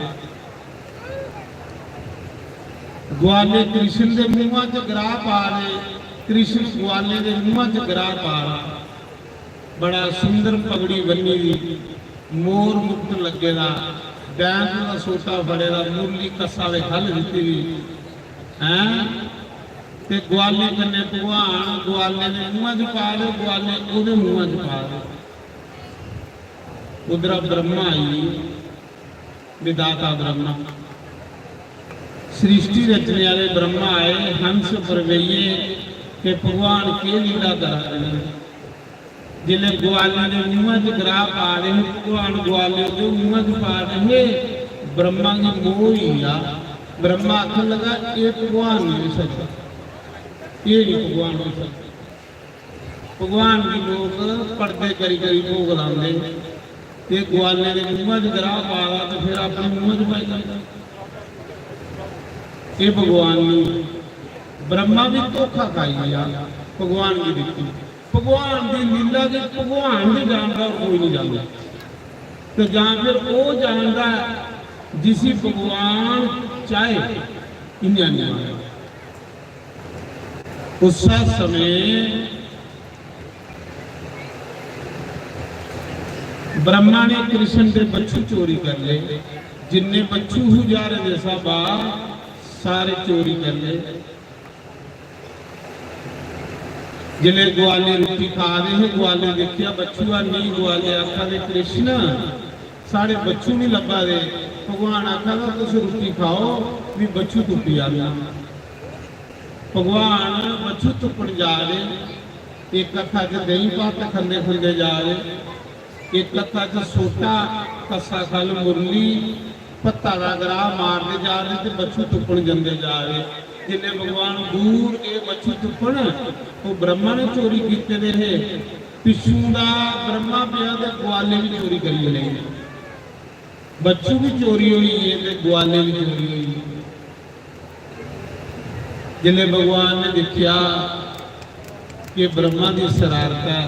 ग्वाले कृष्ण दे मुंहा च ग्राह पा दे, कृष्ण ग्वालें दे मुंहा च ग्राह पा रहा। बड़ा सुंदर पगड़ी बन्नी दी, मोर मुकुट लग्गे दा, बैंत दा सोटा फड़े दा, मुरली कस्सा दे खल दित्ती दी, हैं? ते ग्वालें कन्नै भगवान, ग्वालें दे मुंहा च पा दे, ग्वाले ओह्दे मुंहा च पा दे। उद्धरा ब्रह्मा आई गे, विधाता ब्रह्मा। सृष्टि रचने आह्ले ब्रह्मा आए, हंस पर बेहियै, कि भगवान केह् लीला करा दे न। जिसलै ग्वालें दे मुंहा च ग्राह पा दे हे, भगवान ग्वाले दे मुंहा च पा दे हे, ब्रह्मा गी मोह होई गेआ। ब्रह्मा आखन लगा, "एह् भगवान नहीं होई सकदा, एह् नहीं भगवान होई सकदा।" भगवान गी लोक पर्दे करी करी भोग लांदे, ते ग्वालें दे मुंहा च ग्राह पा दा ते फिर अपने मुंहा च पाई लैंदा। एह् भगवान नहीं। ब्रह्मा भी धोखा खाई गया भगवान गी दिक्खी। भगवान दी लीला गी भगवान गै जानदा, होर कोई नहीं जानदा। ते जां फिर ओह् जानदा ऐ जिसी भगवान चाहे, इ'यां नहीं जानदा। उस्सै समें ब्रह्मा ने कृष्ण दे बच्छु चोरी कर ले। जिन्ने बच्छु हजारें दे स्हाबा, सारे चोरी कर ले। जिसलै ग्वाले रुट्टी खा दे हे, ग्वाले दिक्खेआ बच्छु है नहीं, ग्वाले आखा दे, "कृष्ण, साढ़े बच्छु नहीं लब्भा दे।" भगवान आखा दा, "तुस रुट्टी खाओ, मी बच्छु तुप्पी आना।" भगवान बच्छु तुप्पन जा दे, इक हत्था च देहीं भत्त खंदे खंदे जा दे, इक हत्था च सोटा, कस्सा खल मुरली, भत्ता दा ग्राह मारदे जा दे ते बच्छु तुप्पन जंदे जा दे। जिसलै भगवान दूर गे बच्छु तुप्पन, ओह् ब्रह्मा ने चोरी कीते दे हे। पिच्छूं दा ब्रह्मा पेआ ते ग्वाले बी चोरी करी लेई। बच्छु बी चोरी होई गे ते ग्वाले बी चोरी होई गे। जिसलै भगवान ने दिक्खेआ कि ब्रह्मा दी शरारत ऐ,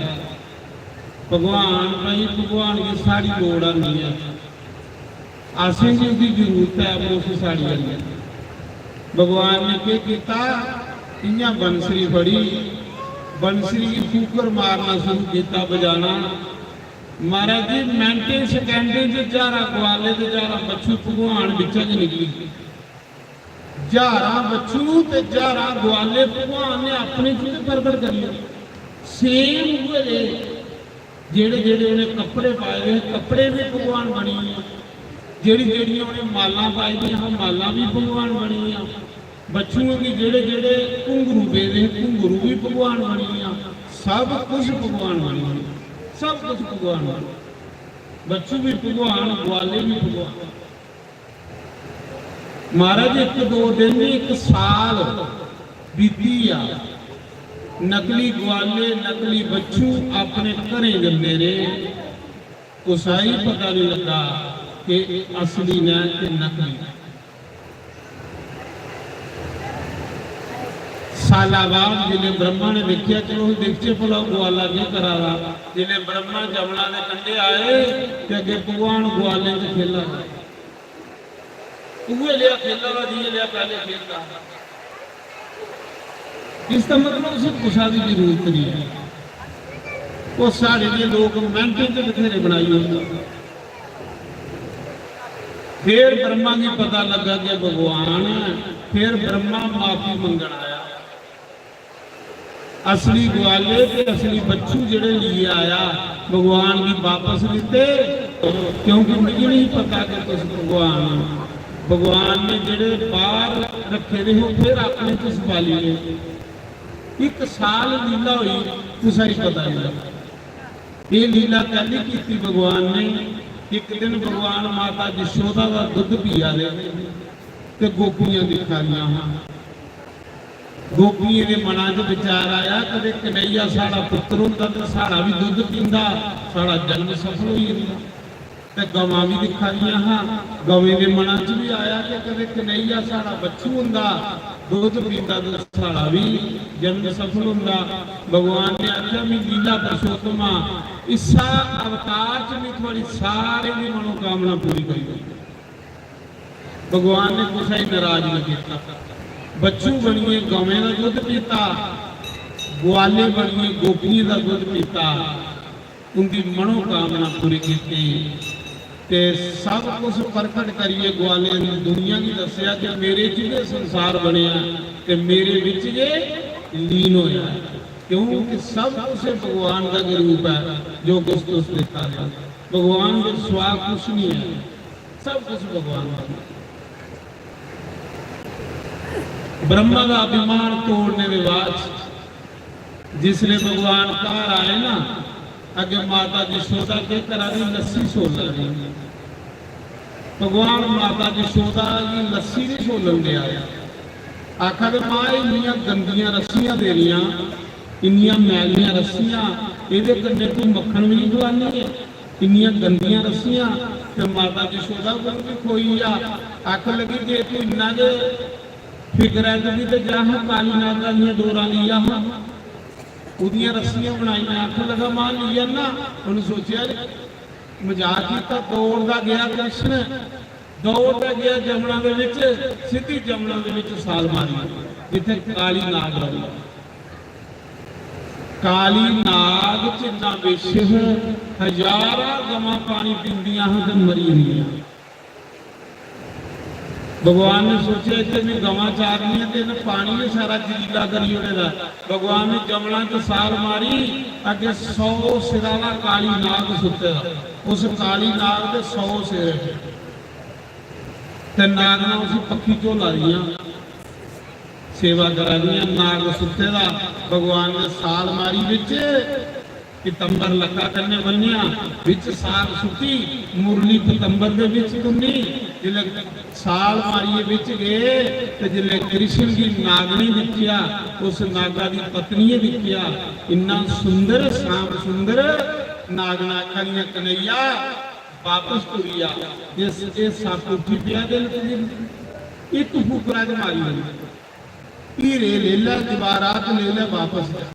भगवान, भाई, भगवान गी साढ़ी लोड़ है नहीं है, असेंगी उसदी जरूरत है, पर उसी साढ़ी है नहीं। भगवान ने केह् कीता? इ'यां बंसरी फड़ी, बंसरी गी फूकर मारना शुरू कीता, बजाना। महाराज जी, मिंटें सकैंडें च ज्हारां ग्वाले ते ज्हारां बच्छु भगवान बिच्चा गै निकली गे। ज्हारां बच्छु ते ज्हारां ग्वाले भगवान ने अपने च गै प्रगट करी ले। सेम उ'ऐ जेह्, जेह्ड़े जेह्ड़े उ'नें कपड़े पाए दे हे, कपड़े बी भगवान बनी गे। जेह्ड़ी जेह्ड़ियां उ'नें मालां पाई दियां हियां, मालां बी भगवान बनी गेइयां। बच्छुएं गी जेह्ड़े जेह्ड़े घुंघरू पेदे हे, घुंघरू बी भगवान बनी गेआ। सब कुछ भगवान बनी गेआ, सब कुछ भगवान बनी गेआ। बच्छु भी भगवान, ग्वाले भी भगवान। महाराज, इक दो दिन नहीं, इक साल बीती गया। नकली ग्वाले, नकली बच्छू अपने घरें जंदे रेह्। कुसै गी पता नहीं लगा कि असली न कि नकली। साला बाद जिसलै ब्रह्मा ने दिक्खेआ, "चलो, दिखचे भला ग्वाला केह् करा दा।" जिसलै ब्रह्मा जमना दे कंढे आए ते अग्गें भगवान ग्वालें च खेला दा। उ'ऐ लेआ खेला दा जि'यां लेआ पैह्ले खेलदा हा। इसदा मतलब उसी कुसै दी जरूरत नहीं है। ओह् साढ़े जे लोक मैंटें च बथेरे बनाई ओड़दे। फिर ब्रह्मा गी पता लगा कि भगवान है। फिर ब्रह्मा माफी मंगन आया। असली ग्वाले ते असली बच्छु जेह्ड़े लेइयै आया, भगवान गी वापस दित्ते, क्योंकि मिगी नहीं पता कि तुस भगवान हो। भगवान ने जेह्ड़े बाहर रखे दे हो, फिर अपने च छपाली ले। इक साल लीला होई, कुसै गी पता नहीं लगा। एह् लीला कैल्ली कीती भगवान ने? इक दिन भगवान माता यशोदा दा दुद्ध पिया दे ते गोपियां दिक्खा दियां हां। गोपियें दे मनां च विचार आया, "कदे कन्हैया साढ़ा पुत्तर होंदा ते साढ़ा भी दुद्ध पींदा, साढ़ा जन्म सफल होई जंदा।" ते गवां भी दिक्खा दियां हां। गवें दे मनां च भी आया कि कदे कन्हैया साढ़ा बच्छु होंदा, दुद्ध पींदा ते साढ़ा भी जन्म सफल होंदा। भगवान ने आखेआ, "मैं लीला पुरुषोत्तम हां, इस्सा अवतार च मैं थुआड़ी सारें दी मनोकामना पूरी करी दूंगा।" भगवान ने कुसै गी नाराज नहीं किया। बच्छु बनिए गवें का दुद्ध पीता, ग्वाले बनिए गोपियों का दुद्ध पीता, उनकी मनोकामना पूरी की। ते सब कुछ प्रकट करिए ग्वाले ने दुनिया की दसिया कि मेरे च गै संसार बनया ते मेरे विच गै लीन होया है, क्योंकि सब कुछ भगवान का गै रूप है। जो कुछ तुस देखा रहे हो, भगवान के सिवा कुछ नहीं है, सब कुछ भगवान का। ब्रह्मा का अभिमान तोड़ने के बाद जिसले भगवान घर आए ना, अग्गें माता यशोदा केह् करा दी? लस्सी सोला दी। भगवान माता यशोदा गी लस्सी नहीं सोलन देआ। आखा दे, "मां, इन्नियां गंदियां रस्सियां तेरियां, इन्नियां मैलियां रस्सियां, एह्दे कन्नै तूं मक्खन बी नहीं खलानी ऐ, इन्नियां गंदियां रस्सियां।" ते माता यशोदा कोल बी खोई गेआ। आखन लगी, "जे तूं इन्ना गै फिकर ऐ तुगी ते जा हां, काली नागा दियां डोरां लेई आ हां।" ओह्दियां रस्सियां बनाइयां। आखन लगा, "मां, लेई आना।" उन्हें सोचेआ, मजाक कीता। दौड़दा गेआ कृष्ण, दौड़दा गेआ जमुना दे विच, सिद्धी जमुना दे विच साल मारी, जिथे काली नाग रौंहदा। काली नाग च इन्ना विष है, हजारां गवां पानी पींदियां हां ते मरी जंदियां। भगवान ने सोचेआ, इत्थे में गवां चारनियां ते इन्हें पानी गै सारा जलीला करी ओड़े दा। भगवान ने जमुना च साल मारी, अग्गे सौ सिरा दा काली नाग सुत्ते दा। उस काली नाग दे सौ सिर हे। ते नागना उसी पक्खी झोला दियां सेवा करा दियां। नाग सुत्ते दा, भगवान ने साल मारी बिच, पीतंबर लक्का कन्नै बन्नेआ, बिच साग सुट्टी, मुरली पीतंबर दे बिच तुन्नी। जिसलै साल मारियै बिच गए ते जिसलै कृष्ण गी नागने दिक्खेआ, उस नागा दी पत्निये दिक्खेआ, इन्ना सुंदर, श्याम सुंदर। नागना आखा दियां, "कन्हैया, बापस टुरी आ, इस, इस सप्प उठी पेआ ते इक फुकरा च मारी ओड़।" हीरे लेई लै, जवाहरात लेई लै, बापस जा।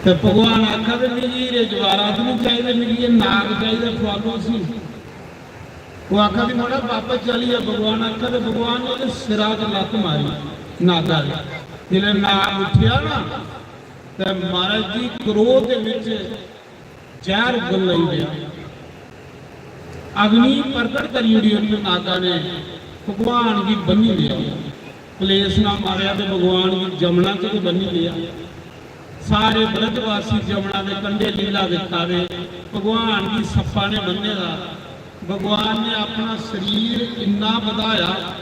ते भगवान आखा दे, "मिगी हीरे जवाहरात नहीं चाहिए, मिगी ये नाग चाहिए, follow उसी।" वो आखा दी, "मुड़ा, बापस चली जा।" भगवान आखा दे, भगवान ने ओह्दे सिरा च लत्त मारी नागा दे। जिसलै नाग उठेआ ना, ते महाराज जी, क्रोध दे विच जहर उगन लगी पेआ। अग्नि प्रकट करी ओड़ी उन्हें नागा ने, भगवान गी बन्नी लिया। क्लेश ना मारेआ ते भगवान गी जमुना च गै बन्नी लिया। सारे ब्रजवासी जमुना दे कंढे लीला दिक्खा दे, भगवान गी सप्पा ने बन्ने दा। भगवान ने अपना शरीर इन्ना बधाया,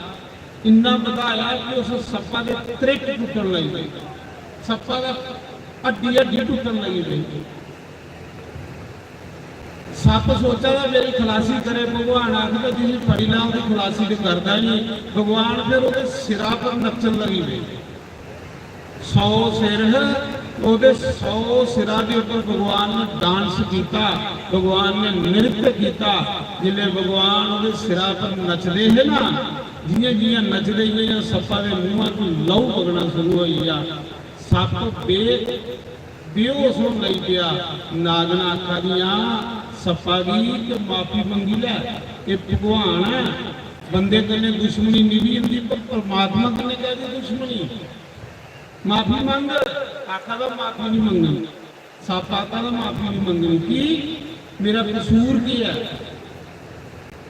इन्ना बधाया कि उस सप्पा दे त्रिक टुट्टन लगी पे। सप्पा दा हड्डी हड्डी टुट्टन लगी पे। सप्प सोचा दा मेरी खलासी करे, भगवान आखदा, "जिसी फड़ी लै, ओह्दी खलासी ते करदा नहीं।" भगवान फिर ओह्दे सिरा पर नच्चन लगी पे। सौ सिर है, ओह्दे सौ सिरा दे उप्पर भगवान ने डांस कीता, भगवान ने नृत्य कीता। जिसले भगवान ओह्दे सिरा पर नचदे हे ना, जियां जियां नचदे, इयां इयां सप्पा दे मुंहा तों लहू बगना शुरू होई गेआ। सप्प बे बेहोश होन लगी पेआ। नागना आखा दियां, "सप्पा गी ते माफी मंगी लै, एह् भगवान ऐ, बंदे कन्नै दुश्मनी निभी जंदी, पर परमात्मा कन्नै कैह्दी दुश्मनी? माफी मंग।" आखा दा, "माफी नहीं मंगनी।" सप्प आखा दा, "माफी नहीं मंगनी।" की? मेरा कसूर की है?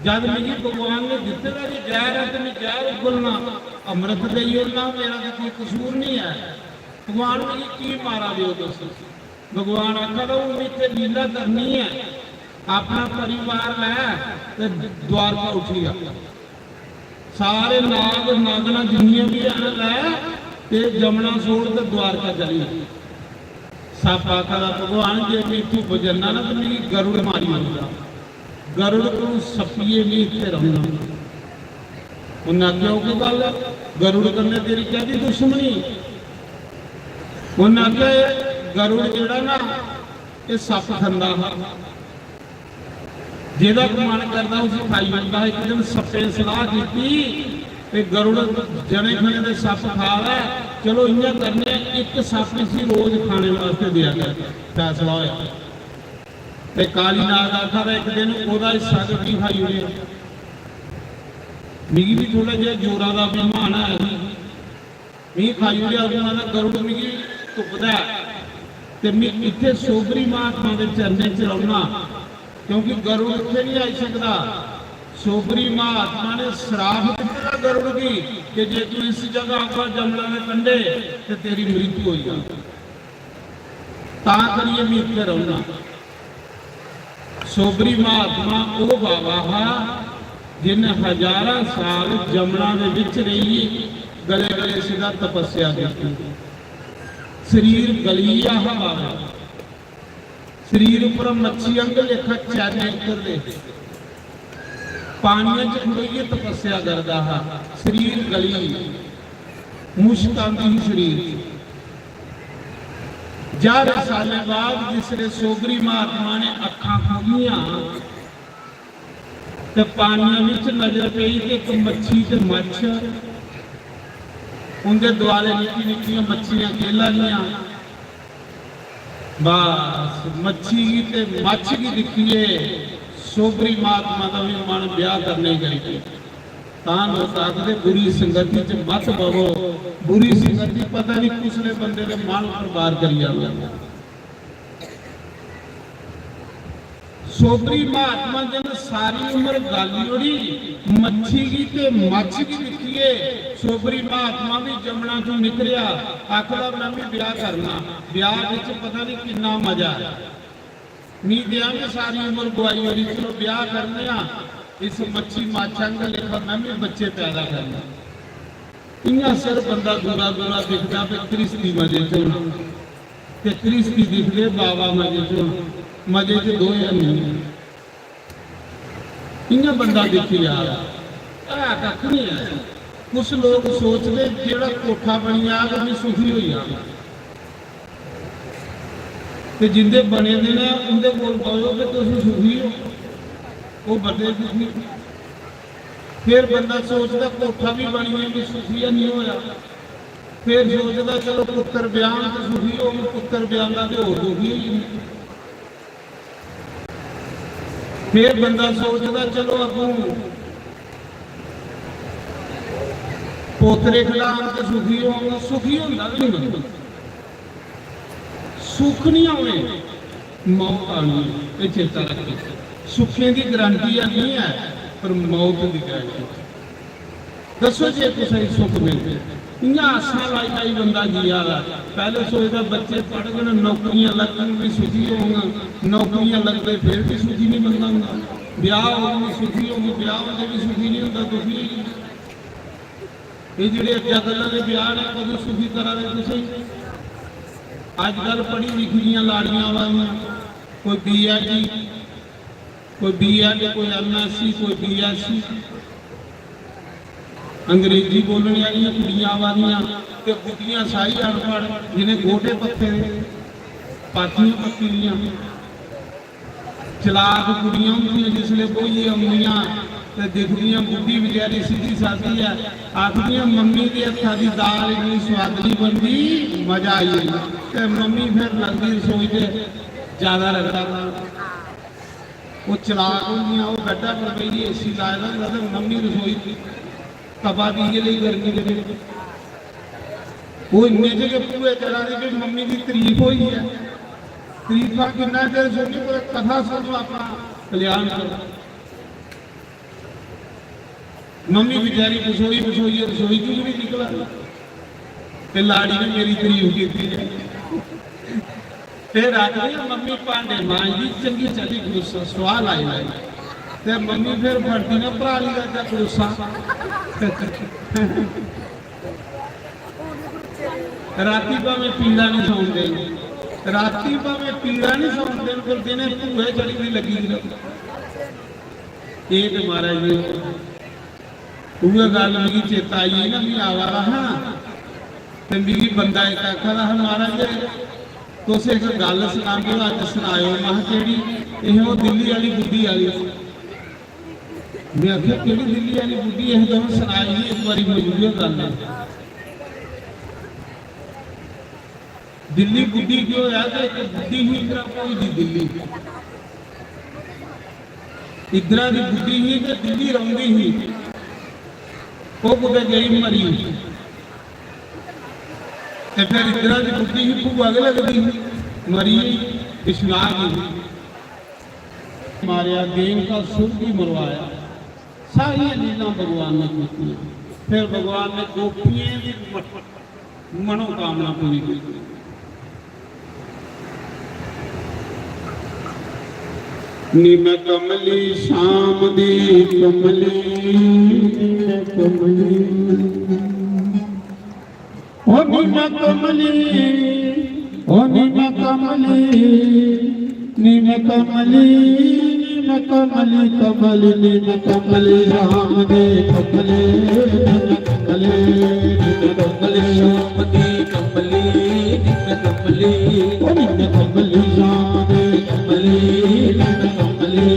जद मिगी भगवान ने दित्ते दा जे जहर है ते मैं जहर उगलना, अमृत देई ओड़ना, मेरा ते कोई कसूर नहीं है। भगवान मिगी की मारा दे ओ तुस? भगवान आखा दा, "हून इत्थे लीला करनी है, अपना परिवार लै ते द्वारका उठी जा। सारे नाग नागना जिन्नियां भी हैन लै ते जमुना छोड़ ते द्वारका चली जा।" सप्प आखा दा, "भगवान, जे मैं इत्थूं बजरना ना ते मिगी गरुड़ मारी ओड़दा।" गरुड़ कोलू सप्पियै में इत्थै रौह्ना। उन्नै आखेआ, "ओह् केह् गल्ल ऐ? गरुड़ कन्नै तेरी कैह्दी दुश्मनी?" उन्नै आखेआ, "एह् गरुड़ जेह्ड़ा ना, एह् सप्प खंदा हा, जेह्दा मन करदा उसी खाई ओड़दा हा।" इक दिन सप्पें सलाह कीती ते गरुड़ जने खने दे सप्प खा लै, "चलो इ'यां करने आं, इक सप्प इसी रोज खाने वास्तै देआ कर।" फैसला होआ। ते काली नाग आखा दा, "इक दिन ओह्दा हिस्सा गै मी खाई ओड़ेआ।" मिगी बी थोह्ड़ा जेहा जोरा दा अभिमान है ही, मी खाई ओड़ेआ। अदूं आखदा, "गरुड़ मिगी तुपदा ऐ ते मी इत्थै सोबरी महात्मा दे चरणें च रौह्ना, क्योंकि गरुड़ इत्थै नहीं आई सकदा।" सोबरी महात्मा ने श्राप दित्ते दा गरुड़ गी कि जे तू इस जगह आगा जमला दे कंढे ते तेरी मृत्यु होई जाग। तां करियै में इत्थै रौह्ना। सोबरी महात्मा ओह् बाबा हा जिन्नै हजारां साल जमुना दे बिच रेहियै गले गले सिद्धा तपस्या कीती। शरीर गली गेआ हा बाबा। शरीर उप्पर मच्छी आंगर लेखा चैने उतरदे। पानियै च खड़ोइयै तपस्या करदा हा। शरीर गली, मुश्क आंदी ही शरीर च। ज्हारें सालें बाद जिसलै सोगरी महात्मा ने अक्खां खोह्लियां, ते पानिया बिच नजर पेई ते इक मच्छी ते मच्छ, उंदे दुआले निक्की निक्कियां मच्छियां केला दियां। बस मच्छी गी ते मच्छ गी दिक्खियै सोगरी महात्मा दा बी मन ब्याह करने गी करी पेआ। तां लोक आखदे बुरी संगति च मत पवो। बुरी संगति पता नहीं कुसले बंदे दे मन पर वार करी जावे। सोबरी महात्मा जी ने सारी उम्र गाली ओड़ी, मच्छी गी ते मच्छ गी दिक्खियै सोबरी महात्मा भी जमुना चों निकलेआ, आखदा, "मैं भी ब्याह करना।" ब्याह विच पता नहीं किन्ना मजा ऐ। मी देआ में सारी उम्र गुआई ओड़ी, चलो ब्याह करने आं, इस मच्छी मच्छ आंगर लेखा मैं भी बच्चे पैदा करने। इ'यां सिर बंदा दूरा दूरा दिखदा ते घ्रिस्ती मजे च होना, ते घ्रिस्ती दिखदे बाबा मजे च होना, मजे च दोए हैनी। इ'यां बंदा दिक्खी जा, है कक्ख निं ऐ। कुछ लोक सोचदे जेह्ड़ा कोठा बनी जाग, ओह् सुखी होई जाग। ते जिंदे बने दे न, उंदे कोल कहो कि तुस सुखी हो, ओह् बड़े दुखी। फिर बंदा सोचदा कोठा भी बनी गेआ, भी सुखी है नहीं होया। फिर सोचदा चलो पुत्तर ब्याहन ते सुखी होग, पुत्तर ब्याहदा ते होर दुखी होई जंदे। फिर बंदा सोचदा चलो अग्गों पोतरे खिलान ते सुखी होंगा, सुखी होंदा भी नहीं बंदा। सुख नहीं आने, मौत आनी है, ये चेता रखो। सुखें दी गारंटी है नहीं है, पर मौत दी गारंटी। दसो जे कुसै गी सुख मिलदे, इ'यां आसां लाई लाई बंदा जिया दा। पैह्ले सोचदा बच्चे पढ़ङन, नौकरियां लग्गन, भी सुखी होङन, नौकरियां लगदे फिर भी सुखी नहीं बंदा होंदा। ब्याह होग भी सुखी होग, ब्याह होंदे भी सुखी नहीं होंदा, दुखी होई जंदा। एह् जेह्ड़े अज्जै कल्लै दे ब्याह न, कदूं सुखी करा दे तुसें? अजकल पढ़ी लिखी दियां लाड़ियां आवा दियां, कोई बीएड, कोई बीएड, कोई एमएससी, कोई बीएससी, अंग्रेजी बोलने आह्लियां कुड़ियां आवा दियां ते बुड्ढियां सारी अनपढ़, जिनें गोडे पक्के दे, पाथियां पक्की दियां। चलाक कुड़ियां होंदियां जिसलै ब्होइयै औंदियां ते दिखदियां बुड्ढी बचैरी सिद्धी सादी ऐ, आखदियां, "मम्मी दे हत्था दी दाल इन्नी सोआदली बनदी, मजा आई जंदा।" ते मम्मी फिर लगदी रसोई ते ज्यादा रगड़ा। ओह् चलाक होंदियां, ओह् बैड्डा पर बेहियै एसी लाए दा होंदा ते मम्मी रसोई तपा दी इ'यै लेई गर्मी दे बिच। ओह् इन्ने च गै भूए चला दे कि मम्मी दी तरीफ होई ऐ। तरीफां किन्ना चिर सुननी, कुतै कथा सुनो, अपना कल्याण करो। मम्मी बेचारी बसोई बसोइयै रसोई चों बी निकला दी। ते लाड़ी ने मेरी तरीफ कीती ऐ। फिर आखदी, "मम्मी भांडे मांजदी, चंगी चाल्ली गरुस्सा, सुआह लाई लाई।" ते मम्मी फिर फड़दी ना भ्राली दा ते गरुस्सा। राती भामें पीड़ा नहीं सौन देन, राती भामें पीड़ा नहीं सौन देन, पर दिने भूए चढ़ी दी लगी दी रौंह्दी। एह् ते महाराज जी, उ'ऐ गल्ल मिगी चेता आई गेई ना, मी आवा दा हा ते मिगी बंदा इक आखा दा हा, "महाराज, तुस इक गल्ल सनांदे ओ, अज्ज सनाएओ।" महां, "केह्ड़ी?" "एह् ओह् दिल्ली आह्ली बुड्ढी आह्ली।" में आखेआ, "केह्ड़ी दिल्ली आह्ली बुड्ढी?" "एह् तुसें सनाई ही इक बारी, मेरी उ'ऐ गल्ल ऐ।" दिल्ली बुड्ढी केह् होआ कि इक बुड्ढी ही, इद्धरा ब्होई दी दिल्ली, इद्धरा दी बुड्ढी ही ते दिल्ली रौंह्दी ही, ओह् कुतै गेई मरी। ते फिर इद्धरा दी बुड्ढी ही, भूआ गै लगदी ही, मरी गेई, बिश्नाह गेई। मारेआ, देवका सुर भी मरवाया, सारियां लीलां भगवान ने कीतियां। फिर भगवान ने गोपियें दी म-, मनोकामना पूरी की। निम कमली श्याम दी कमली, निम कमली। ओ नीम कमली, ओ नीम कमली, नीम कमली, नीम कमली, कमली, नीम कमली, राम दे कमली, नीम कमली, नीम कमली, राम दे कमली, नीम कमली, ओ नीम कमली, राम दे कमली, नीम कमली,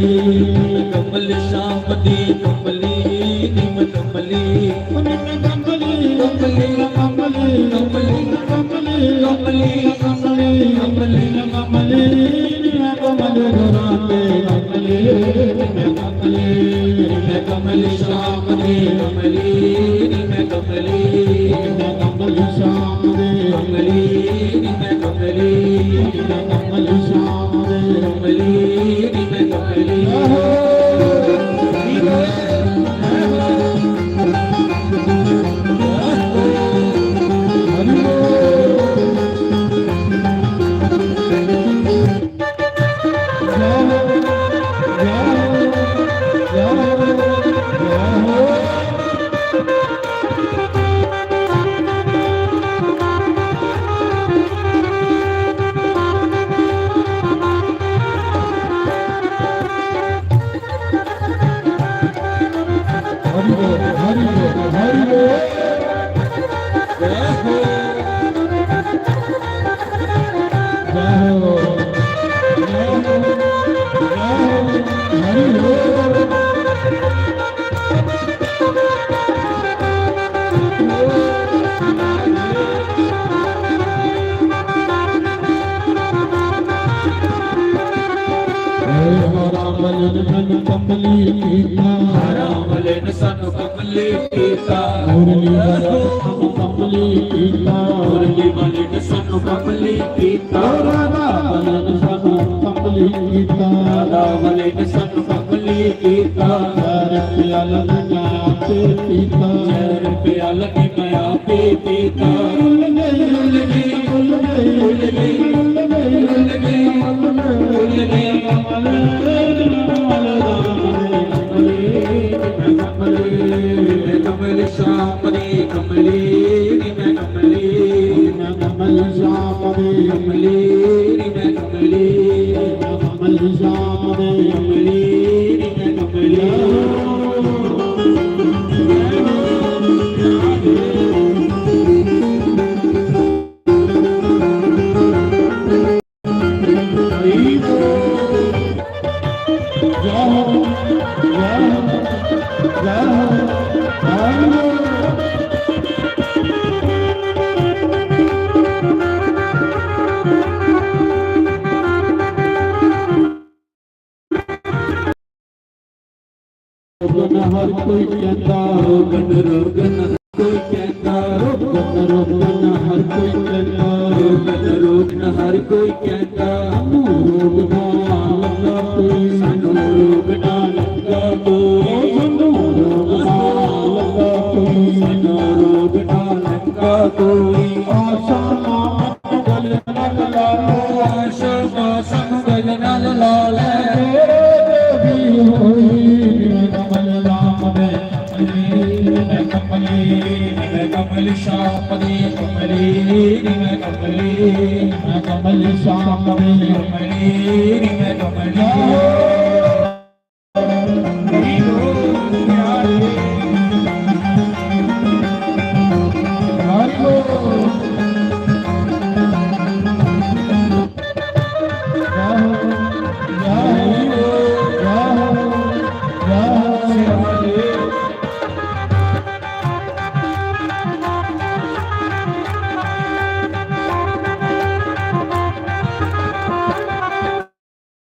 नीम कमली, श्याम दे कमली, नीम कमली। राम ने सानू कमली कीता, मुरली वाले ने सानू कमली कीता, मुरली वाले ने सानू कमली कीता, राधा वाले ने सानू कमली कीता, राधा वाले ने सानू कमली कीता। चार प्याला ने मैं आपे पीता, चार प्याला ने मैं आपे पीता। कमली श्याम दी कमली, मैं कमली, मैं कमली श्याम दी कमली, मैं कमली, मैं कमली श्याम दी कमली, मैं कमली। रोगन हर कोई कहता, रोगन, रोगन हर कोई कहता, रोगन, रोगन हर कोई कहता, रोगन, रोगन हर कोई कहता। सानू रोग ना लगा कोई, सानू रोग ना लगा कोई, सानू रोग ना लगा कोई, सानू रोग ना लगा कोई। आशा ना गल नाल ला ले, आशा मौसम गल नाल ला ले। तेरे ते भी होई कमल राम दे कमली, मैं कमली, मैं कमली श्याम दी कमली, मैं कमली, मैं कमली श्याम दी कमली, मैं कमली।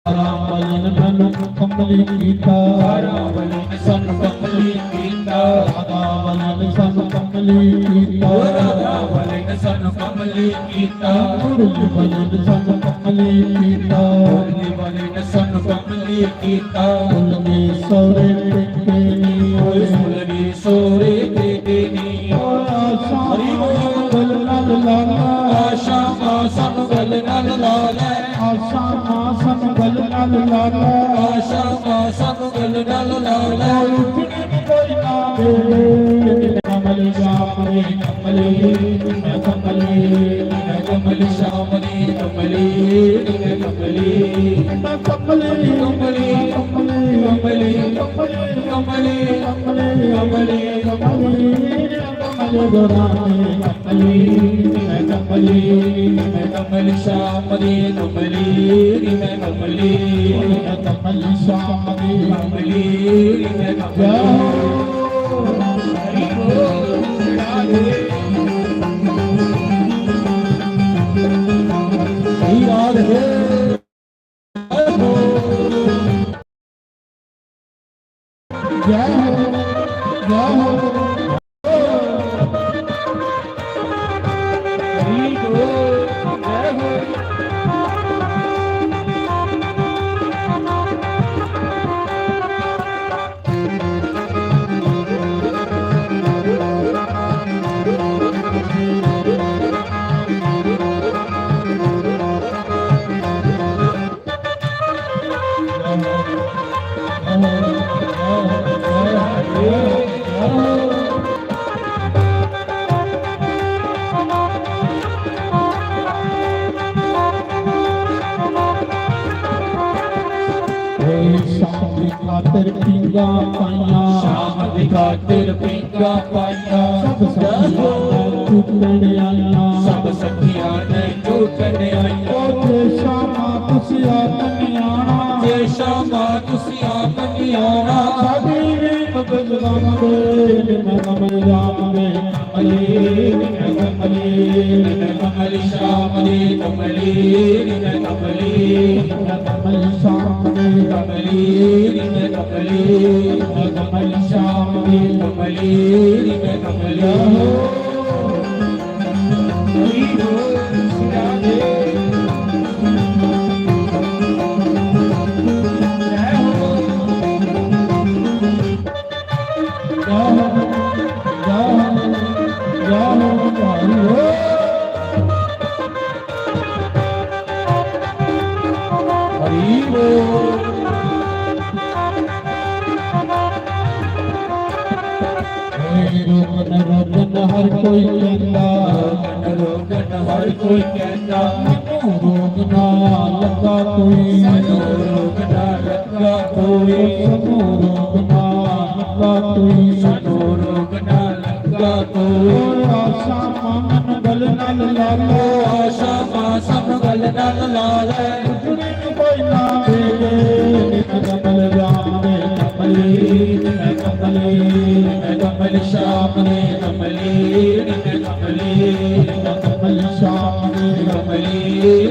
राम वाले ने सानू कमली कीता, राम वाले ने सानू कमली कीता, राधा वाले ने सानू कमली कीता, राधा वाले ने सानू कमली कीता, मुरली वाले ने सानू कमली कीता, मुरली वाले ने सानू कमली कीता। भुल गए सौरे पेके नी, ओए भुल गए सौरे पेके नी। आशा मौसम गल नाल ला ले, आशा मौसम गल नाल ला ले, आशा मौसम गल नाल ला ले, आशा मौसम गल नाल ला ले। कोई ना मिले, कमल श्याम दी कमली, मैं कमली, मैं कमली श्याम दी कमली, मैं कमली, मैं कमली, कमली, कमली, कमली, कमली, कमली, कमली, कमली, कमली, कमली, मैं कमली श्याम दी कमली, मैं कमली, मैं कमली श्याम दी कमली, मैं कमली। शाम दी खातर पींघां पाइयां, शाम दी खातर पींघां पाइयां, सब सखियां ने टूटन आइयां, सब सखियां ने टूटन आइयां। ओ जे शामा तुसी आतन आना, जे शामा तुसी आतन आना, साडी रीत बदलावांगे, मैं कमल राम दे कमली, मैं कमली, मैं कमली श्याम दी कमली, मैं कमली, मैं कमली श्याम दी कमली, मैं कमली, मैं कमली श्याम दी कमली, मैं कमली। हरि बोल, राधे। जय हो। हरि बोल। रोगन रोगन हर कोई कहता, रोगन रोगन हर कोई कहता, रोग ना लगा कोई, रोग ना लगा कोई, रोग ना लगा कोई, रोग ना लगा कोई। आशा मामन गल नाल ला लो, आशा मासम गल नाल ला ले। कोई ना मेरे, मैं कमल राम ने कमली, मैं कमली, मैं कमल श्याम ने कमली, मैं कमली, मैं कमल श्याम ने कमली,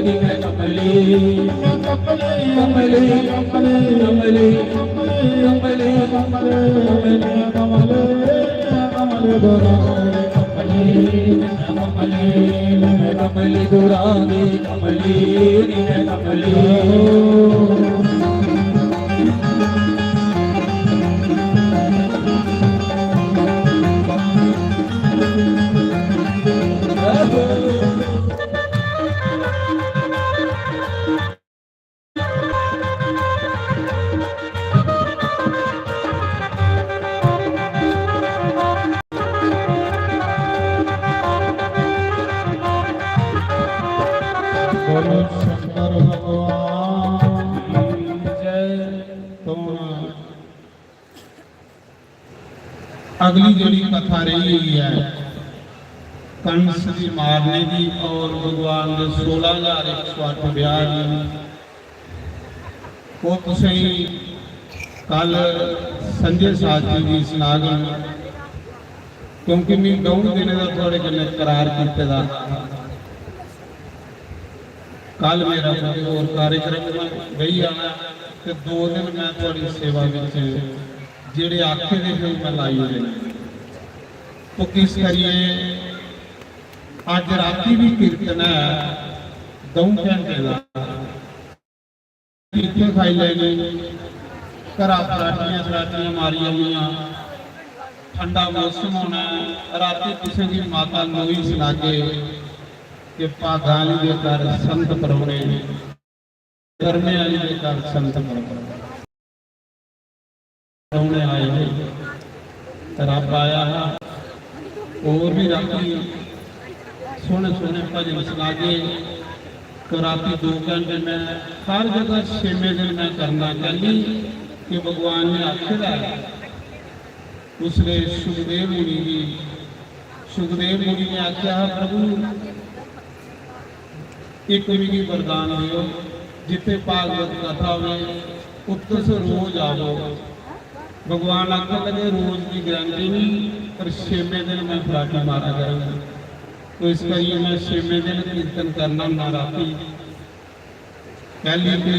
मैं कमली, मैं कमली, कमली, कमली, कमली, कमली, कमली, कमली, कमली, कमली, कमली, कमली, कमली, कमली, कमली, कमली, कमली, कमली। बोलो शंकर भगवान की जय। तो अगली जेह्ड़ी कथा रेही गेई ऐ कंस दी मारने दी और भगवान दे सोलां ज्हार इक सौ अट्ठ ब्याह दी, ओह् तुसेंगी कल संजय शास्त्री जी सनागन, क्योंकि मैं द'ऊं दिनें दा थुआढ़े कन्नै करार कीते दा। कल मेरा कुतै होर कार्यक्रम बेही जाना ते दो दिन मैं थुआढ़ी सेवा बिच जेह्ड़े आखे दे हे ओह् मैं लाई ओड़े। तो इस करिए अज्ज राती भी कीर्तन ऐ द'ऊं घैंटे दा। इत्थै खाई लैनी, घरा फराटियां शराटियां मारी औनियां, ठंडा मौसम होना ऐ। रातीं तुसें गी माता लोई सनागे कि भागां आह्ली दे घर संत परौह्ने, कर्में आह्ली दे घर संत परौह्ने। परौह्ने आए हे। रब्ब आया हा, होर बी रातीं सोह्ने सोह्ने भजन सनागे। तो रातीं दो घैंटे में हर जगह छेमें दिन में करना, कैह्ली कि भगवान ने आखे दा ऐ। उसलै सुखदेव मुनि गी, सुखदेव मुनि ने आखेआ हा, "प्रभु, इक मिगी वरदान देओ, जित्थै भागवत कथा होवे, उत्थै तुस रोज आवो।" भगवान आखन लगे, "रोज दी गारंटी नहीं, पर छेमें दिन मैं फराटी मारा करूंगा।" तो इस करियै मैं छेमें दिन कीर्तन करना होन्ना रातीं। पैह्ली ते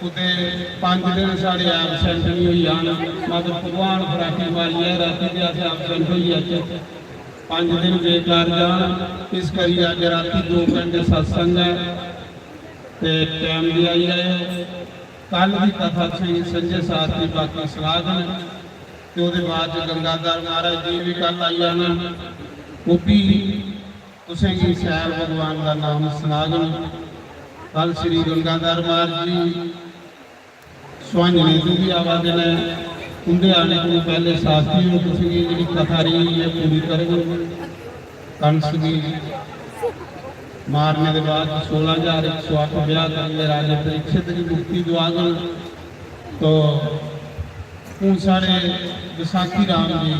कुतै पंज दिन साढ़े absent नहीं होई जान, मतलब भगवान फराटी मारियै रातीं ते अस absent होई जाचै, पंज दिन बेकार जान। इस करियै अज्ज रातीं दो घैंटे सत्संग ऐ ते टैम बी आई जाए। कल दी कथा श्री संजय शास्त्री बाकी सनाङन ते ओह्दे बाद च गंगाधर महाराज जी बी कल आई जाना, ओह् बी तुसें गी शैल भगवान दा नाम सनाङन। कल श्री गंगाधर महाराज जी सुहांजने तू बी आवा दे न। उं'दे आने कोला पैह्ले शास्त्री होर तुसें गी जेह्ड़ी कथा रेही ऐ पूरी करङन। कंस गी मारने दे बाद सोलां ज्हार इक सौ अट्ठ ब्याह करियै राजे परीक्षित गी मुक्ति दुआङन। तो हून साढ़े विसाखी राम जी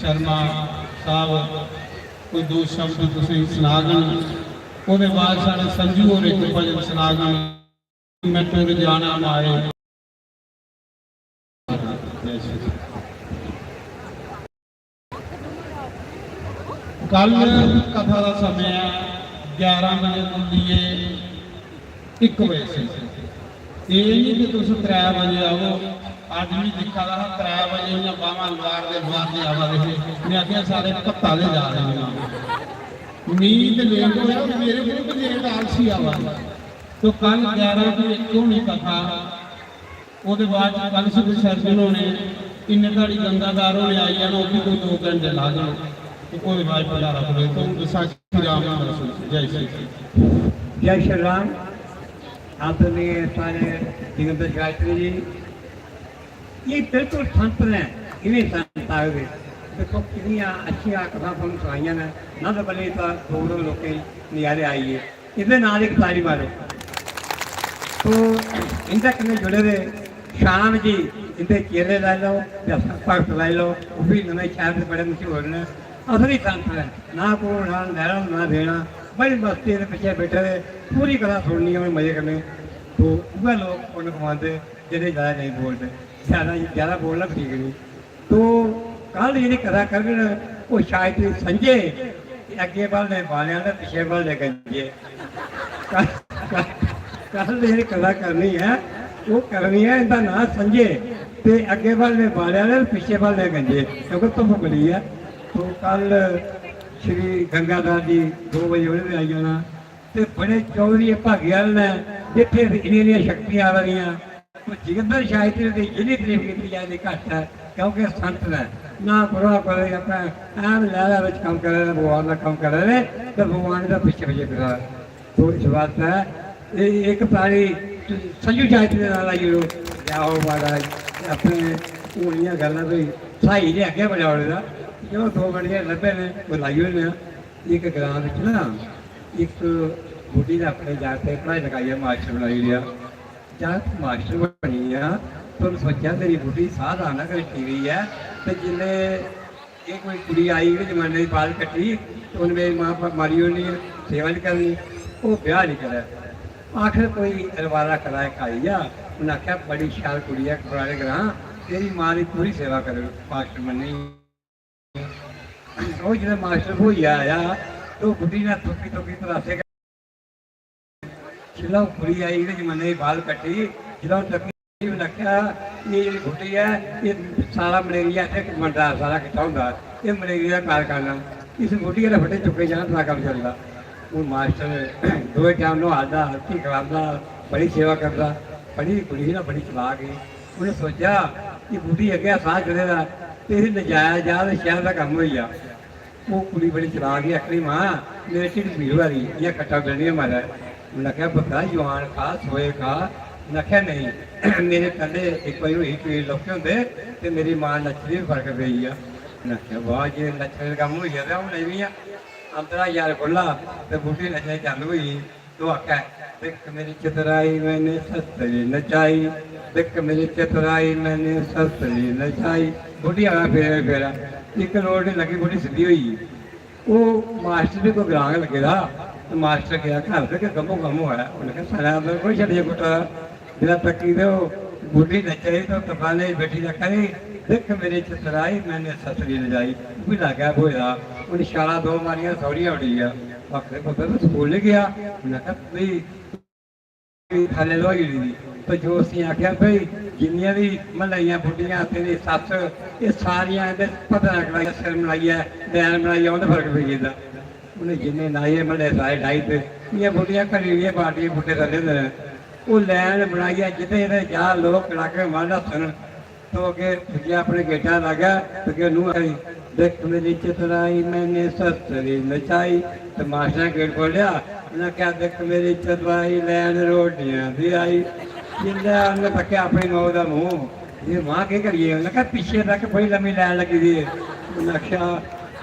शर्मा साहब कोई दो शब्द तुसें गी सनाङन। ओह्दे बाद साढ़े संजू होर इक भजन सनाङन। मैं टुर जाना माए। कल कथा दा समय ऐ ग्यारह बजे कोला लेइयै इक बजे से। एह् निं कि तुस त्रै बजे आओ। अज्ज में दिक्खा दा हा, त्रै बजे इ'यां बाह्मां लुआरदे लुआरदे आवा दे हे। में आखेआ, "सारे भत्ता दे जा दे न।" मी ते लेट होआ, मेरे कोल बी लेट आलसी आवा दे। तो कल ग्यारह तो इक होनी कथा। ओह्दे बाद च कल से विसर्जन होने, इन्ने धड़ी गंगाधर होने आई जाना, ओह् बी कोई दो घैंटे लाङन। ते ओह्दे बाद भंडारा पड़े। तो हून बसाखी राम नाम सुन। जय श्री कृष्ण। जय श्री राम। आदरणीय साढ़े दिगंबर शास्त्री जी, ये बिल्कुल संत ने, इन्हें संत आए हुए। देखो कितनी अच्छी कथा तुम सुनाइयां ने, नंद बल्ली का दो लोग नजारे आइए। इंदे नाल इक ताली मारो। तो इंदे कन्नै जुड़े दे श्याम जी, इंदे चेले लाई लैओ, जां भगत लाई लैओ, ओह् बी नमें शैह्र दे बड़े मशहूर न, असली संत न, ना कोल ना लैना ना देना, बड़ी मस्ती दे पिच्छे बैठे दे, पूरी कथा सुननी ऐ उ'नें मजे कन्नै। तो उ'ऐ लोक पुन्न कमांदे जेह्ड़े जैदा नेईं बोलदे, जैदा जैदा बोलना ठीक नेईं। तो कल जेह्ड़ी कथा करङन, ओह् शायद संजय ते अग्गें बल्ले बालेआं ते पिच्छें बल्ले गंजे। कल जेह्ड़ी कथा करनी ऐ, ओह् करनी ऐ, इंदा नांऽ संजय ते अग्गें बल्ले बालेआं ते पिच्छें बल्ले गंजे, क्योंकि धुप्प बड़ी ऐ। तो कल श्री गंगाधर जी दो बजे उ'नें बी आई जाना। ते बड़े चौधरी भागी आह्ले न, जित्थै इन्नियां शक्तियां आवा दियां। तो जिगंदर शास्त्री दी जिन्नी तरीफ कीती जाए, इन्नी घट्ट ऐ, क्योंकि संत न, ना बुरा कोई अपना ऐन लैह्रा बिच कम्म करै दे, भगवान दा कम्म करै दे, ते भगवान दा पिच्छे पिच्छे फिरा दे। तो इस वास्तै एह् इक तारी संजू शास्त्री दे नाल लाई ओड़ो। जाओ महाराज, अपने हून इ'यां गल्ल ऐ भाई, स्हाई ने अग्गें बजाई ओड़े दा, चलो दो मिंट गै लब्भे न, कोई लाई ओड़ने आं। इक ग्रां बिच ना इक बुड्ढी ने अपने जागतै गी पढ़ाई लखाइयै मास्टर बनाई ओड़ेआ। जागत मास्टर बनी गेआ। तुम सोचेआ मेरी बुड्ढी साह् लाना गै लग्गी दी ऐ, ते जिसलै एह् कोई कुड़ी आई, एह् जमाने दी बाल कट्टी, ते उन्न मेरी मां प-, मारी ओड़नी ऐ, सेवा निं करनी, ओह् ब्याह् निं करै। आखर कोई रवारा करा इक आई गेआ, उन्न आखेआ, "बड़ी शैल कुड़ी ऐ, फलाने ग्रां, तेरी मां दी पूरी सेवा करग।" मास्टर मन्नी। ओह् जिसलै मास्टर ब्होइयै आया, ते ओह् बुड्ढी ने तुप्पी तुप्पी तलाशे गै, जिसलै ओह् कुड़ी आई, एह्दे जमाने दी बाल कट्टी, जिसलै ओह् तक्की, उ'न्नै आखेआ, "एह् जेह्ड़ी बुड्ढी ऐ, एह् सारा मलेरिया इत्थै मंडा सारा किट्ठा होंदा, एह् मलेरिया दा कारखाना, इस बुड्ढी आह्ले फट्टे चुक्के जान, सारा कम्म चलदा।" हून मास्टर दोए टैम न्होआलदा, रुट्टी खलांदा, बड़ी सेवा करदा, पढ़ी दी कुड़ी ही ना, बड़ी चलाक ही। उ'नें सोचेआ, "एह् बुड्ढी अग्गें साह् चढ़े दा, ते इसी नचाया जा ते शैह्र दा कम्म होई जा।" ओह् कुड़ी बड़ी चलाक ही, आखदी, "मां, मेरे ढिड्ड पीड़ होआ दी, इ'यां खट्टा बेलनियां मारै।" उ'न्नै आखेआ, "बग्गा, जवान खा, सोए खा।" उ'न्नै आखेआ, "नेईं, मेरे पैह्ले इक बारी होई पीड़ लौह्के होंदे, ते मेरी मां नच्चदी बी फर्क पेई गेआ।" उ'नें आखेआ, "वाह, जे नच्चने दा कम्म होई गेआ ते अ'ऊं नच्चनी आं।" अंदरा यार खु'ल्ला ते बुड्ढी नच्चना चालू होई गेई। तो आखै, "दिक्ख मेरी चतराई, मैंने सस्सरी नचाई, दिक्ख मेरी चतराई, मैंने सस्सरी नचाई।" बुड्ढी आना फेरे फेरा, इक रोड़ निं लग्गी, बुड्ढी सिद्धी होई गेई। ओह् मास्टर बी कोई ग्रां गै लग्गे दा हा, ते मास्टर गेआ घर ते गै गम्मो गम्म होआ। उ'नें आखेआ, "साढ़ा अंदर कोई छड़ियै कुट्टा दा।" जेल्लै तक्की ते ओह् बुड्ढी नच्चा दी ते ओह् तफानै च बैठी आखा दी, "दिक्ख मेरी चतराई, मैंने सस्सरी नचाई।" ओह् बी लागै ब्होए दा। उ'नें छालां दो मारियां, सौह्रियां उठी गेआ। आखदे, "बब्बै, तूं स्कूल निं गेआ?" उ'नें आखेआ, "भी थल्ले लोआई ओड़ी दी।" ते जोर सिंह आखेआ, "भाई, जिन्नियां बी म्हल्ले दियां बुड्ढियां, तेरी सस्स, एह् सारियां इं'दे पता कलाइयै, सिर मलाइयै, डैन मलाइयै, उ'नें फर्क पेई जंदा।" उ'नें जिन्ने नाइये म्हल्ले सारे डाही दित्ते, इ'यां बुड्ढियां घड़ी दियां बाल्टियां बूह्टे थल्ले होंदे न। ओह् लैन बनाइयै जित्थै जित्थै जा, लोक कड़ाके मारन, हस्सन। तो अग्गें पुज्जेआ, अपने गेटा लागै, ते अग्गें नूंह् आई, "दिक्ख मेरी चतराई, मैंने सस्सरी नचाई।" ते मास्टरै ने गेट खोह्लेआ, उ'नें आखेआ, "दिक्ख मेरी चतराई, लैन रोटियां दी आई।" जिसलै उ'नें तक्केआ अपनी माऊ दा मूंह्, "एह् मां केह् करियै?" उ'नें आखेआ, "पिच्छे तक बड़ी लम्मी लैन लग्गी दी ऐ।" उ'नें आखेआ,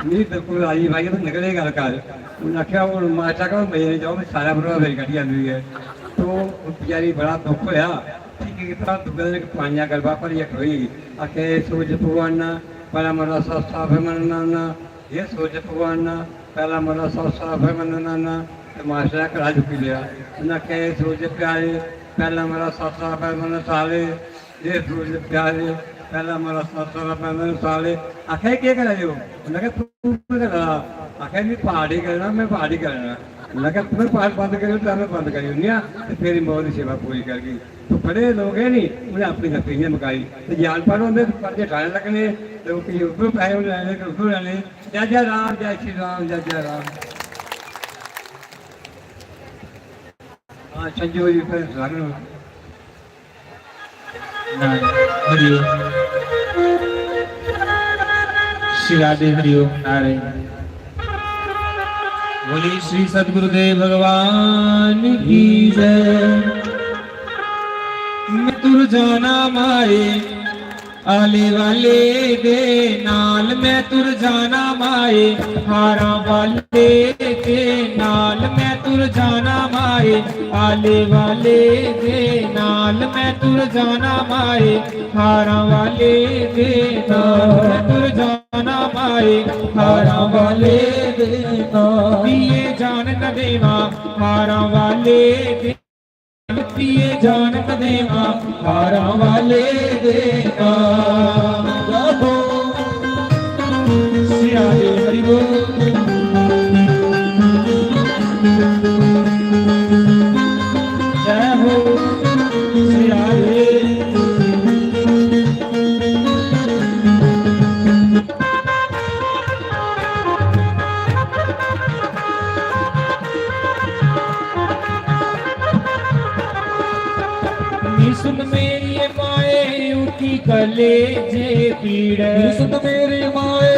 "मिगी बिल्कुल राजी भाई, तूं निकले गल्ल कर।" उ'नें आखेआ, "हून मास्टर कोल मजे निं जाओ, में सारा भरोआ मेरी कड्ढी आंदी ऐ।" तो बेचारी बड़ा दुख होआ। ठीक कीता, दूए दिन इक पानिया गलबा भरियै खड़ोई। आखेआ, "एह् सूरज भगवाना, पैह्ला मरा सस्सा, फिर मरा नाना। एह् सूरज भगवाना, पैह्ला मरा सस्सा, फिर मरा नाना।" ते मास्टरै ने घड़ा चुक्की लेआ। उ'न्नै आखेआ, "एह् सूरज प्यारे, पैह्ला मरा सस्सा, फिर मरा साले। एह् सूरज प्यारे, पैह्ला मरा सस्सा, फिर मरा साले।" आखेआ, "एह् केह् करा दे ओ?" उ'न्नै आखेआ, "तूं केह् करा दा?" आखेआ, "में पाठ ही करना, में पाठ ही करना।" उ'न्नै आखेआ, "में पाठ बंद करी ओड़दा, में बंद करी ओड़नी आं, ते तेरी मौत दी सेवा पूरी करगी।" तो पढ़े दे लोक एह् निं, उ'नें अपनी गप्पें इ'यां मकाई। ते जे अनपढ़ होंदे ते पर्चे ठाने लग्गने, ते ओह् फ्ही उद्धर पैसे लैने, ते उद्धर लैने। जय जय राम, जय श्री राम, जय जय राम। हां, संजू जी, फिर सुनाने। नारायण। हरिओम। श्री राधे हरिओम। नारायण। बोलिए श्री सतगुरुदेव भगवान की जय। मैं तुर जाना माए आले वाले दे नाल, मैं तुर जाना माए हारां वाले दे नाल, मैं तुर जाना माए आले वाले दे नाल, मैं तुर जाना माए हारां वाले दे नाल, मैं तुर जाना माए हारां वाले दे नाल। दिए जान न देवा हारां वाले दे, दिए जान न देवा हारां वाले दे नाल। सिया रे हरि बोल। जय हो सिया रे। नी सुन मेरी माए उठी कलेजे पीड़। नी सुन मेरी माए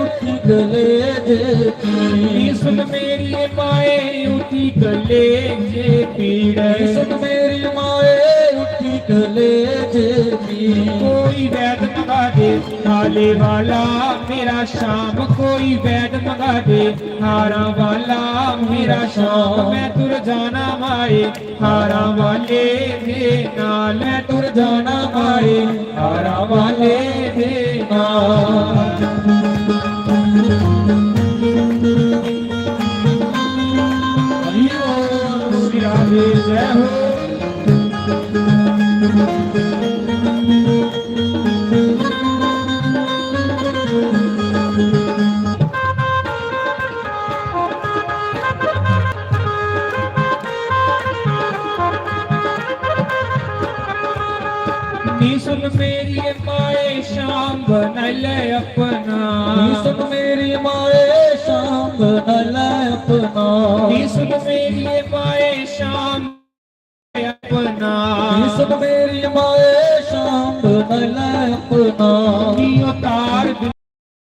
उठी कलेजे पीड़। नी सुन मेरी माए उठी कलेजे पीड़। नी सुन मेरी माए उठी कलेजे पीड़। कोई वैद मंगा दे हाले वाला मेरा शाम, कोई वैद मंगा दे हारां वाला मेरा शाम। मैं तुर जाना माए हारां वाले दे नाल, मैं तुर जाना माए हारां वाले दे नाल। हरि बोल, श्री राधे, जय हो। नी सुन मेरी माए शाम बनाई ले अपना। नी सुन मेरी माए शाम बनाई ले अपना। नी सुन मेरी माए शाम अपना। नी सुन मेरी माए शाम बनाई ले अपना। नी उतार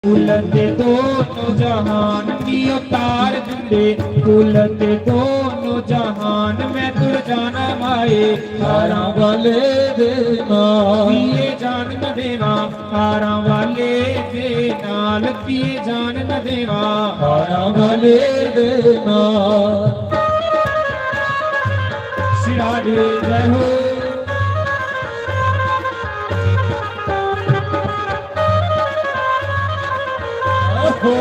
भुलते दोनों जहान, नी उतार दिंदे भुलते दोनों जहान। मैं तुर जाना माए हारां वाले दे नाल। दिए जान न देना हारां वाले दे नाल पिए जान न देवा। हारां वाले दे नाल। सिराड़े जय हो। ओहो।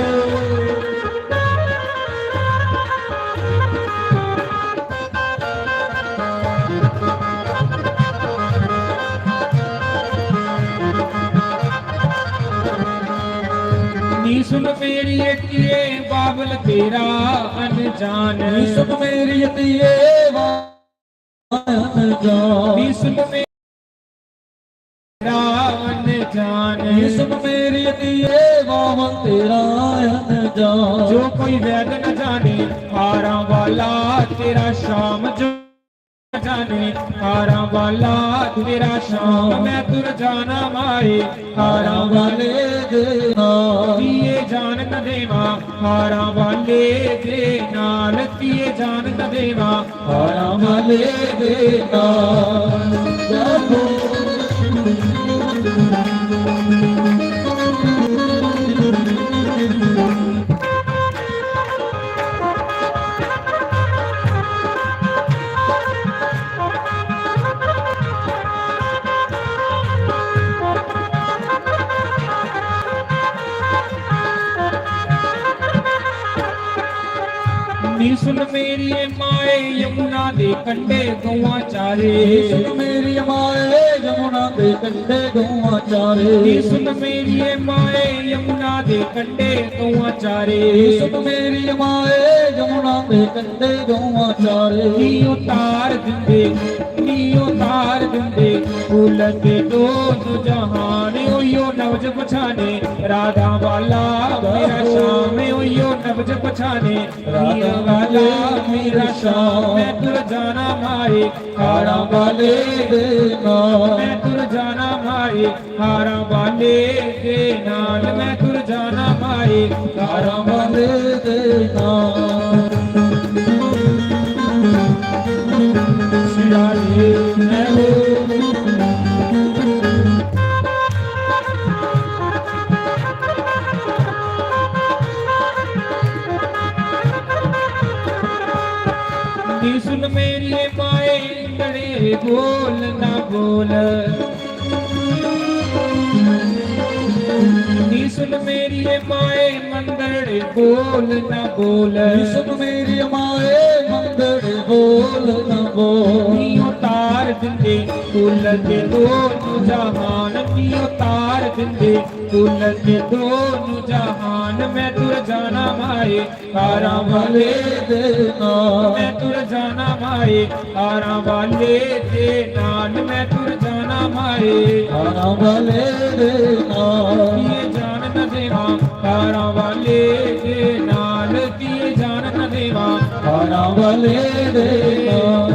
नी सुन मेरी अखिए बाबल तेरा अनजान। नी सुन मेरी अखिए बाबल अनजान। नी सुन मेरी रावण जान। नी सुन मेरी अखिए बाबल तेरा अनजान। जो कोई वैद न जाने हारां वाला तेरा शाम जो जाने हारां वाला तेरा शाम। मैं तुर जाना माए हारां वाले दे नाल। पिए जान न देवा हारां वाले दे नाल। पिए जान न देवा हारां वाले दे नाल। नी सुन मेरी माए यमुना दे कंडे गौआं चारे। नी सुन मेरी माए यमुना दे कंडे गौआं चारे। नी सुन मेरी माए यमुना दे कंडे गौआं चारे। नी सुन मेरी माए यमुना दे कंडे गौआं चारे। नी उतार दिंदे, नी उतार दिंदे, भुलदे दोनों जहान। ओयो नब्ज पछाने राधा वाला मेरा शाम। ओयो नब्ज पछाने राधा वाला मेरा शाम। मैं तुर जाना माए हारां वाले दे नाल। मैं तुर जाना माए हारां वाले दे नाल। मैं तुर जाना माए हारां वाले दे नाल। सिरारे मैं हो। नी सुन मेरी माए इंदड़े बोल ना बोल। नी सुन मेरी माए मंदड़े बोल ना बोल। नी सुन मेरी माए मंदड़े बोल ना बोल। नी उतार दिंदे भुलदे दोनों जहान। नी उतार दिंदे भुलदे दोनों जहान। मैं तुर जाना माए हारां वाले दे नाल। मैं तुर जाना माए हारां वाले दे नाल। मैं तुर जाना माए हारां वाले दे नाल। पिए जान न देवा हारां वाले दे नाल। पिए जान न देवा हारां वाले दे नाल।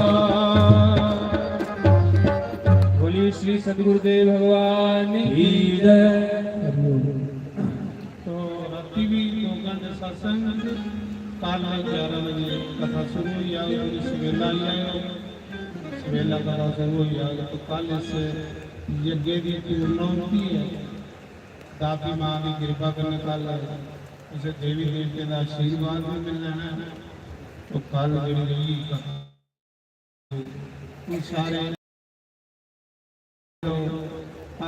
बोलिए श्री सदगुरुदेव भगवान की जय। तो राती भी दो घंटे सत्संग, कल ग्यारह बजे कथा शुरू हुई जाएगी, सवेला आई जाएगा, सवेला कथा शुरू हुई जाएगा। तो कल इस यज्ञ की पूर्णाहुति है। दाती मां की कृपा कन्नै कल इस देवी देवतें का आशीर्वाद भी मिलना है। तो कल जेह्ड़ी रही कथा, सारे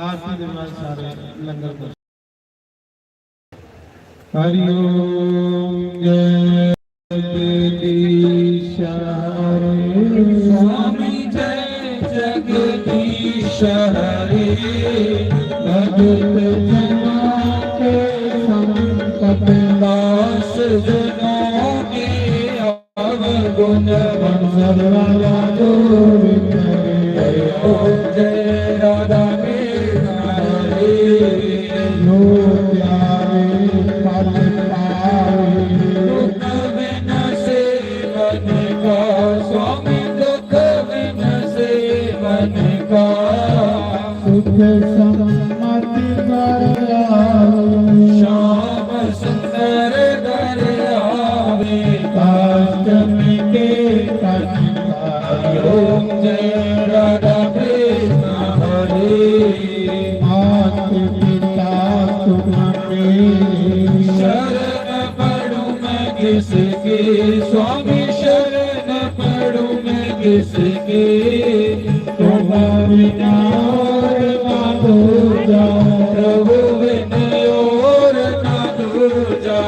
आरती दे बाद सारे लंगर पर। हरि ओम। जय जगदीश हरे। स्वामी जय जगदीश हरे। भगत जना के संकट नाश जनों के अवगुण भंग सर्वदा दूर करे। जय राधा कृष्ण हरे। जो प्यारे फल पावे। दुख बिन सेवन का स्वामी दुख बिन सेवन का। सुख सम्मति कर आवे। श्याम सुंदर कर आवे। अष्टमी के कथा। ओम जय राधा कृष्ण हरे। मात पिता तुम मेरे। शरण पड़ूं मैं किसकी, स्वामी शरण पड़ूं मैं किसकी। तुम बिना और ना दूजा, प्रभु बिन और ना दूजा।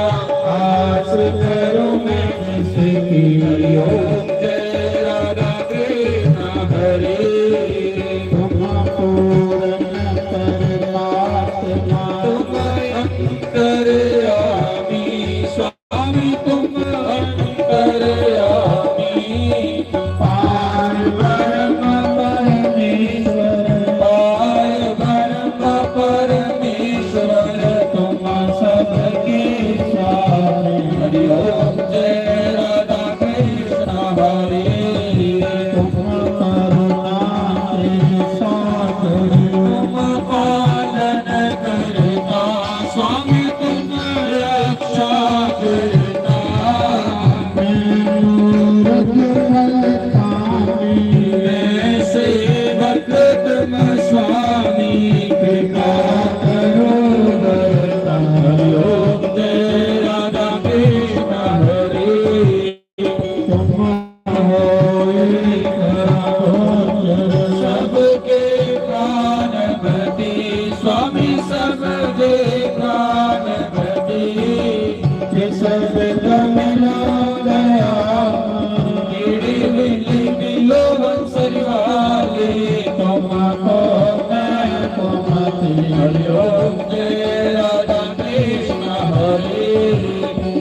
आस करूं मैं किसकी, हरि ओम जय राधा कृष्ण हरे। तुम पूर्ण परमात्मा, तुम अंतर्यामी, स्वामी तुम अंतर्यामी। पार ब्रह्म परमेश्वर, पार ब्रह्म परमेश्वर, तुम सबके स्वामी। हरि ओम जय राधा कृष्ण हरे। तुम करुणा के सागर, तुम पालन करता, स्वामी तुम रक्षा करता। मैं मूर्ख फलता में, मैं सेवक तुम स्वामी, कृपा करो वरदान। हरि ओम जय राधा कृष्ण हरे। तुम हो एक अगोचर, सबके प्राणपति, स्वामी सबके प्राणपति। किस बिध मिलो दया, किड़ी मिली मिलो बंसरी वाली, तुमको मैं कुमति। हरि ओम जय राधा कृष्ण हरे।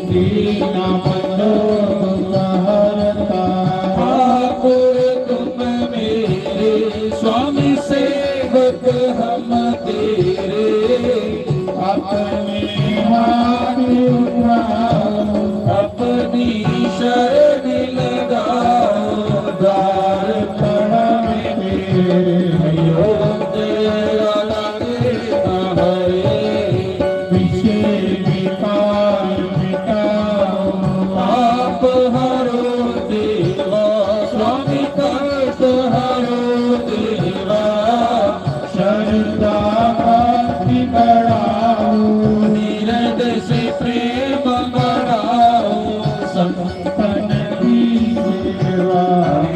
दीन बंधु दुख हरता, ठाकुर तुम मेरे, स्वामी सेवक हम तेरे। अपने हाथ उठाओ, अपनी शरण लगाओ, द्वार प्रणाम तेरे। हरि ओम जय राधा कृष्ण हरे। विषय विकार मिटाओ, पाप हरो देवा, स्वामी कष्ट हरो देवा। श्रद्धा भक्ति बढ़ाओ, निरद से प्रेम बढ़ाओ, संतन की सेवा।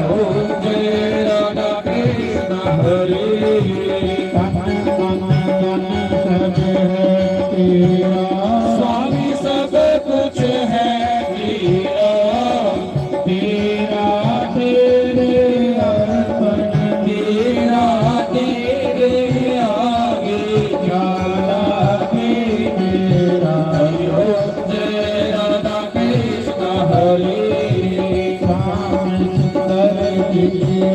ओम जय राधा कृष्ण हरे। तन मन धन सब है तेरा, स्वामी सब कुछ है तेरा। तेरा तेरे अर्पण, तेरा तेरे आगे, क्या लागे मेरा। हरि ओम जय राधा कृष्ण हरे। श्याम सुंदर की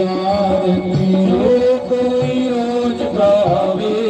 आरती, जो कोई रोज गावे,